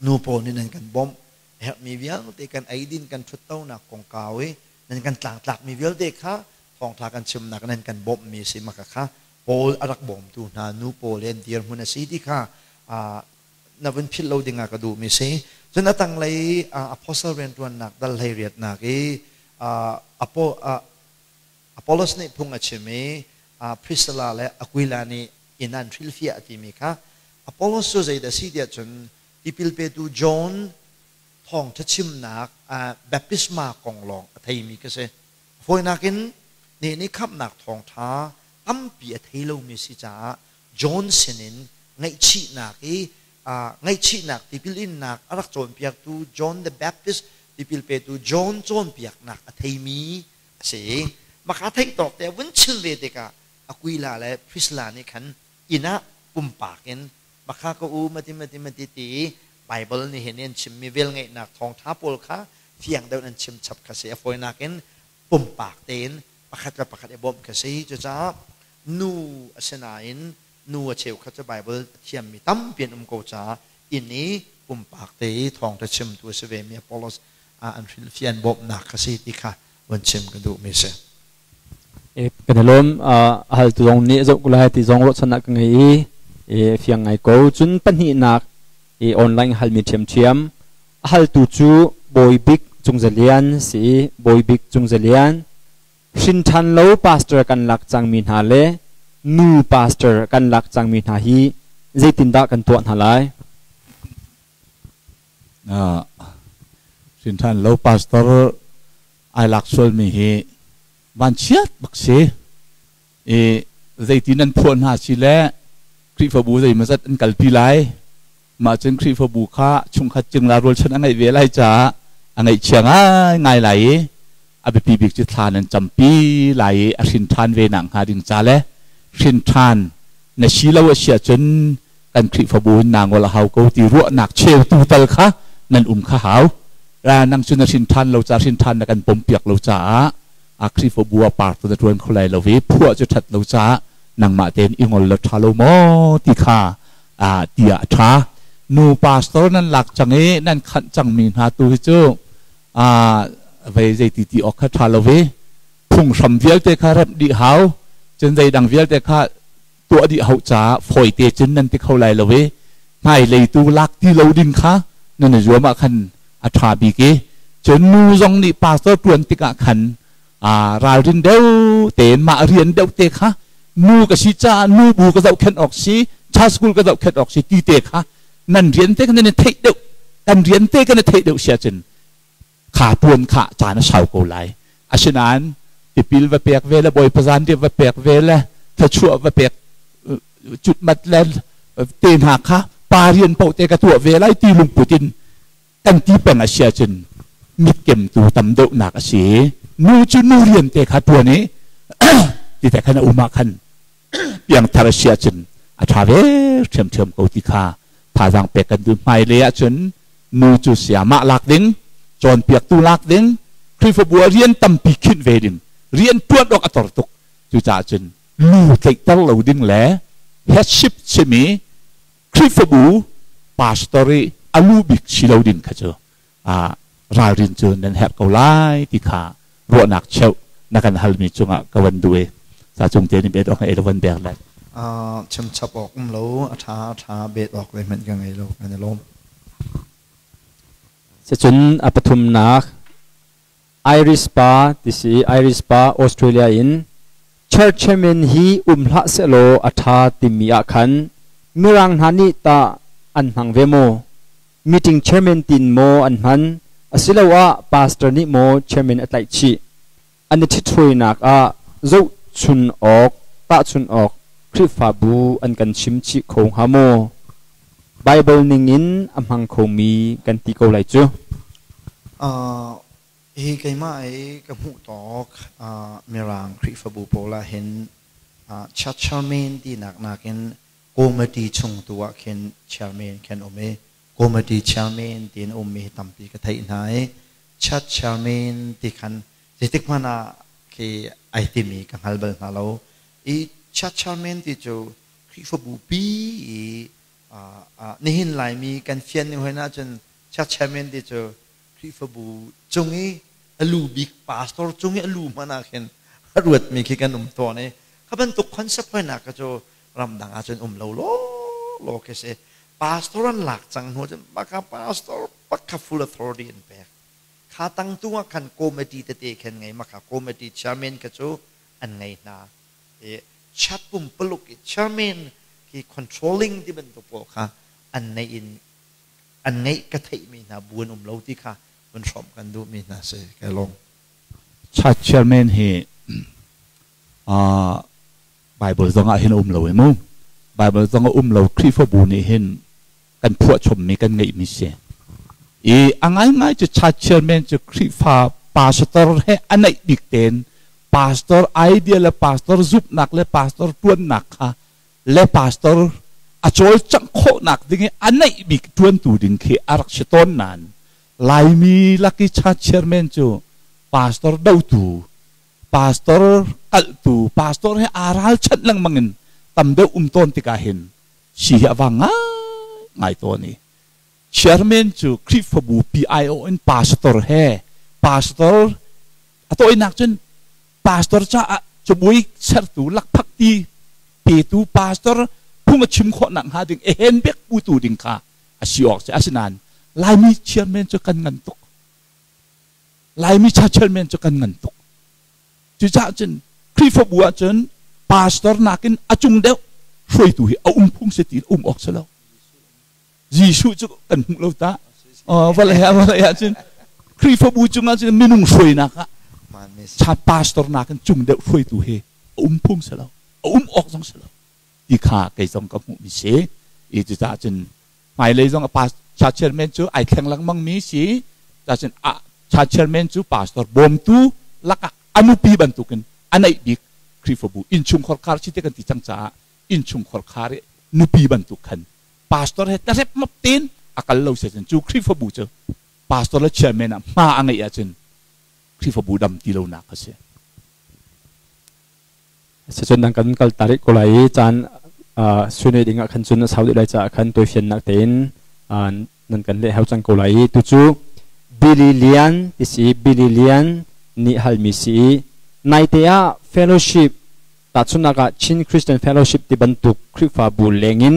nu pawl nih nan kan bawmh. A herhmi vialte kan eidin kan ṭhuttonak kongkau i nan kan tlangtlakmi vialte kha thawngṭha kan chimnak nan kan bawmhmi a si. Mah kha Paul a rak bawmtu hna nu pawl he an dirhmun a si ti kha na vun philh lo dingah ka duhmi si. Cun a tanglei apostle rianṭuannak dal hlei riatnak i Apollos nih phung a chim i Priscilla le Aquila nih inn an hrilhfiah timi kha Apollos cu zeidah a si tiah cun tipil petu John thawngṭha chimnak baptisma kong lawng a theimi ka si. Fawinak in nih nih khamhnak thawngṭha tampi a thei lomi si caah John sinin ngaihchihnak i ngaihchihnak tipil innak a rak cawnpiaktu John the Baptist tipil petu John cawnpiaknak a theimi a si i maka theih tawk te a vun chim ve tikah Aquila le Priscilla nih khan inn ah pumpak in maka ka u mati mati mati ti i Bible nih hin an chimmi velngeihnak thawngṭha pawl kha fiang deuh in an chim chap kha si a fawinak in pumpak tein pakhat le pakhat i bawmh kha si. Cucaah nu a si nain nu a cheukhat cu Bible a thiammi tampi an um ko caah inn i pumpak te i thawngṭha chimtu a si vemi Apollos an hrilhfian bawmhnak kha si ti kha vun chim ka duhmi si. Kan i lawm. Haltu zong nih zoh ko lai ti zong ruahchannak ka ngei i fiang ngai ko. Cun pahnihnak i online halmi ṭhiamṭhiam. A haltu cu Bawi Bik Cungzalian si i Bawi Bik Cungzalian hrin ṭhan lo pastor kan lak cangmi hna le nu pastor kan lak cangmi hna hi zeitindah kan tuah hna lai? Hrin ṭhan lo pastor ai lak sualmi hi vanchiat bak si. I zeiti nan phuah hna si le Khrihfabu zeimawzat an kalpi lai. Mah cun Khrihfabu kha chungkhat cingla rualchan a ngeih ve lai caah a ngaihchia ngaingai lai i a biapi bik cu thla nan campi lai i a hrin ṭhan ve nak hnga ding ca le hrin ṭhan na si lo a si ahcun kan Khrihfabu in naa ngol a hau ko ti ruahnak cheutu tal kha nan um kha hau. Ra nang cu na hrin ṭhan lo ca hrin ṭhan na kan pompiak lo caah a Khrihfabu ah par tu na ṭuan kho lai lo i phuah cu ṭhat lo caah nangmah tein i ngol lo ṭha lo maw ti kha tiah a ṭha. Nu pastor nan lak cang i nan khanh cangmi hna tu hi cu vei zeiti ti awk kha ṭha lo i phunghram vialte kha remh dih hau cun zeidang vialte kha tuah dih hau caah fawite cun nan ti kho lai lo i hmailei tu lak ti lo ding kha nan i zuam ah khan a ṭha bik i cun nu zong nih pastor ṭuan tikah khan ralrin deuh tein mah rian deuh te kha nu ka si caah nu bu ka zohkhenh awk si child school ka zohkhenh awk si ti te kha nan rian te kha nan i theih deuh kan rian te kan i theih deuh si ahcun kha tuan kha caan a sau ko lai. Asinain tipil va pek ve le Bawipa zanriah va pek ve le thluachuah va pek cutmat le te hna kha pa rian paoh te ka tuah ve lai ti lungput in kan ti peng a si ahcun mitkemtu tam deuhnak a si. Nu cu nu rian te kha tuan i ti te khan a um ah khan piangthar a si ahcun a ṭha ve ṭhiamṭhiam ko ti kha thazaang pek kan duh. Hmailei ahcun nu cu sayamah lak ding, cawnpiaktu lak ding, Khrihfabu ah rian tampi khinh ve ding, rian ṭuan awk a tor tuk. Cucaah cun lu tlaihter lo ding le headship simi Khrihfabu pastor i a lu bik si lo ding kha cu ralrin cu nan herh ko lai ti kha ruahnak cheuh na kan halmi cungah ka van duh i sa cung te nih bet awk na ei lo van bek le. Chim chap awk um lo, a ṭha a ṭha bet awk zeihmanh ka ngei lo, kan i lawm. Sicun a pathumnak Irish pa ti si Irish pa Australia in church chairman hi um hlah sehlaw a ṭha timi ah khan Mirang hna nih tah an hmang ve maw? Meeting chairman tin maw an hman? Asiloah pastor nih maw chairman a tlaih chih? An i ṭhithruainak ah zohchun awk, tahchun awk Khrihfabu an kan chim chih kho hnga maw? Baibal ningin a hmang khomi kan ti ko lai cu. Hi keimah i ka hmuh tawk Mirang Khrihfabu pawl ah hin church chairman tinak nakin committee chung tu ah khin chairman khin um i committee chairman tiin ummi hi tampi ka theih hna i church chairman ti khan zeitik hmanh ah khi ai timi ka hngal bal hna lo i church chairman ti cu Khrihfabu pi i nihin Laimi kan fian ning hoi ahcun church chairman ti cu Khrihfabu cung i a lu bik pastor cung i a lu hmanh ah khin a ruatmi khi kan um tawn i kha bantuk concept hoinak kha cu ramdang ahcun um lo law law khi si. Pastor an lak cang hnu cun baka pastor pakha full authority an pek. Kha tang tu ah khan committee tete khan ngei maka committee chairman kha cu an ngei hna. I chat pumpaluk i chairman khi controlling ti bantuk pawl kha an nei in an ngeih ka theihmi hna bu an um lo ti kha vun hrawmh kan duhmi hna si kai lawm. Church chairman hi Bible zong ah hin a um lo i mu. Bible zong a um lo Khrihfabu nih hin kan phuahchommi kan ngeihmi si. I a ngaingai cu church chairman cu Khrihfa pastor he a naih bik tein pastor idea le pastor zumhnak le pastor tuannak kha le pastor a cawlcangh khawhnak ding i a naih bik ṭuantu ding khi a rak si tawn nain Laimi lak i church chairman cu pastor dotu pastor kalhtu pastor he aa ralchanh lengmang in tam deuh um tawn tikah hin si hi a vang ngai tawn i chairman cu Khrihfabu PIO in pastor he pastor a tawinak cun pastor caah cabuai sertu lakphakti petu pastor phung a chim khawh nak hnga ding ehen bek putu ding kha a si awk si. Asinain Laimi chairman cu kan ngan tuk, Laimi cha chairman cu kan ngan tuk. Cucaah cun Khrihfabu ah cun pastor nakin a cung deuh hruaitu hi a um phung si ti um awk si lo. Jesuh cu kan hmuh lo ta. Vawlei ah vawlei ah cun Khrihfabu cungah cun minung hruainak ah cha pastor nakin cung deuh hruaitu hi a um phung si lo, a um awk zong si lo ti kha kei zong ka hmuh mi si. I cucaah cun hmailei zong a cha chairman cu ai thleng lengmang mi si. Cacun a cha chairman cu pastor bawmtu lakah a nupi bantukin a neih bik Khrihfabu innchungkhar khar si te kan ti cang caah innchungkhar khar i nupi bantuk khan pastor he tarep map tein a kal lo se cun cu Khrihfabu cu pastor le chairman ah hma a ngeih ahcun Khrihfabu dam ti lo nak a si. Sicun dang kan kal tarik ko lai i caan sunui ding ah khan cun a sau deuh lai caah khan tawifiannak tein nan kan leh hau cang ko lai i tucu Billy Lian ti si Billy Lian nih halmi si i naite ah fellowship tahchunhnak ah Chin Christian Fellowship ti bantuk Khrihfabu lengin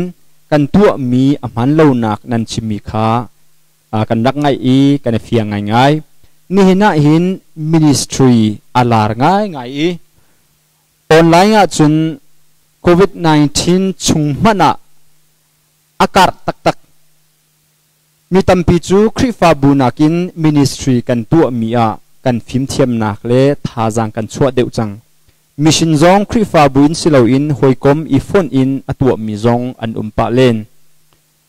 kan tuahmi a hmaan lonak nan chimmi kha kan rak ngaih i kan i fiang ngaingai. Nihin ah hin ministry a lar ngaingai i online ahcun COVID-19 chung hmanh ah a karh taktak. Mi tampi cu Khrihfabu nakin ministry kan tuahmi ah kan fimthiamnak le thazaang kan chuah deuh cang. Mission zong Khrihfabu in si loin hawikom i fonh in a tuahmi zong an um pah len.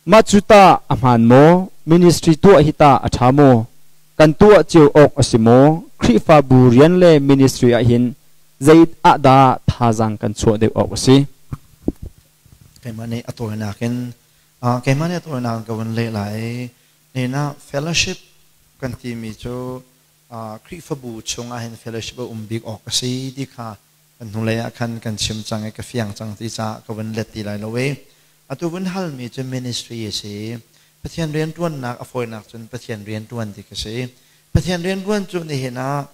Mah cu tah a hmaan maw? Ministry tuah hi tah a ṭha maw? Kan tuah cio awk a si maw? Khrihfabu rian le ministry ahhin zei ah dah thazaang kan chuah deuh awk a si? Keimah nih a tawinak in keimah nih a tawinak in ka vun leh lai. Nihin ah fellowship kan timi cu Khrihfabu chung ahhin fellowship a um bik awk a si ti kha kan hnulei ah khan kan chim cang i ka fiang cang ti caah ka vun let ti lai lo i atu vun halmi cu ministry a si. Pathian rianṭuannak a fawinak cun Pathian rianṭuan ti ka si. Pathian rianṭuan cu nihin ah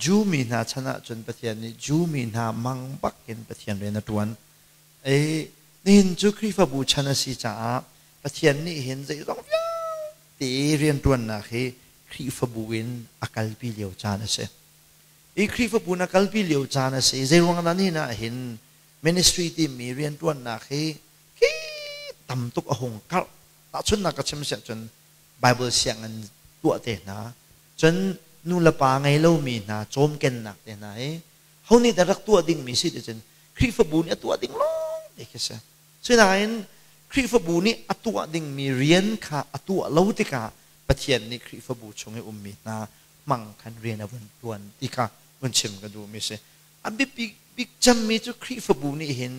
Jew mi hna chan ahcun Pathian nih Jew mi hna mang bak in Pathian rian a ṭuan. I nihin cu Khrihfabu chan a si caah Pathian nih hin zeizong vialte te rianṭuannak hi Khrihfabu in a kalpi lio caan a si. Hi Khrihfabu na kalpi lio caan a si. Zeiruang dah nihin ah hin ministry timi rianṭuannak hi khi tam tuk a hung karh. Tahchunhnak ka chim siah cun Bible sianginn tuah te hna, cun nu le pa ngei lomi hna cawmkennak te hna hi ho nih dah rak tuah dingmi si ti cun Khrihfabu nih a tuah ding lawng te khi si. Sinain Khrihfabu nih a tuah dingmi rian kha a tuah lo tikah Pathian nih Khrihfabu chung i ummi hna hmang khan rian a vun ṭuan ti kha vun chim ka duhmi si. A biapi bik cemmi cu Khrihfabu nih hin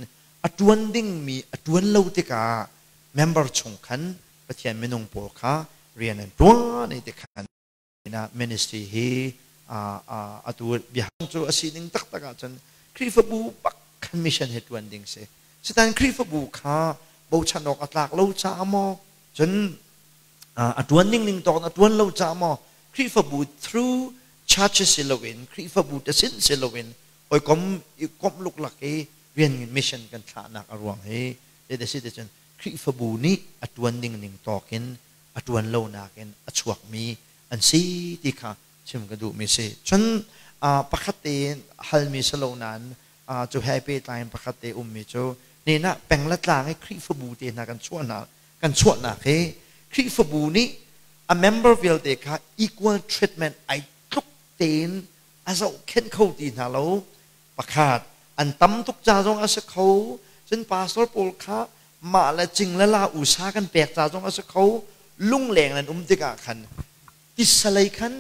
a ṭuan dingmi a ṭuan lo tikah member chung khan Pathian minung pawl kha rian an ṭuan i ti khan ministry hi atu biahang cu a sining taktak ahcun Khrihfabu bak khan mission hi ṭuan ding si. Sitan Khrihfabu kha bochan awk a tlak lo caah maw cun a ṭuan ning ning tawk in a ṭuan lo caah maw Khrihfabu through churches si loin Khrihfabu te sin si loin hawikom i komh luklak i rian mission kan thlahnak a ruang hi zei si ti cun Khrihfabu nih a ṭuan ding ning tawk in a ṭuan lonak in a chuakmi an si ti kha chim ka duhmi si. Cun pakhat tein halmi si lo nain cu he pehtlai in pakhat te ummi cu nehna peng le tlang i Khrihfabu te hna kan chuahnak kan chuahnak hi Khrihfabu nih a member vialte kha equal treatment ai tluk tein a zohkhenh kho ti hna lo. Pakhat an tam tuk ca zong a si kho, cun pastor pawl kha mah le cing le la usa kan pek ca zong a si kho. Lungleng nan um tikah khan tisalei khan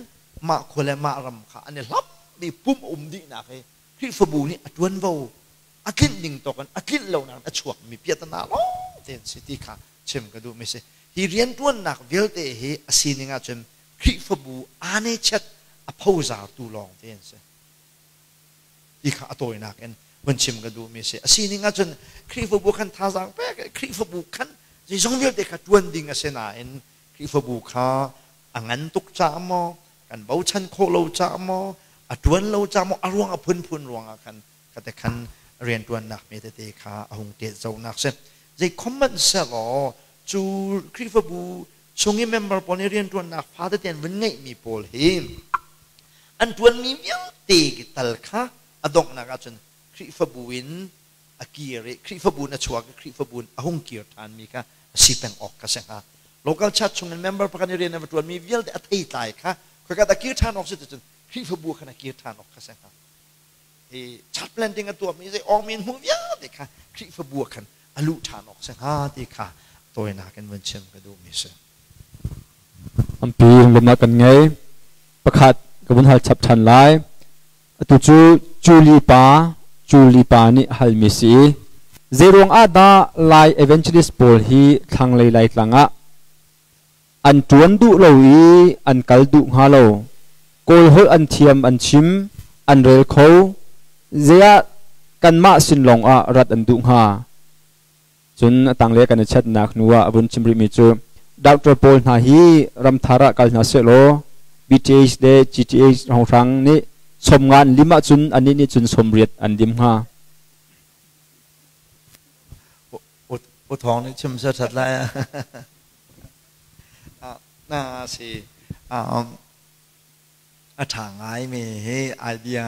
mah khua le mah ram kha an i hlam mi pum a um dihnak hi Khrihfabu nih a ṭuanvo a tlinh ding tawk in a tlinh lo nain a chuakmi piahtana lawng te an si ti kha chim ka duhmi si. Hi rianṭuannak vialte hi a sining ahcun Khrihfabu aa chiat a phozartu lawng te an si ti kha a tawinak in vun chim ka duhmi si. A sining ahcun Khrihfabu khan thazaang pek, Khrihfabu khan zeizong vialte kha ṭuan ding a si nain Khrihfabu kha a ngan tuk caah maw, kan bochan khawh lo caah maw, a ṭuan lo caah maw, a ruang a phunphun ruangah khan khate khan rianṭuannak mi tete kha a hung tet zonak si. Zei khom hmanh sehlaw cu Khrihfabu chung i member pawl nih rianṭuannak fa tete an vun ngeihmi pawl hi an ṭuanmi vialte tal kha a donghnak ahcun Khrihfabu in a kir i Khrihfabu in a chuak i Khrihfabu in a hung kir ṭhanmi kha a si peng awk kha si hnga. Local church chung in member pakhat nih rian a va ṭuanmi vialte a theitlai kha khoika dah kir ṭhan awk si ticun Khrihfabu khan a kir ṭhan awk kha si hnga. Hi church planting a tuahmi zei awngmi in hmuh vialte kha Khrihfabu ah khan a luh ṭhan awk si hnga ti kha tawinak in vun chim ka duhmi si. Ampi lawmhnak kan ngei. Pakhat ka vun hal chap ṭhan lai. Atu cu Julie pa, Julie pa nih halmi si. Zeiruang ah dah Lai evangelist pawl hi thlanglei Laitlang ah an ṭuan duh lo i an kal duh hnga lo? Kawl holh an thiam an chim, an rel kho. Zeiah kanmah sin lawng ah rat an duh hnga? Cun a tanglei kan i chiatnak hnu ah a vun chim rihmi cu doctor pawl hna hi ramthar ah kal hna sehlaw BTH le GTH hrawnghrang nih sawmnga an lim ahcun annih nih cun sawmriat an lim hnga. U Thawng nih chim seh ṭhat lai. Na si a ṭha ngai mi hi idea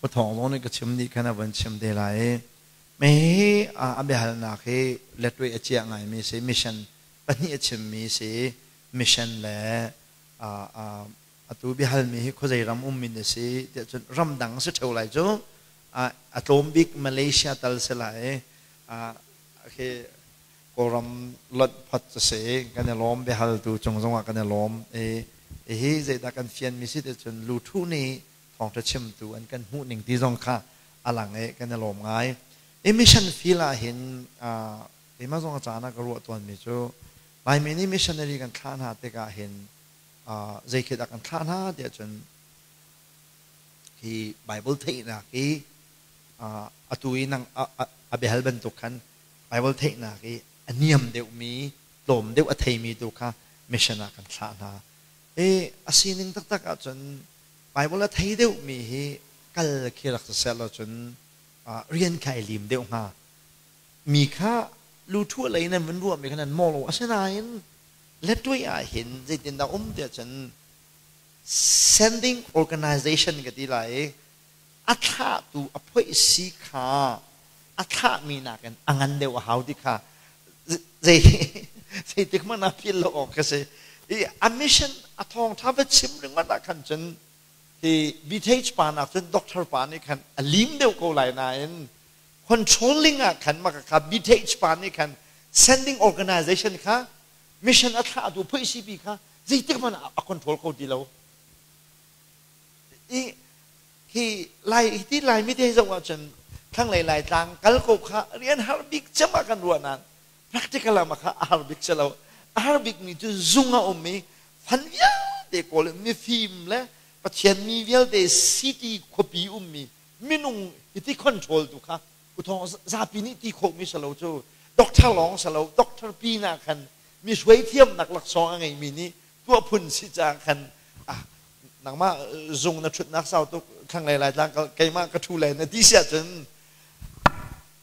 U Thawng zong nih ka chim dih khan a van chim te lai. Mi hi a biahalnak hi letway a ciah ngaimi si, mission pahnih a chimmi si, mission le atu biahalmi hi khuazei ram ummi na si tiah cun ramdang si ṭheo lai cu, a tlawm bik Malaysia tal si lai. Khi Kawlram lonh phot cu si, kan i lawm, biahaltu cung zongah kan i lawm. Hi zeidah kan fianmi si tiah cun luthu nih thawngṭha chimtu an kan hmuh ning ti zong kha a lang i kan i lawm ngai. I mission field ah hin keimah zong a caan ah ka ruah tawnmi cu Laimi nih missionary kan thlah hna tikah hin zei khi dah kan thlah hna tiah cun hi Bible theihnak hi atu i nang a biahal bantuk khan Bible theihnak i a niam deuhmi tlawm deuh a theimi tu kha mission ah kan thlah hna. I a sining taktak ahcun Bible a thei deuhmi hi kal khi rak si seh law cun rian kha ai lim deuh hnga. Mi kha luthuah lei in an vun ruahmi kha nan maw lo. Asinain Letwe ah hin zeitindah um tiah cun sending organization ka ti lai i a thlahtu a phoih si kha a thlahmi nakin a ngan deuh a hau ti kha zei zeitik hmanh ah philh lo awk ka si. I a mission a thawngṭha va chim ringawt ah khan cun hi BTH pa nak cun doctor pa nih khan a lim deuh ko lai nain controlling ah khan maka kha BTH pa nih khan sending organization kha mission a thlahtu phoih CP kha zeitik hmanh ah a control kho ti lo. I hi lai hi ti Laimi te zoh ahcun thlanglei Laitlang kal ko kha rian har bik cem ah kan ruah nain practical ah kha a har bik si lo. A har bik mi cu zung a um i fan vialte kawl in mifim le Pathian mi vialte city khuapi ummi minung hiti control tu kha uthong zapi nih ti khawhmi si lo cu doctor lawng si lo doctor pi na khan mi hruai thiamnak laksawng a ngeimi nih tuah phun si caah khan ah nangmah zung na ṭhutnak sau tuk thlanglei Laitlang keimah ka ṭhu lai na ti si ahcun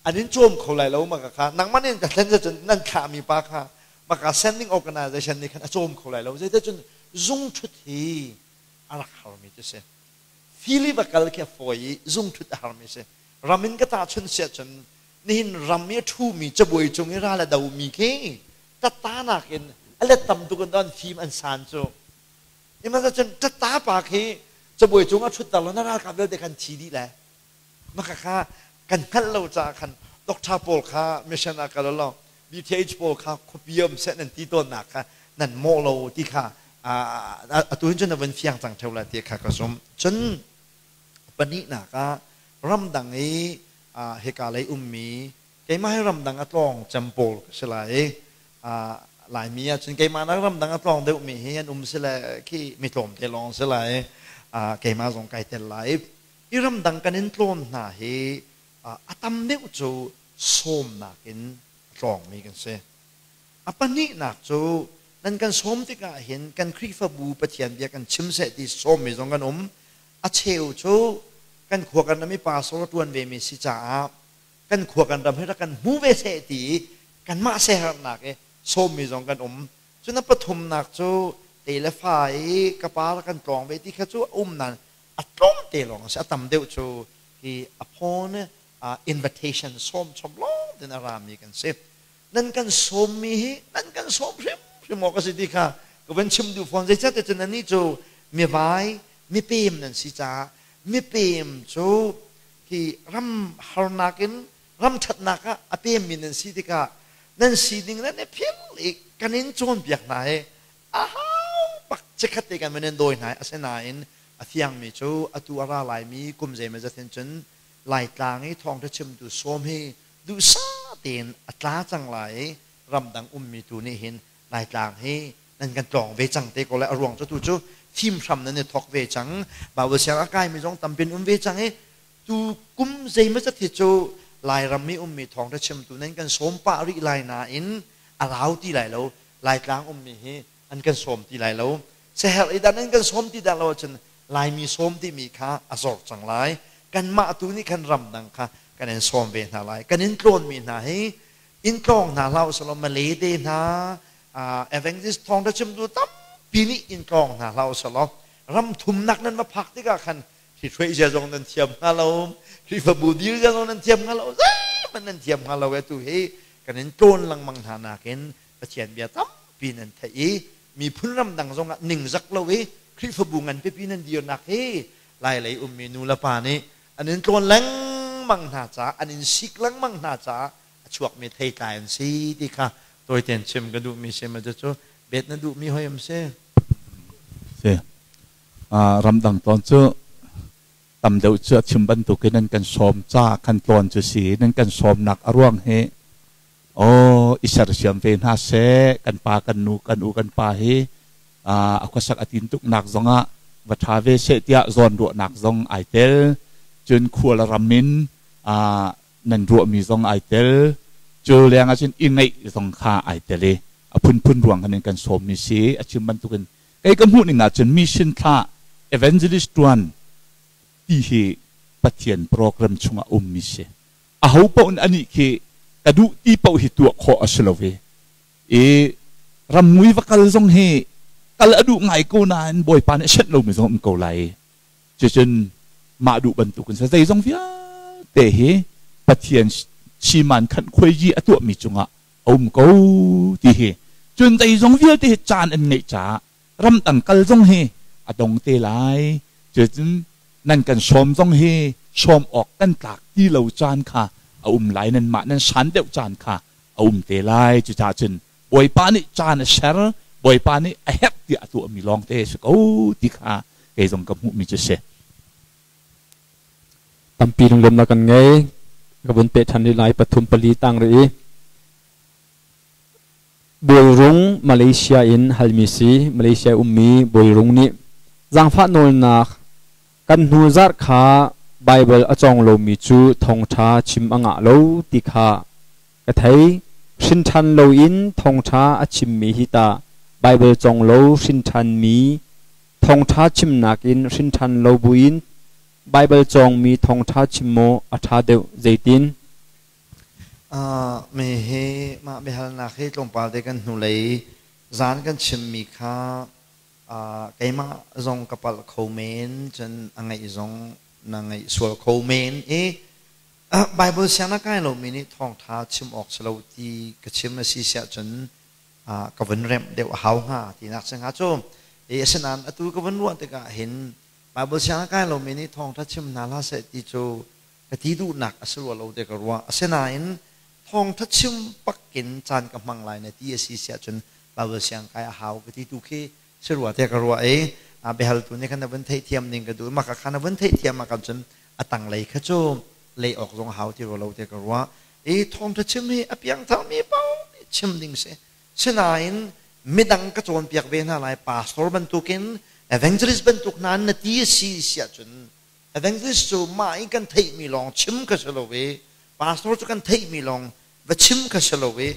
an in cawm kho lai lo maka kha nangmah nih ka thlen cun nan thlahmi pa kha maka sending organization nih khan a cawm kho lai lo zeidah cun zung ṭhut hi a rak harmi cu si fili va kal khi a fawi i zung ṭhut a harmi si ram in ka tahchun si ahcun nihin ram i a ṭhumi cabuai cung i ral a domi khi tatta nakin a let tam tuk in an fim an san cu ihmanh cun tatta pa khi cabuai cung a ṭhutter lo na ralkap vialte khan thi dih le maka kha kan hngalh lo caah khan doctor pawl kha mission ah kal lo BTH pawl kha khuapi um seh nan ti tawnnak kha nan mawh lo ti kha atu hin cun na vun fiang cang theo lai ti kha ka zum. Cun pahnihnak ah ramdang i hika lei ummi keimah hi ramdang a tlawng cem pawl ka si lai i Laimi ah cun keimah nak ramdang a tlawng deuhmi hi an um si le khi mi tlawmte lawng si lai keimah zong kai tel lai. I ramdang kan in tlawn hna hi a tam deuh cu sawmnak in a tlawngmi kan si. A pahnihnak cu nan kan sawm tikah hin kan Khrihfabu Pathian bia kan chim seh ti sawmmi zong kan um. A cheu cu kan khua kan ram i pastor a ṭuan vemi si caah kan khua kan ram hi rak kan hmu ve seh ti i kanmah siaherhnak i sawmmi zong kan um. Cun a pathumnak cu te le fa i ka pa rak kan tlawng ve ti kha cu a um nain a tlawmte lawng a si. A tam deuh cu hi upon invitation sawm chom lawng tin a rami kan si. Nan kan sawmmi hi nan kan sawm hrimhrim awk a si ti kha ka van chim duh fawn. Zeicahtiah cun nannih cu mivai mipem nan si caah mipem cu hi ram harnak in ram ṭhatnak ah a pemmi nan si tikah nan sining nan i phil i kan in cawnpiak hna hi a hau bak chikkhat te kan van in dawi hna i asinain a fiangmi cu atu a ra laimi kum zeimawzat hin cun Laitlang i thawngṭha chimtu sawm hi duhsah tein a tla cang lai i ramdang ummi tu nih hin Laitlang hi nan kan tlawng ve cang te ko lai. A ruang cu tu cu fimhram nan i thawk ve cang, Bible siang a kaimi zong tampin um ve cang i tu kum zeimawzat hi cu Lairam i ummi thawngṭha chimtu nan kan sawm pah rih lai nain a rau ti lai lo. Laitlang ummi hi an kan sawm ti lai lo. Seherh i dah nan kan sawm ti dah lo ahcun Laimi sawm timi kha a zor cang lai. Kanmah tu nih khan ramdang kha kan in sawm ve hna lai. Kan in tlawnmi hna hi in tlawng hna hlah usalaw Malay te hna evangelist thawngṭha chimtu tampi nih in tlawng hna hlah usalaw ram thumnak nan va phak tikah khan hri zia zong nan thiam hnga lo, Khrihfabu dir zia zong nan thiam hnga lo, zeihmanh nan thiam hnga lo. Atu hi kan in tlawn lengmang hna nakin Pathian bia tampi nan theih i miphun ramdang zongah ningzak lo i Khrihfabu ngan pipi nan dirnak hi Lailei ummi nu le pa nih an in tlawn lengmang hna caah, an in sik lengmang hna caah a chuakmi theitlai an si ti kha tawitein chim ka duhmi si ma cu bet na duhmi hoi am si. Si. Ramdang tlawn cu tam deuh cu a chim bantukin an kan sawm ca kan tlawn cu si nan kan sawmnak a ruang hi aw i sersiam ve hna seh kan pa kan nu kan u kan pa hi a khuasak a tin tuknak zongah va ṭha ve seh tiah zawnruahnak zong ai tel cun khual ram in nan ruahmi zong ai tel cu leng ah cun i ngeih zong kha ai tel i a phunphun ruang khan in kan sawmmi si a chim bantukin kei ka hmuh ning ah cun mission thlah evangelist ṭuan ti hi Pathian program chungah ummi si aho paoh nih anih khi ka duh ti paoh hi tuah khawh a si lo ve i. Ramngui va kal zong hi kal a duh ngai ko nain Bawipa nih a senh lomi zong um ko lai. Cucun mah duh bantukin sa zeizong vialte hi Pathian siman khanh khuaiji a tuahmi cungah a um ko ti hi. Cun zeizong vialte hi caan an ngeih caah ramdang kal zong hi a dong te lai. Cucun nan kan sawm zong hi sawm awk kan tlak ti lo caan kha a um lai. Nanmah nan san deuh caan kha a um te lai. Cucaah cun Bawipa nih caan a ser, Bawipa nih a herh tiah a tuahmi lawngte a si ko ti kha kei zong ka hmuhmi cu a si. Tampi lunglawmhnak kan ngei. Ka vun peh ṭhan rih lai pathum pali tang rih i Bawirung Malaysia in halmi si. Malaysia ummi Bawirung nih zaangfah nawlnak kan hnu zarh kha Baibal a cawng lomi cu thawngṭha chim a ngah lo ti kha Ka thei. Hrinṭhan loin thawngṭha a chimmi hi tah Baibal cawng lo hrinṭhanmi thawngṭha chimnak in hrinṭhan lo buin Baibal cawngmi thawngṭha chim maw a ṭha deuh zeitin? Me hi mah biahalnak hi tlawmpal te kan hnulei zan kan chimmi kha keimah zong ka palh kho men cun a ngaih zong na ngaih sual kho men i Baibal siang na kai lomi nih thawngṭha chim awk si lo ti ka chim a si siah cun ka vun remh deuh a hau hnga tinak si hnga cu. Asinain atu ka vun ruah tikah hin Baibal siang a kai lomi nih thawngṭha chim hna hlah seh ti cu ka ti duhnak a si rua lo ti ka ruah. Asinain thawngṭha chim pakin caan ka hmang lai na ti a si siah cun Baibal siang kai a hau ka ti tu khi si rua tiah ka ruah i biahaltu nih khan na vun theihthiam ding ka duh. Mah kha na vun theihthiam ah khan cun a tanglei kha cu lei awk zong hau ti rua lo tiah ka ruah. I thawngṭha chim hi a piangtharmi paoh nih chim ding si. Sinain midang ka cawnpiak ve hna lai pastor bantukin evangelist bantuk hna na ti a si siah cun evangelist cu mah i kan theihmi lawng chim kha si lo i pastor cu kan theihmi lawng va chim kha si lo i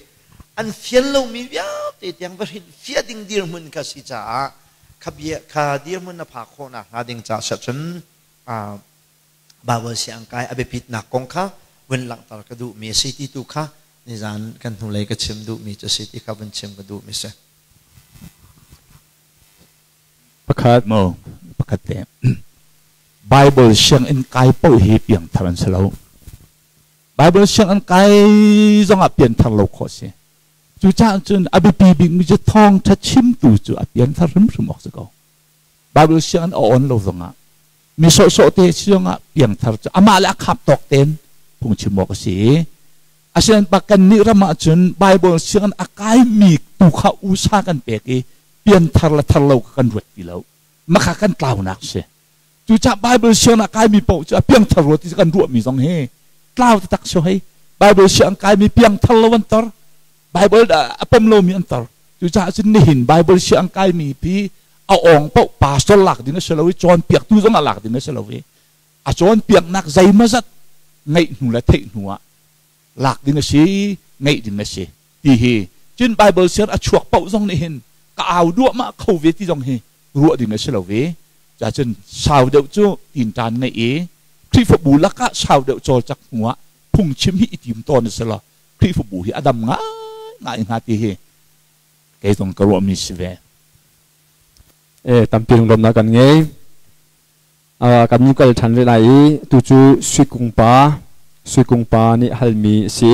an fian lomi vialte tiang va hrilh fiah ding dirhmun kha si caah kha bia kha dirhmun na phak khawhnak hnga ding caah siah cun Baibal siang kai a biapitnak kong kha vun langhter ka duhmi a si ti tu kha nizan kan hnulei ka chim duhmi cu a si ti kha vun chim ka duhmi a si. Pakhat. Mo pakhat te. Bible sianginn kai paoh hi piangthar an si lo. Bible sianginn kai zongah pianthar lo khawh si. Cucaah cun a biapi bikmi cu thawngṭha chimtu cu a pianthar hrimhrim awk si ko. Bible sianginn a on lo zongah mi sawhsawh te si zongah piangthar cu amah le a khap tawk tein phungchim awk a si. Asinain pa kannih ram ah cun Bible sianginn a kaimi tu kha usa kan pek i pianthar le thar lo kha kan ruat ti lo. Maka kan tlaunak si. Cucaah Bible sianginn a kaimi paoh cu a piangthar rua ti kan ruahmi zong hi tlau taktak si hei. Bible sianginn kaimi piangthar lo an tor. Bible a pom lomi an tor. Cucaah cun nihin Bible sianginn kaimi pi a awng paoh pastor lak ding a si lo i cawnpiaktu zong a lak ding a si lo i a cawnpiaknak zeimawzat ngeih hnu le theih hnu ah lak ding a si ngeih ding a si ti hi cun Bible siang a chuak paoh zong nih hin ka au duahmah kho ve ti zong hi ruah ding a si lo ve ca cun sau deuh cu tinṭan ngeih i Khrihfabu lakah sau deuh cawlcak hnu ah phungchim hi i tim tawn a si lo Khrihfabu hi a dam ngaingai hnga ti hi kei zong ka ruahmi si ve. E tampi lunglawmhnak kan ngei. Kan nu kal ṭhan rih lai i tu cu Suikung pa Suikung pa nih halmi a si.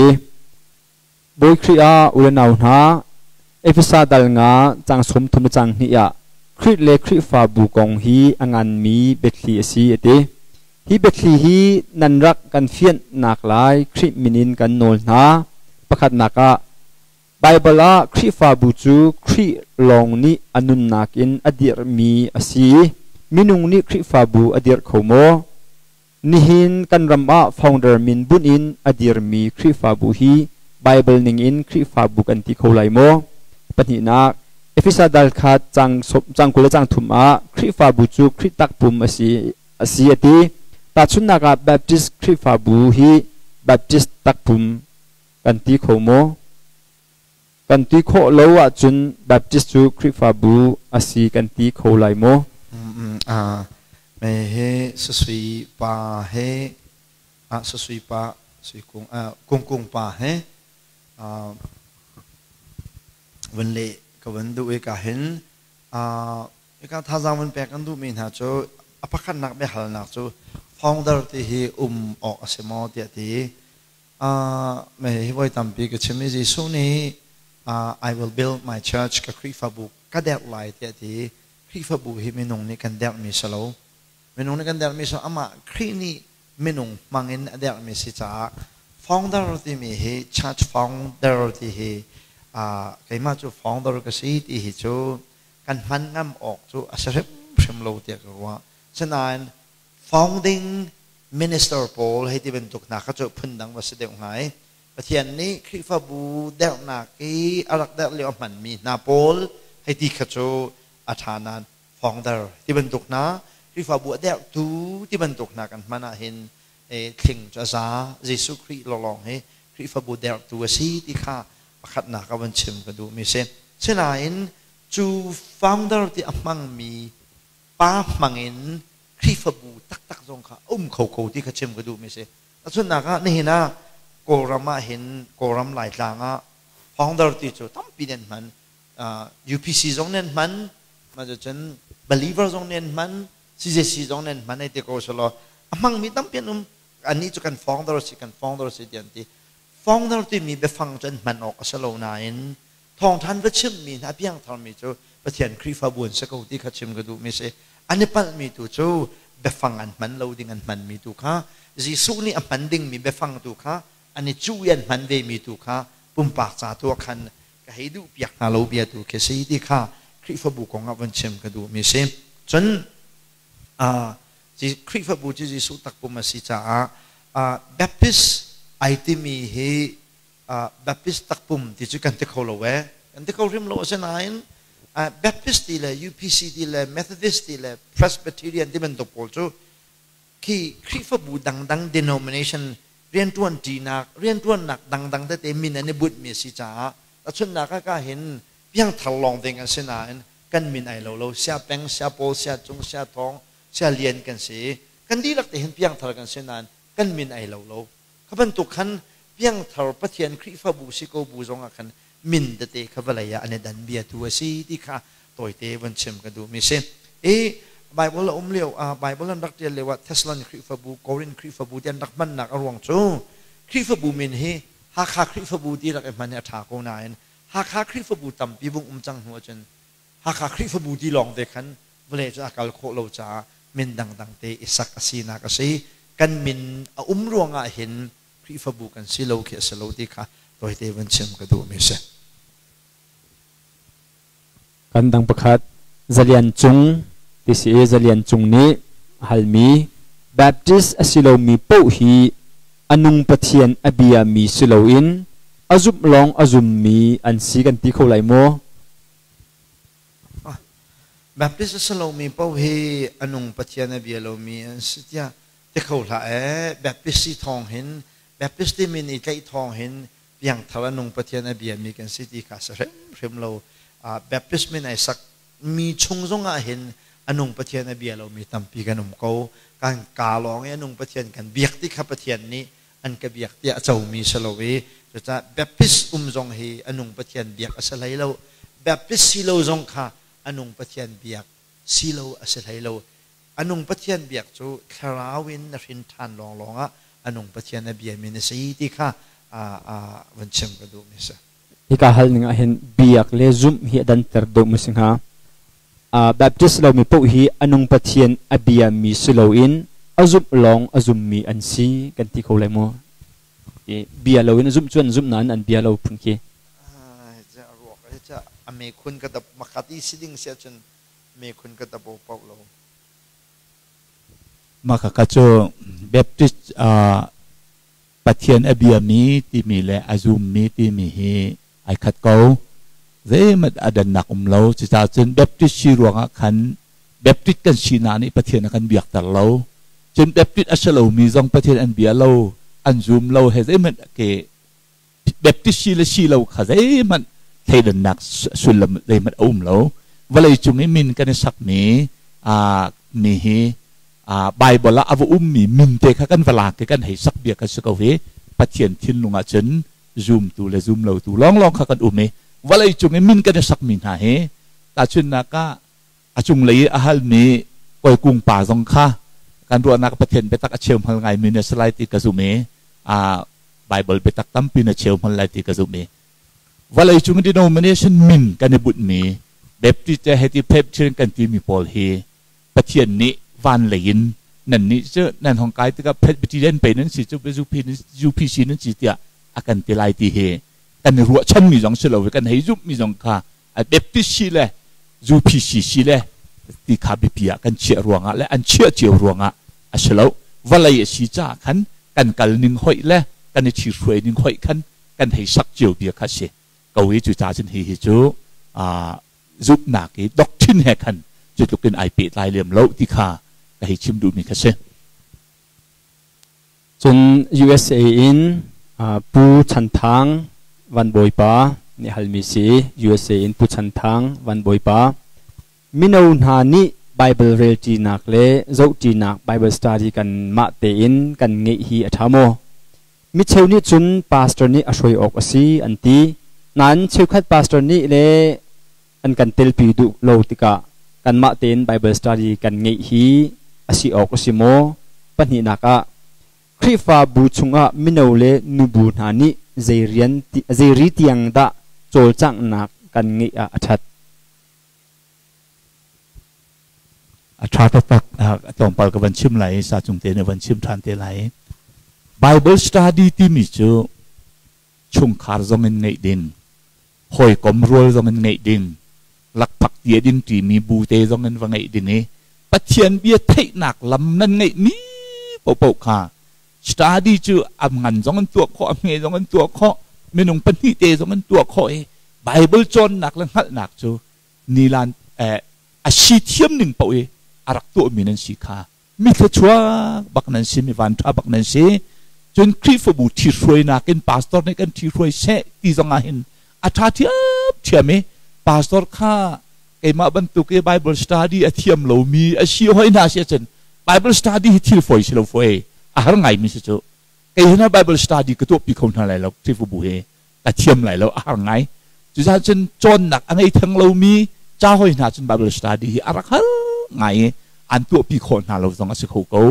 Bawi Khrih ah u le nau hna, Efesa dal nga cang 30 le cang hnih ah Khrih le Khrihfabu kong hi a nganmi biathli a si a ti. Hi biathli hi nan rak kan fianhnak lai Khrih min in kan nawl hna. Pakhatnak ah Baibal ah Khrihfabu cu Khrih lawng nih a nunnak in a dirhmi a si. Minung nih Khrihfabu a dirh kho maw? Nihin kan ram ah founder min bunh in a dirmi Khrihfabu hi Baibal ningin Khrihfabu kan ti kho lai maw? Pahnihnak, Efesa dal khat cang, cang 20 le cang thum ah Khrihfabu cu Khrih takpum a si, a si a ti. Tahchunhnak ah Baptist Khrihfabu hi Baptist takpum kan ti kho maw? Kan ti khawh lo ahcun Baptist cu Khrihfabu a si kan ti kho lai maw? Me he sasui pa he sasui pa sui kung kung kung pa he vun le Ka van duh i ka hin hika thazaang van pek kan duhmi hna cu a pakhatnak biahalnak cu founder ti hi um awk a si maw tiah ti. Hi voi tampi ka chim i Jesuh nih I will build my church, ka Khrihfabu ka derh lai tiah ti. Khrihfabu hi minung nih kan derhmi si lo. Minung nih kan derhmi si lo. Amah Khrih nih minung hmang in a derhmi si caah founder timi hi, church founder ti hi, keimah cu founder ka si ti hi cu kan hman ngam awk cu a si hrimhrim lo tiah ka ruah. Sinain founding minister pawl hei ti bantuk hna kha cu phundang va si deuh hnga i Pathian nih Khrihfabu derhnak i a rak derh lio a hmanmi hna pawl hei ti kha cu a ṭha nain founder ti bantuk hna, Khrihfabu a derhtu ti bantuk hna kan hman ahhin thling cu a za. Jesuh Khrih lawnglawng hi Khrihfabu derhtu a si ti kha pakhatnak ah van chim ka duhmi si. Sinain cu founder ti a hmangmi pa hmangin Khrihfabu taktak zong kha a um kho ko ti kha chim ka duhmi si. Tahchunhnak ah, nihin ah Kawlram ah hin, Kawlram Laitlang ah founder ti cu tampi nih an hman. UPC zong nih an hman, mah cun believer zong nih an hman, CJC zong nih an hman ai ti ko selaw a hmangmi tampi an um. Annih cu kan founder si, kan founder si ti an ti. Founder timi biafang cu an hman awk a si lo nain thawngthan va chimmi hna, piangtharmi cu Pathian Khrihfabu an si ko ti kha chim ka duhmi si. An i palhmi tu cu biafang an hman lo ding an hmanmi tu kha, Jesuh nih a hman dingmi biafang tu kha an i cuh i an hman vemi tu kha pumpak ca tu ah khan ka hei duh piak hna lo bia tu khi si ti kha Khrihfabu kong ah von chim ka duhmi si. Cun Khrihfabu cu Jesuh takpum a si caah Baptist ai timi hi Baptist takpum ti cu kan ti kho lo ee. Kan ti kho hrim lo. Asinain Baptist ti le UPC ti le Methodist ti le Presbyterian ti bantuk pawl cu khi Khrihfabu dangdang, denomination, rianṭuan ṭinak, rianṭuannak dangdang tete min an i bunhmi a si caah, tahchunhnak ah ka hin piangthar lawng ding an si nain kan min ai lo lo, Sia Peng, Sia Pawl, Sia Cung, Sia Thawng, Sia Lian kan si. Kan dihlak te hin piangthar kan si nain kan min ai lo lo. Kha bantuk khan piangthar Pathian Khrihfabu si ko bu zong ah khan min tete kha vawlei ah an i dan bia tu a si ti kha tawite von chim ka duhmi si. I Bible a um lio ah, Bible an rak ṭial lio ah Thessalon Khrihfabu, Korin Khrihfabu ti an rak hmannak a ruang cu Khrihfabu min hi Hakha Khrihfabu ti rak i hman hi a ṭha ko nain Hakha Khrihfabu tampi vung um cang hnu ahcun Hakha Khrihfabu ti lawng te khan vawlei cu a kal khawh lo caah min dangdang te i sak a sinak a si. Kan min a um ruangah hin Khrihfabu kan si lo khi a si lo ti kha tawite vun chim ka duhmi a si. Kan dang pakhat Zalian Cung ti si i Zalian Cung nih a halmi, Baptist a si lomi paoh hi a nung Pathian a biami si loin a zumh lawng a zummi an si kan ti kho lai maw? Baptist a si lomi paoh hi a nung Pathian a bia lomi an si tiah ti kho hlah ee. Baptist si thawng hin, Baptist timi nih tlaih thawng hin piangthar a nung Pathian a biami kan si ti kha si hrimhrim lo. Baptist min ai sak mi chung zong ah hin a nung Pathian a bia lomi tampi kan um ko. Kan kaa lawng i a nung Pathian kan biak ti kha Pathian nih an ka biak tiah a comi si lo i cucaah Baptist um zong hi a nung Pathian biak a si hlei lo. Baptist si lo zong kha a nung Pathian biak si lo a si hlei lo. A nung Pathian biak cu thlarau in na hrin ṭhan lawnglawng ah a nung Pathian a biami na si ti kha van chim ka duhmi si. Hika hal ning ah hin biak le zumh hi a danter deuh mu si hnga. Baptist lomi paoh hi a nung Pathian a biami si loin a zumh lawng a zummi an si kan ti kho lai maw? Bia loin a zumh cu an zumh nain an bia lo phun khi. A me khun ka dap makat i si ding si ahcun me khun ka dap paoh lo. Mah khakha cu Baptist Pathian a biami timi le a zummi timi hi ai khat ko. Zeihmanh a dannak um lo. Cucaah cun Baptist si ruangah khan Baptist kan sinak nih Pathian a kan biakter lo. Cun Baptist a si lomi zong Pathian an bia lo, an zum lo he zeihmanh ke Baptist si le si lo kha zeihmanh thleidannak sullam zeihmanh a um lo. Vawlei cung i min kan i sakmi mi hi Bible ah a va ummi min te kha kan va lak i kan hei sak bia kan si ko hi. Pathian thinlung ah cun zumtu le zumlotu lawnglawng kha kan um i Vawlei cung i min kan i sakmi hna hi tahchunhnak ah a cunglei i a halmi kawikung pa zong kha kan ruahnak Pathian biatak a cheu hmal ngaimi na si lai ti ka zum i Bible biatak tampi na cheu hmal lai ti ka zum i vawlei cung denomination min kan i bunhmi Baptist le heti Presbyterian kan timi pawl hi Pathian nih van lei in nan nih cu nan hong kai tikah Presbyterian pei nan si cu UPC nan si tiah a kan ti lai ti hi kan i ruahchanmi zong si lo i kan hei zumhmi zong kha Baptist si le UPC si le ti kha biapi ah kan chiah ruangah le an chiah cio ruangah a si lo. Vawlei a si caah khan kan kal ning hoih le kan i ṭhihruai ning hoih khan kan hei sak cio bia kha si ko i cucaah cun hihi cu zumhnak i doctrine he khan cu tluk in ai pehtlai lem lo ti kha ka hei chim duhmi kha si. Cun USA in Pu Chan Thang Van Bawipa nih halmi si. USA in Pu Chan Thang Van Bawipa. Mino hna nih Bible relṭinak le zohṭinak Bible study kanmah tein kan ngeih hi a ṭha maw? Micheu nih cun pastor nih a hruai awk a si an ti. Nain cheukhat pastor nih le an kan telpi duh lo tikah kanmah tein Bible study kan ngeih hi a si awk a si maw? Pahnihnak ah, Khrihfabu chungah mino le nubu hna nih zei rian zei ri tiang dah cawlcanghnak kan ngeih ah a ṭhat? A ṭha taktak. Tlawmpal ka van chim lai i sa cung te nih van chim ṭhan te lai. Bible study timi cu chungkhar zong in ngeih ding, hawikom rual zong in ngeih ding, lakphak tia ding ṭimi bu te zong in va ngeih ding i Pathian bia theihnak lam nan ngeihmi paohpaoh kha study cu a ngan zong in tuah khawh, a hme zong in tuah khawh, minung pahnih te zong in tuah khawh i Bible cawnnak le hngalhnak cu nilan a si thiam ning paoh i a rak tuahmi nan si kha mi thluachuak bak nan si, mi vanṭha bak nan si. Cun Khrihfabu ṭhithruainak in pastor nih kan ṭhihruai seh ti zong ah hin a ṭha ṭhiamṭhiam i pastor kha keimah bantuk i Bible study a thiam lomi a si hoi hna si ahcun Bible study hi thil fawi si lo fawi, a har ngaimi si cu. Kei hi na Bible study ka tuahpi kho hna lai lo. Khrihfabu hi ka thiam lai lo, a har ngai. Cucaah cun cawnnak a ngei theng lomi ca hoi hna cun Bible study hi a rak har ngai i an tuahpi khawh hna lo zong a si kho ko.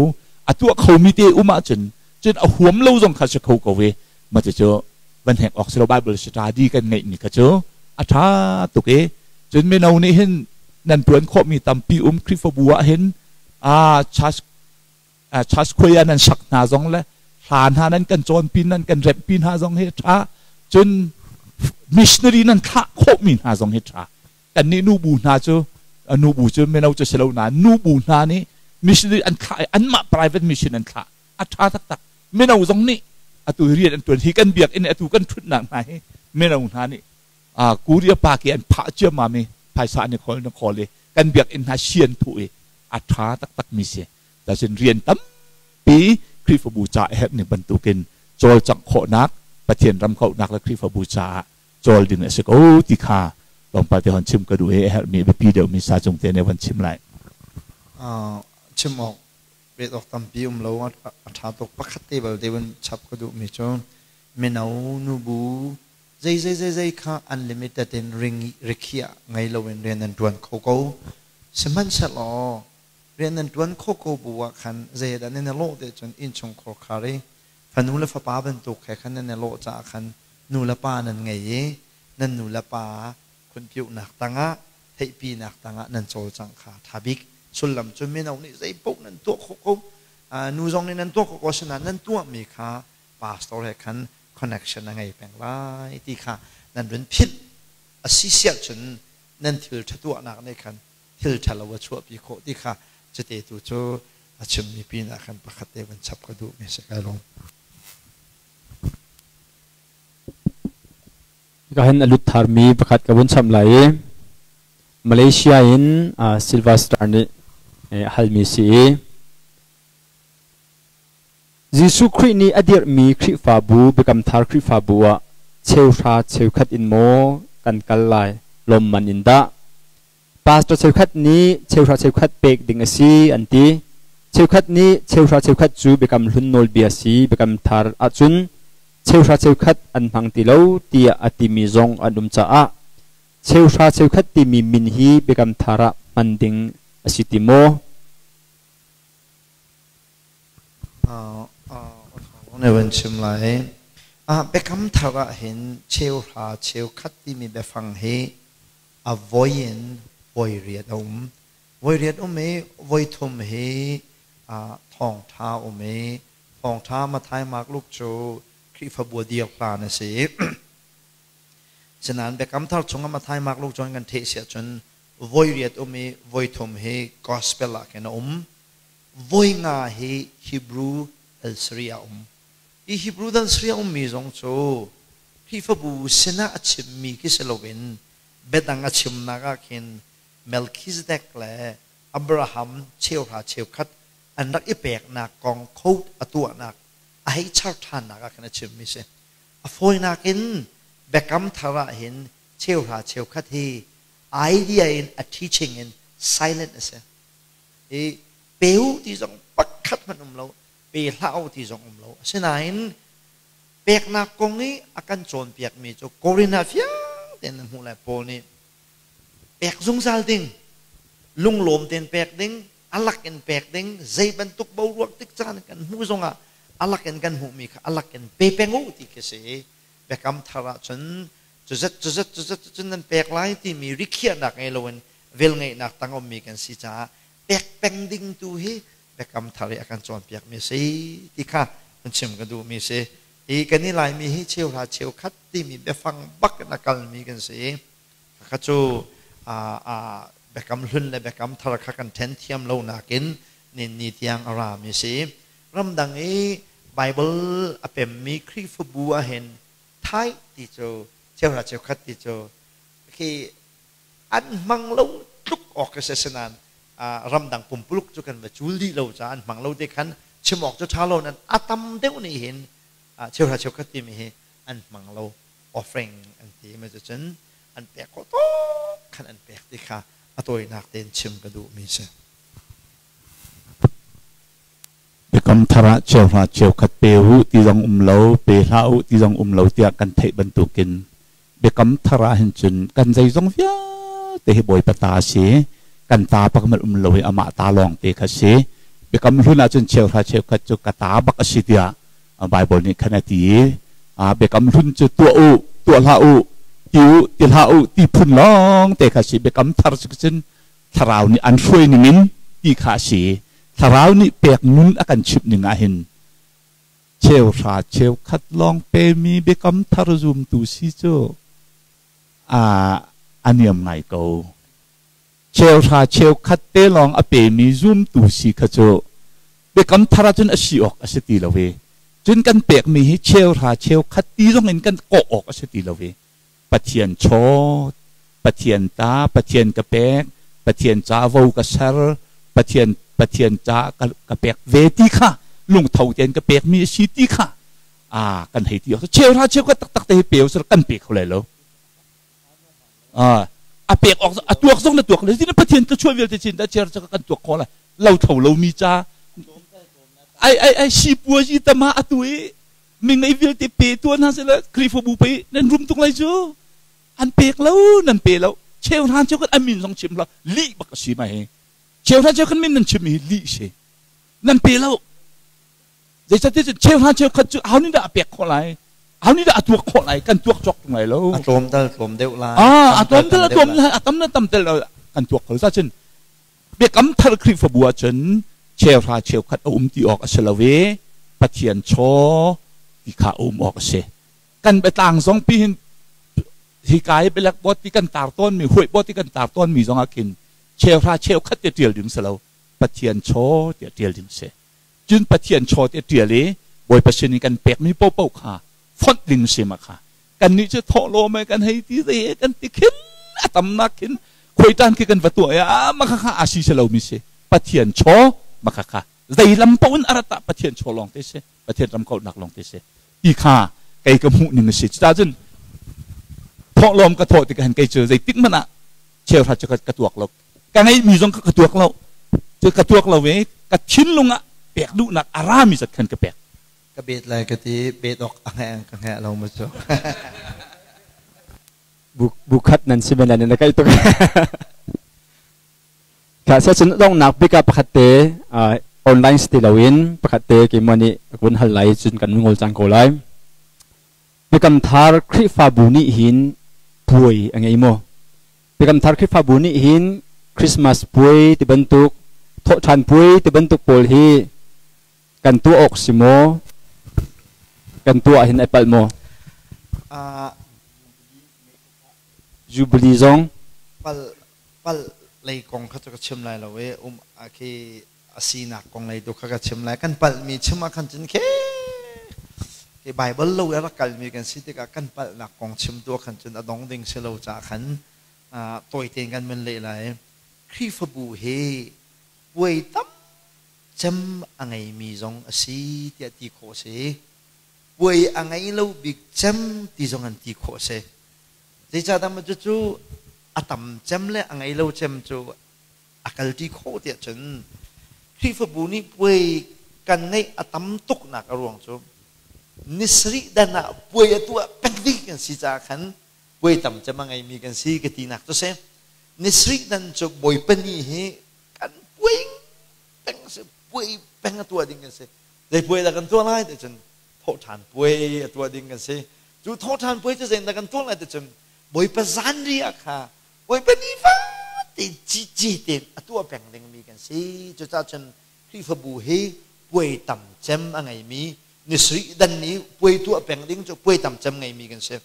A tuah khomi te um ahcun cun a huam lo zong kha si kho ko i mah cucu van hnek awk si lo. Bible study kan ngeihmi kha cu a ṭha tuk i cun mino nih hin nan ṭuan khawhmi tampi um Khrihfabu ah hin a church church khuai ah nan sak hna zong le hla hna nan kan cawnpi, nan kan remhpi hna zong hi ṭha. Cun missionary nan thlah khawhmi hna zong hi ṭha. Kannih nubu hna cu, nubu cu mino cu si lo nain nubu hna nih missionary an thlah i anmah private mission an thlah, a ṭha taktak. Mino zong nih atu rian an ṭuan hi kan biakinn atu kan ṭhutnak hna hi mino hna nih Korea pa ke an phah ciammam i phaisa an i khawl na khawl i kan biakinn hna sian thuh i a ṭha taktak mi si. Cun rian tampi Khrihfabu ca a herh ning bantukin cawlcangh khawhnak, Pathian ram kauhnak le Khrihfabu caah cawl ding a si ko ti kha tlawmpal te hon chim ka duh i a herhmi biapi deuhmi sa cung te nih von chim lai. Chim awk pet awk tampi um lo, a ṭha tuk. Pakhat te balte vun chap ka duhmi cu mino nubu zei zei zei zei kha unlimited in ring rikhiah ngei loin rian an ṭuan kho ko. Sihmanhsehlaw rian nan ṭuan khawh ko bu ah khan zeidah nan i lawh te cun innchungkhar khar i fanu le fapa bantuk he khan nan i lawh caah khan nu le pa nan ngei i nan nu le pa khunpiuhnak tangah, theihpinak tangah nan cawlcangh kha ṭha bik. Sullam cu mino nih zeipaoh nan tuah khawh ko, nu zong nih nan tuah khawh ko, asinain nan tuahmi kha pastor he khan connection a ngei peng lai ti kha nan run philh a si siah cun nan thil ṭha tuahnak nih khan thil ṭhalo a chuahpi khawh ti kha cute tu cu a chimmi pinah khan pakhat te van chap ka duhmi si. Kai lawm. Ka hin a lut tharmi pakhat ka vun cham lai i Malaysia in Silver Star nih halmi si i Jesuh Khrih nih a dirhmi Khrihfabu, Biakam Thar Khrihfabu ah cheuhra cheukhat in maw kan kal lai, lawmman in dah? Pastor cheukhat nih cheuhra cheukhat pek ding a si an ti. Cheukhat nih cheuhra cheukhat cu Biakam Hlun nawlbia si, Biakam Thar ahcun cheuhra cheukhat an hmang ti lo tiah a timi zong an um caah. Cheuhra cheukhat timi min hi Biakam Thar ah hman ding a si ti maw? Ne van chim lai. Biakam Thar ah hin cheuhra cheukhat timi biafang hi a voi in voi riat a um. Voi riat um i voi thum hi thawngṭha um i thawngṭha Matthai, Mark, Luke cu Khrihfabu a dir hlan a si. Sinain Biakam Thar chungah Matthai, Mark, Luke cun kan theih si ahcun voi riat um i voi thum hi Gospel ah khin a um. Voi nga hi Hebrew dal sarih ah a um. Hi Hebrew dal sarih a ummi zong cu Khrihfabu sinah a chimmi khi si loin biadang a chimnak ah khin Melchizedek le Abraham cheuhra cheukhat an rak i peknak kong quote a tuahnak a hei char ṭhannak ah khin a chimmi si. A fawinak in Biakam Thar ah hin cheuhra cheukhat hi idea in a teaching in silent a si. I pe u ti zong pakhat hmanh um lo, pe hlah u ti zong um lo. Asinain peknak kong i a kan cawnpiakmi cu Korin ah fiang tein na hmuh lai. Paul nih pek zungzal ding, lunglawm tein pek ding, alak in pek ding, zei bantuk boruak tik caan kan hmuh zongah alak in kan hmuhmi kha alak in pe peng u ti khi si. Biakam Thar ahcun cuzat cuzat cuzat cun nan pek lai timi rikhiahnak ngei loin velngeihnak tang ummi kan si caah pek peng ding tu hi Biakam Thar i a kan cawnpiakmi a si ti kha kan chim ka duhmi si. Hi kan i Laimi hi cheuhra cheukhat timi biafang bak in a kalmi kan si. Kha cu Biakam Hlun le Biakam Thar kha kan ṭhen thiam lo nakin ni tiang a rami si. Ramdang i Bible a pemmi Khrihfabu ahhin thai ti cu cheuhra cheukhat ti cu khi an hmang lo tluk awk a si. Asinain ramdang pumpuluk cu kan va cul dih lo caah an hmang lo te khan chim awk cu ṭha lo nan a tam deuh nih hin cheuhra cheukhat timi hi an hmang lo, offering an ti ma cun an pek khawh tawk khan an pek ti kha a tawinak tein chim ka duhmi si. Biakam Thar ah cheuhra cheukhat pe u ti zong um lo, pe hlah u ti zong um lo tiah kan theih bantukin Biakam Thar ah hin cun kan zeizong vialte hi Bawipa ta a si. Kan ta bak hmanh um lo i amah ta lawng te kha si. Biakam Hlun ah cun cheuhra cheukhat cu ka ta bak a si tiah Bible nih khan a ti i Biakam Hlun cu tuah u, tuah hlah u, ti u, ti hlah u ti phun lawng te kha si. Biakam Thar cu cun Thlarau nih an hruai ningin ti kha a si. Thlarau nih pek nun a kan chimh ning ah hin cheuhra cheukhat lawng pemi Biakam Thar zumtu si cu a niam ngai ko. Cheuhra cheukhat te lawng a pemi zumtu si kha cu Biakam Thar ahcun a si awk a si ti lo i cun kan pekmi hi cheuhra cheukhat ti zong in kan kawh awk a si ti lo i Pathian chaw, Pathian ta, Pathian ka pek, Pathian ca vo ka ser, Pathian Pathian ca ka pek ve ti kha lungtho tein ka pekmi a si ti kha a kan hei ti awk cheuhra cheukhat taktak te hi pe usir kan pe kho lai lo. A pek awk a tuak zong na tuak le zin Pathian ka chuah vialte chin da cher cha kan tuak kho lai lo tho lo mi ca ai ai ai si pua ji tama atu i mi ngei vialte pe tuah hna seh Khrihfabu pei nan rum tuk lai cu an pek lo nan pe lo cheu hran cheu kan an min zong chim lo lih bak a si ma hi cheu hran cheu kan min nan chim hi lih si nan pe lo zeicahtiah cun cheu hran cheu khat cu aho nih dah a pek khawh lai aho nih dah a tuak khawh lai kan tuak cawk tung lai lo a tlawm dal tlawm deuh lai a tlawm dal a tlawm lai a tam na tam tel lo kan tuak kho za cun Biakam Thar Khrihfabu ahcun cheuhra cheukhat a um ti awk a si lo i Pathian chaw ti kha a um awk a si. Kan biatlang zong pi hin hika i blackboard ti kan tar tawnmi, whiteboard ti kan tar tawnmi zong ah khin cheuhra cheukhat ti ṭial ding si lo, Pathian chaw tiah ṭial ding si. Cun Pathian chaw ti ṭial i Bawipa sin in kan pekmi paohpaoh kha fonh ding si ma kha. Kannih cu thawhlawm e kan hei ti zei kan ti khin a tamnak khin khuaitan khi kan va tuah i a ma kha kha a si si lomi si Pathian chaw ma kha kha zei lam paoh in a rat ah Pathian chaw lawng te si Pathian ram kauhnak lawng te si ti kha kei ka hmuh ning a si. Cucaah cun thawhlawm ka thawh tikah hin kei cu zeitik hmanh ah cheuhra cu ka tuak lo, ka ngeihmi zong ka tuak lo, cu ka tuak lo i ka thinlung ah pek duhnak a rami zat khan ka pek. Ka bet lai ka ti, bet awk a hngeh ka hngeh lo mu cu. Bu khat nan si men lai nan kai tuk. Ka sia cun dongnak bik ah pakhat te online si ti loin pakhat te keimah nih vun hal lai cun kan ngol cang ko lai. Biakam Thar Khrihfabu nih hin puai a ngei maw? Biakam Thar Khrihfabu nih hin Christmas puai ti bantuk, thawhṭhan puai ti bantuk pawl hi kan tuah awk si maw? Kan tuah hin ai palh maw? Jubilee zong pal pal lei kong kha cu ka chim lai lo i um khi a sinak kong lei tu kha ka chim lai. Kan palhmi chim ah khan cun khi khi Bible lo i a rak kalmi kan si tikah kan palhnak kong chim tu ah khan cun a dong ding si lo caah khan tawi tein kan mun leh lai. Khrihfabu hi puai tam cem a ngeimi zong a si tiah ti khawh a si. Puai a ngei lo bik cem ti zong an ti khawh a si. Zeicahdah maw cucu a tam cem le a ngei lo cem cu a kalṭi khawh tiah cun Khrihfabu nih puai kan ngeih a tam tuknak a ruang cu ni sarih dan ah puai a tuah peng ding kan si caah khan puai tam cem a ngeimi kan si ka tinak cu si. Ni sarih dan cu Bawipa ni hi kan puai peng si, puai peng a tuah ding kan si. Zei puai dah kan tuah lai ti cun thawhṭhan puai a tuah ding kan si. Cu thawhṭhan puai cu zeidah kan tuah lai ti cun Bawipa zanriah kha Bawipa ni fatin cici tein a tuah peng dingmi kan si. Cucaah cun Khrihfabu hi puai tam cem a ngeimi ni sarih dan ni puai tuah peng ding cu puai tam cem ngeimi kan si.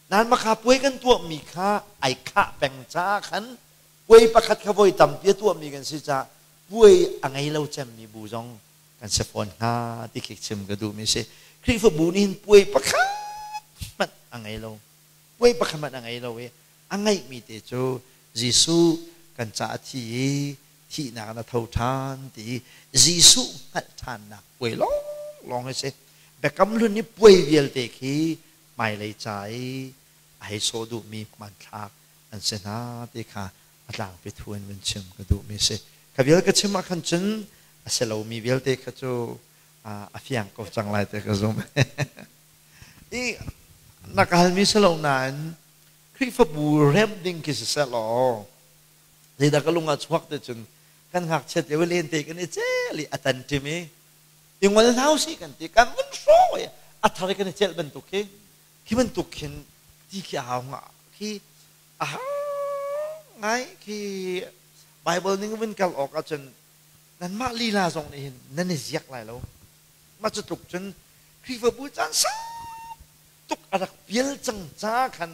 Nain makha puai kan tuahmi kha ai khah peng caah khan puai pakhat kha voi tampi a tuahmi kan si caah puai a ngei lo cemmi bu zong kan si fawn hnga ti khi chim ka duhmi si. Khrihfabu nih hin puai pakhat hmanh a ngei lo. Puai pakhat hmanh a ngei lo i a ngeihmi te cu Jesuh kan ca a thi i thihnak in a tho ṭhan ti i Jesuh hngalh ṭhannak puai lawnglawng hi si. Biakam Hlun i puai vialte khi hmailei ca i a hei sawh duhmi hmanthlak an si hna ti kha a tlangpi thu in vun chim ka duhmi si. Kha vial ka chim ah khan cun a si lomi vialte kha cu a fiang ko cang lai ti ka zum. I na ka halmi si lo nain Khrihfabu remh ding khi siseh law zeidah ka lung ah chuak te cun kan ngakchiat lio lente kan i cel i a tan ṭim i i ngol hna usih kan ti, kan vun hrawh i a thar i kan i celh bantuk khi khi bantuk khin ti khi a hau nga khi a har ngai. Khi Bible ning vun kal awk ahcun nanmah lila zong nih hin nan i ziak lai lo. Mah cu tluk cun Khrihfabu caan sau tuk a rak pial cang ca khan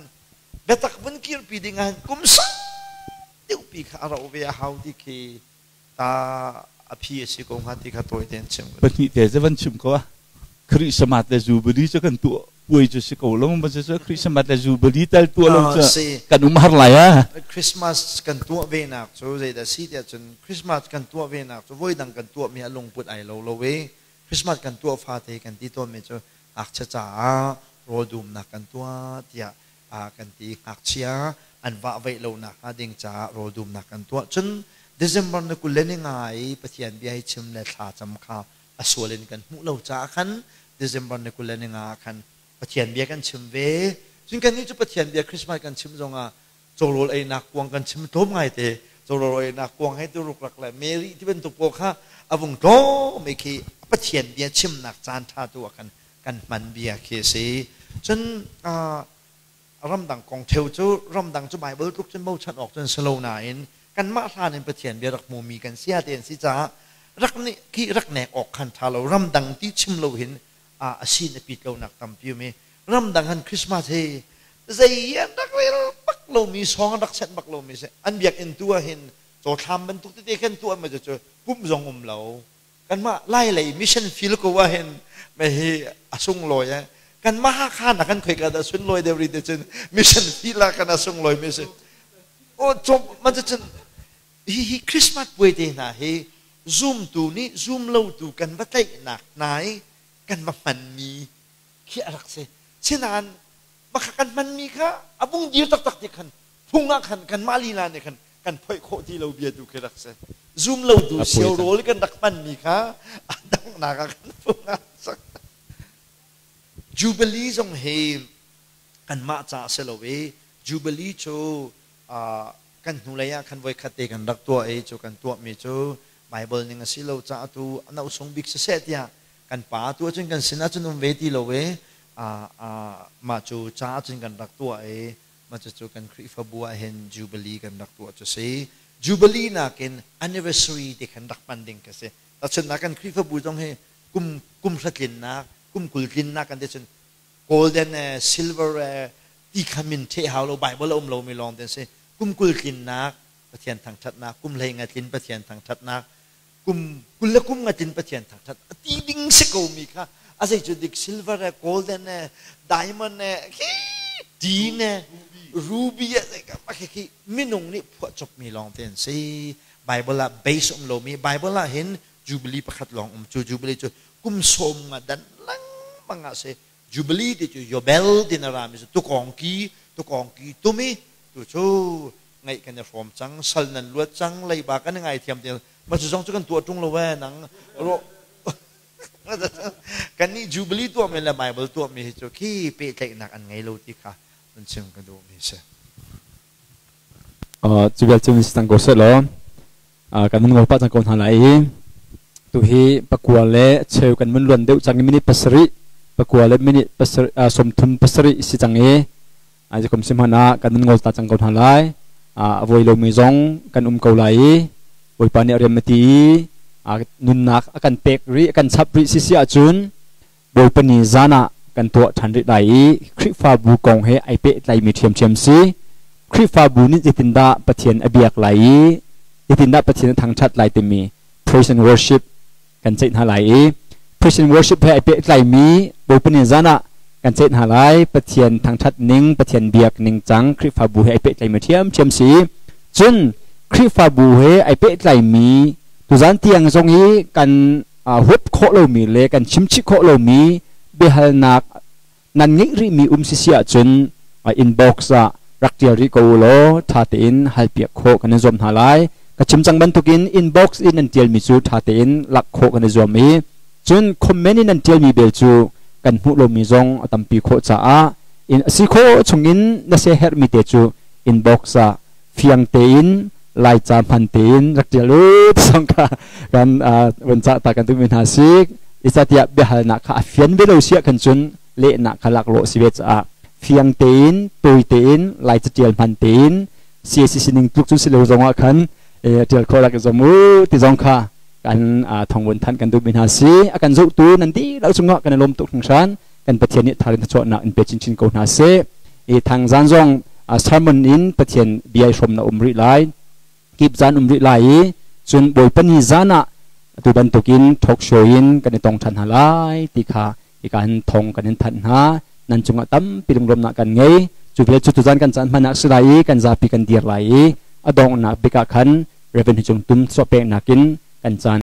biatak vun kirpi ding ah kum sau deuhpi kha a rauh ve a hau ti khi ta a phi a si ko hnga ti kha tawi tein chim. Pahnih te cu van chim ko ah Christmas le Jubilee cu kan tuah puai cu si ko lo ma cu Christmas le Jubilee tal tuah lo cu kan um har lai a. Christmas kan tuah ve nak cu zeidah si tiah cun Christmas kan tuah ve nak cu voidang kan tuah mi a lungput ai lo lo i Christmas kan tuah fate kan ti tawn mi cu ngakchia caah rawl dumnak kan tuah tiah kan ti. Ngakchia an vahveih lonak hnga ding caah rawl dumnak kan tuah. Cun December ni 25 i Pathian bia hi chim le thla cam kha a sual in kan hmuh lo caah khan December ni 25 ah khan Pathian bia kan chim ve. Cun kannih cu Pathian bia Christmas kan chim zongah cawrawl einak kuang kan chim tlawm ngaite. Cawrawl einak kuang he turuk rak le Mary ti bantuk pawl kha a vung tlawm i khi Pathian bia chimnak caan ṭha tu ah kan hman bia khi a si. Cun ramdang kong theu cu ramdang cu Bible tluk cun bochan awk cun si lo nain kanmah hlan in Pathian bia rak hmumi kan sia te an si caah rak nih khi rak nek awk khan ṭha lo. Ramdang ti chim lo hin a sin a pit lonak tampi um i ramdang han Christmas hi zei an rak rel bak lomi song an rak senh bak lomi si. An biakinn tu ah hin cawthlam bantuk tete khan tuah ma cu pumh zong um lo. Kanmah lai lei mission field ko ah hin me hi a sunglawi eh. Kanmah Hakha na kan khoi ka da sunlawi deuh ri te cun mission field ah kan a sunglawi mi si o chom man cun hi hi Christmas puai te hna hi zumtu nih zum lotu kan va tlaihnak hna i kan va hmanmi khi a rak si. Sinain maka kan hmanmi kha a bung dir taktak ti khan phung ah khan kanmah lila nih khan kan phoih khawh ti lo bia tu khi rak si. Zum lotu sio rawl kan rak hmanmi kha a donghnak ah kan phung ah sak. Jubilee zong hi kanmah caah si lo i. Jubilee cu kan hnulei ah khan voikhat te kan rak tuah i cu kan tuahmi cu Bible ning a si lo caah tu a nosung bik siseh tiah kan pa tu ahcun kan sin ahcun um ve ti lo i mah cu caah cun kan rak tuah i mah cucu kan Khrihfabu ah hin Jubilee kan rak tuah cu si. Jubilee nakin anniversary ti khan rak hman ding ka si. Tahchunhnak kan Khrihfabu zong hi kum kum hra tlinnak, kum 20 tlinnak kan ti cun golden silver ti kha min ṭheh hau lo, Bible a um lomi lawng te an si. Kum 20 tlinnak Pathian thangṭhatnak, kum 15 tlin Pathian thangṭhatnak, kum 20 le kum nga tlin Pathian thangṭhat a ti ding si ko mi kha a zei cu dik silver e golden e diamond e khi tin e ruby e zei ka khi khi minung nih phuah cop mi lawng te an si. Bible ah base um lomi, Bible ah hin Jubilee pakhat lawng um. Cu Jubilee cu kum 50 dan lengmang ah si. Jubilee ti cu Yobel tin a rami cu tukawngki tukawngki tumi tu cu ngaih kan i hrawm cang, sal nan luat cang, leiba kan i ngaithiam ti ma cu zong cu kan tuah ṭung lo e nang ro kan nih Jubilee tuahmi le Bible tuahmi hi cu khi pehtlaihnak an ngei lo ti kha hun chim ka duhmi si. Cu vial cu si cang ko seh law kan mun ngol pah cang ko hna lai i tu hi pakua le cheu kan mun luan deuh cang i minute 7, pakua le minute 37 si cang i ai kum si hmanh ah kan mun ngol ta cang ko hna lai. A voi lomi zong kan um ko lai i Bawipa nih a riam a ti i nunnak a kan pek rih, a kan chap rih si si ahcun Bawipa ni zan ah kan tuah ṭhan rih lai i Khrihfabu kong he ai pehtlaimi ṭhiamṭhiam si. Khrihfabu nih zeitindah Pathian a biak lai i zeitindah Pathian a thangṭhat lai timi praise and worship kan ceih hna lai i praise and worship he ai pehtlaimi Bawipa ni zan ah kan ceih hna lai. Pathian thangṭhat ning, Pathian biak ning cang Khrihfabu he ai pehtlaimi ṭhiamṭhiam si. Cun Khrihfabu he ai pehtlaimi tuzan tiang zong hi kan huap khawh lomi le kan chimchih khawh lomi biahalnak nan ngeih rihmi um sisi ahcun inbox ah rak ṭial rih ko u law ṭha tein halpiak khawh kan in zuam hna lai. Ka chim cang bantukin inbox in nan ṭialmi cu ṭha tein lak khawh kan i zuam i cun comment in nan ṭialmi bel cu kan hmuh lomi zong a tampi khawh caah in a si khawh chungin na siaherhmi te cu inbox ah fiang tein Laica hman tein rak ṭial u ti kha kan vun cah ta kan duhmi hna si. Zeicahtiah biahalnak kha a fian ve lo si ah khan cun lehnak kha laklawh si ve caah fiang tein tawi tein Laica ṭial hman tein CACC ning tluk cun si lo zong ah khan ṭial khawh rak i zuam u ti zong kha kan thawng vun thanh kan duhmi hna si. A kan zohtu nan dihlak cungah kan i lawm tuk hringhran. Kan Pathian nih tharin thluachuahnak in pe chinchin ko hna seh. I thang zan zong sermon in Pathian bia i hrawm na um rih lai, kip zan um rih lai i cun Bawipa ni zan ah atu bantukin talk show in kan i tong ṭhan hna lai ti kha hika hin thong kan in thanh hna. Nan cungah tampi lunglawmhnak kan ngei. Cu vial cu tuzan kan caan hman ah si lai i kan zapi kan dir lai i a donghnak bik ah khan Reverend Hi Cung Tum chuah peknak in kan caan.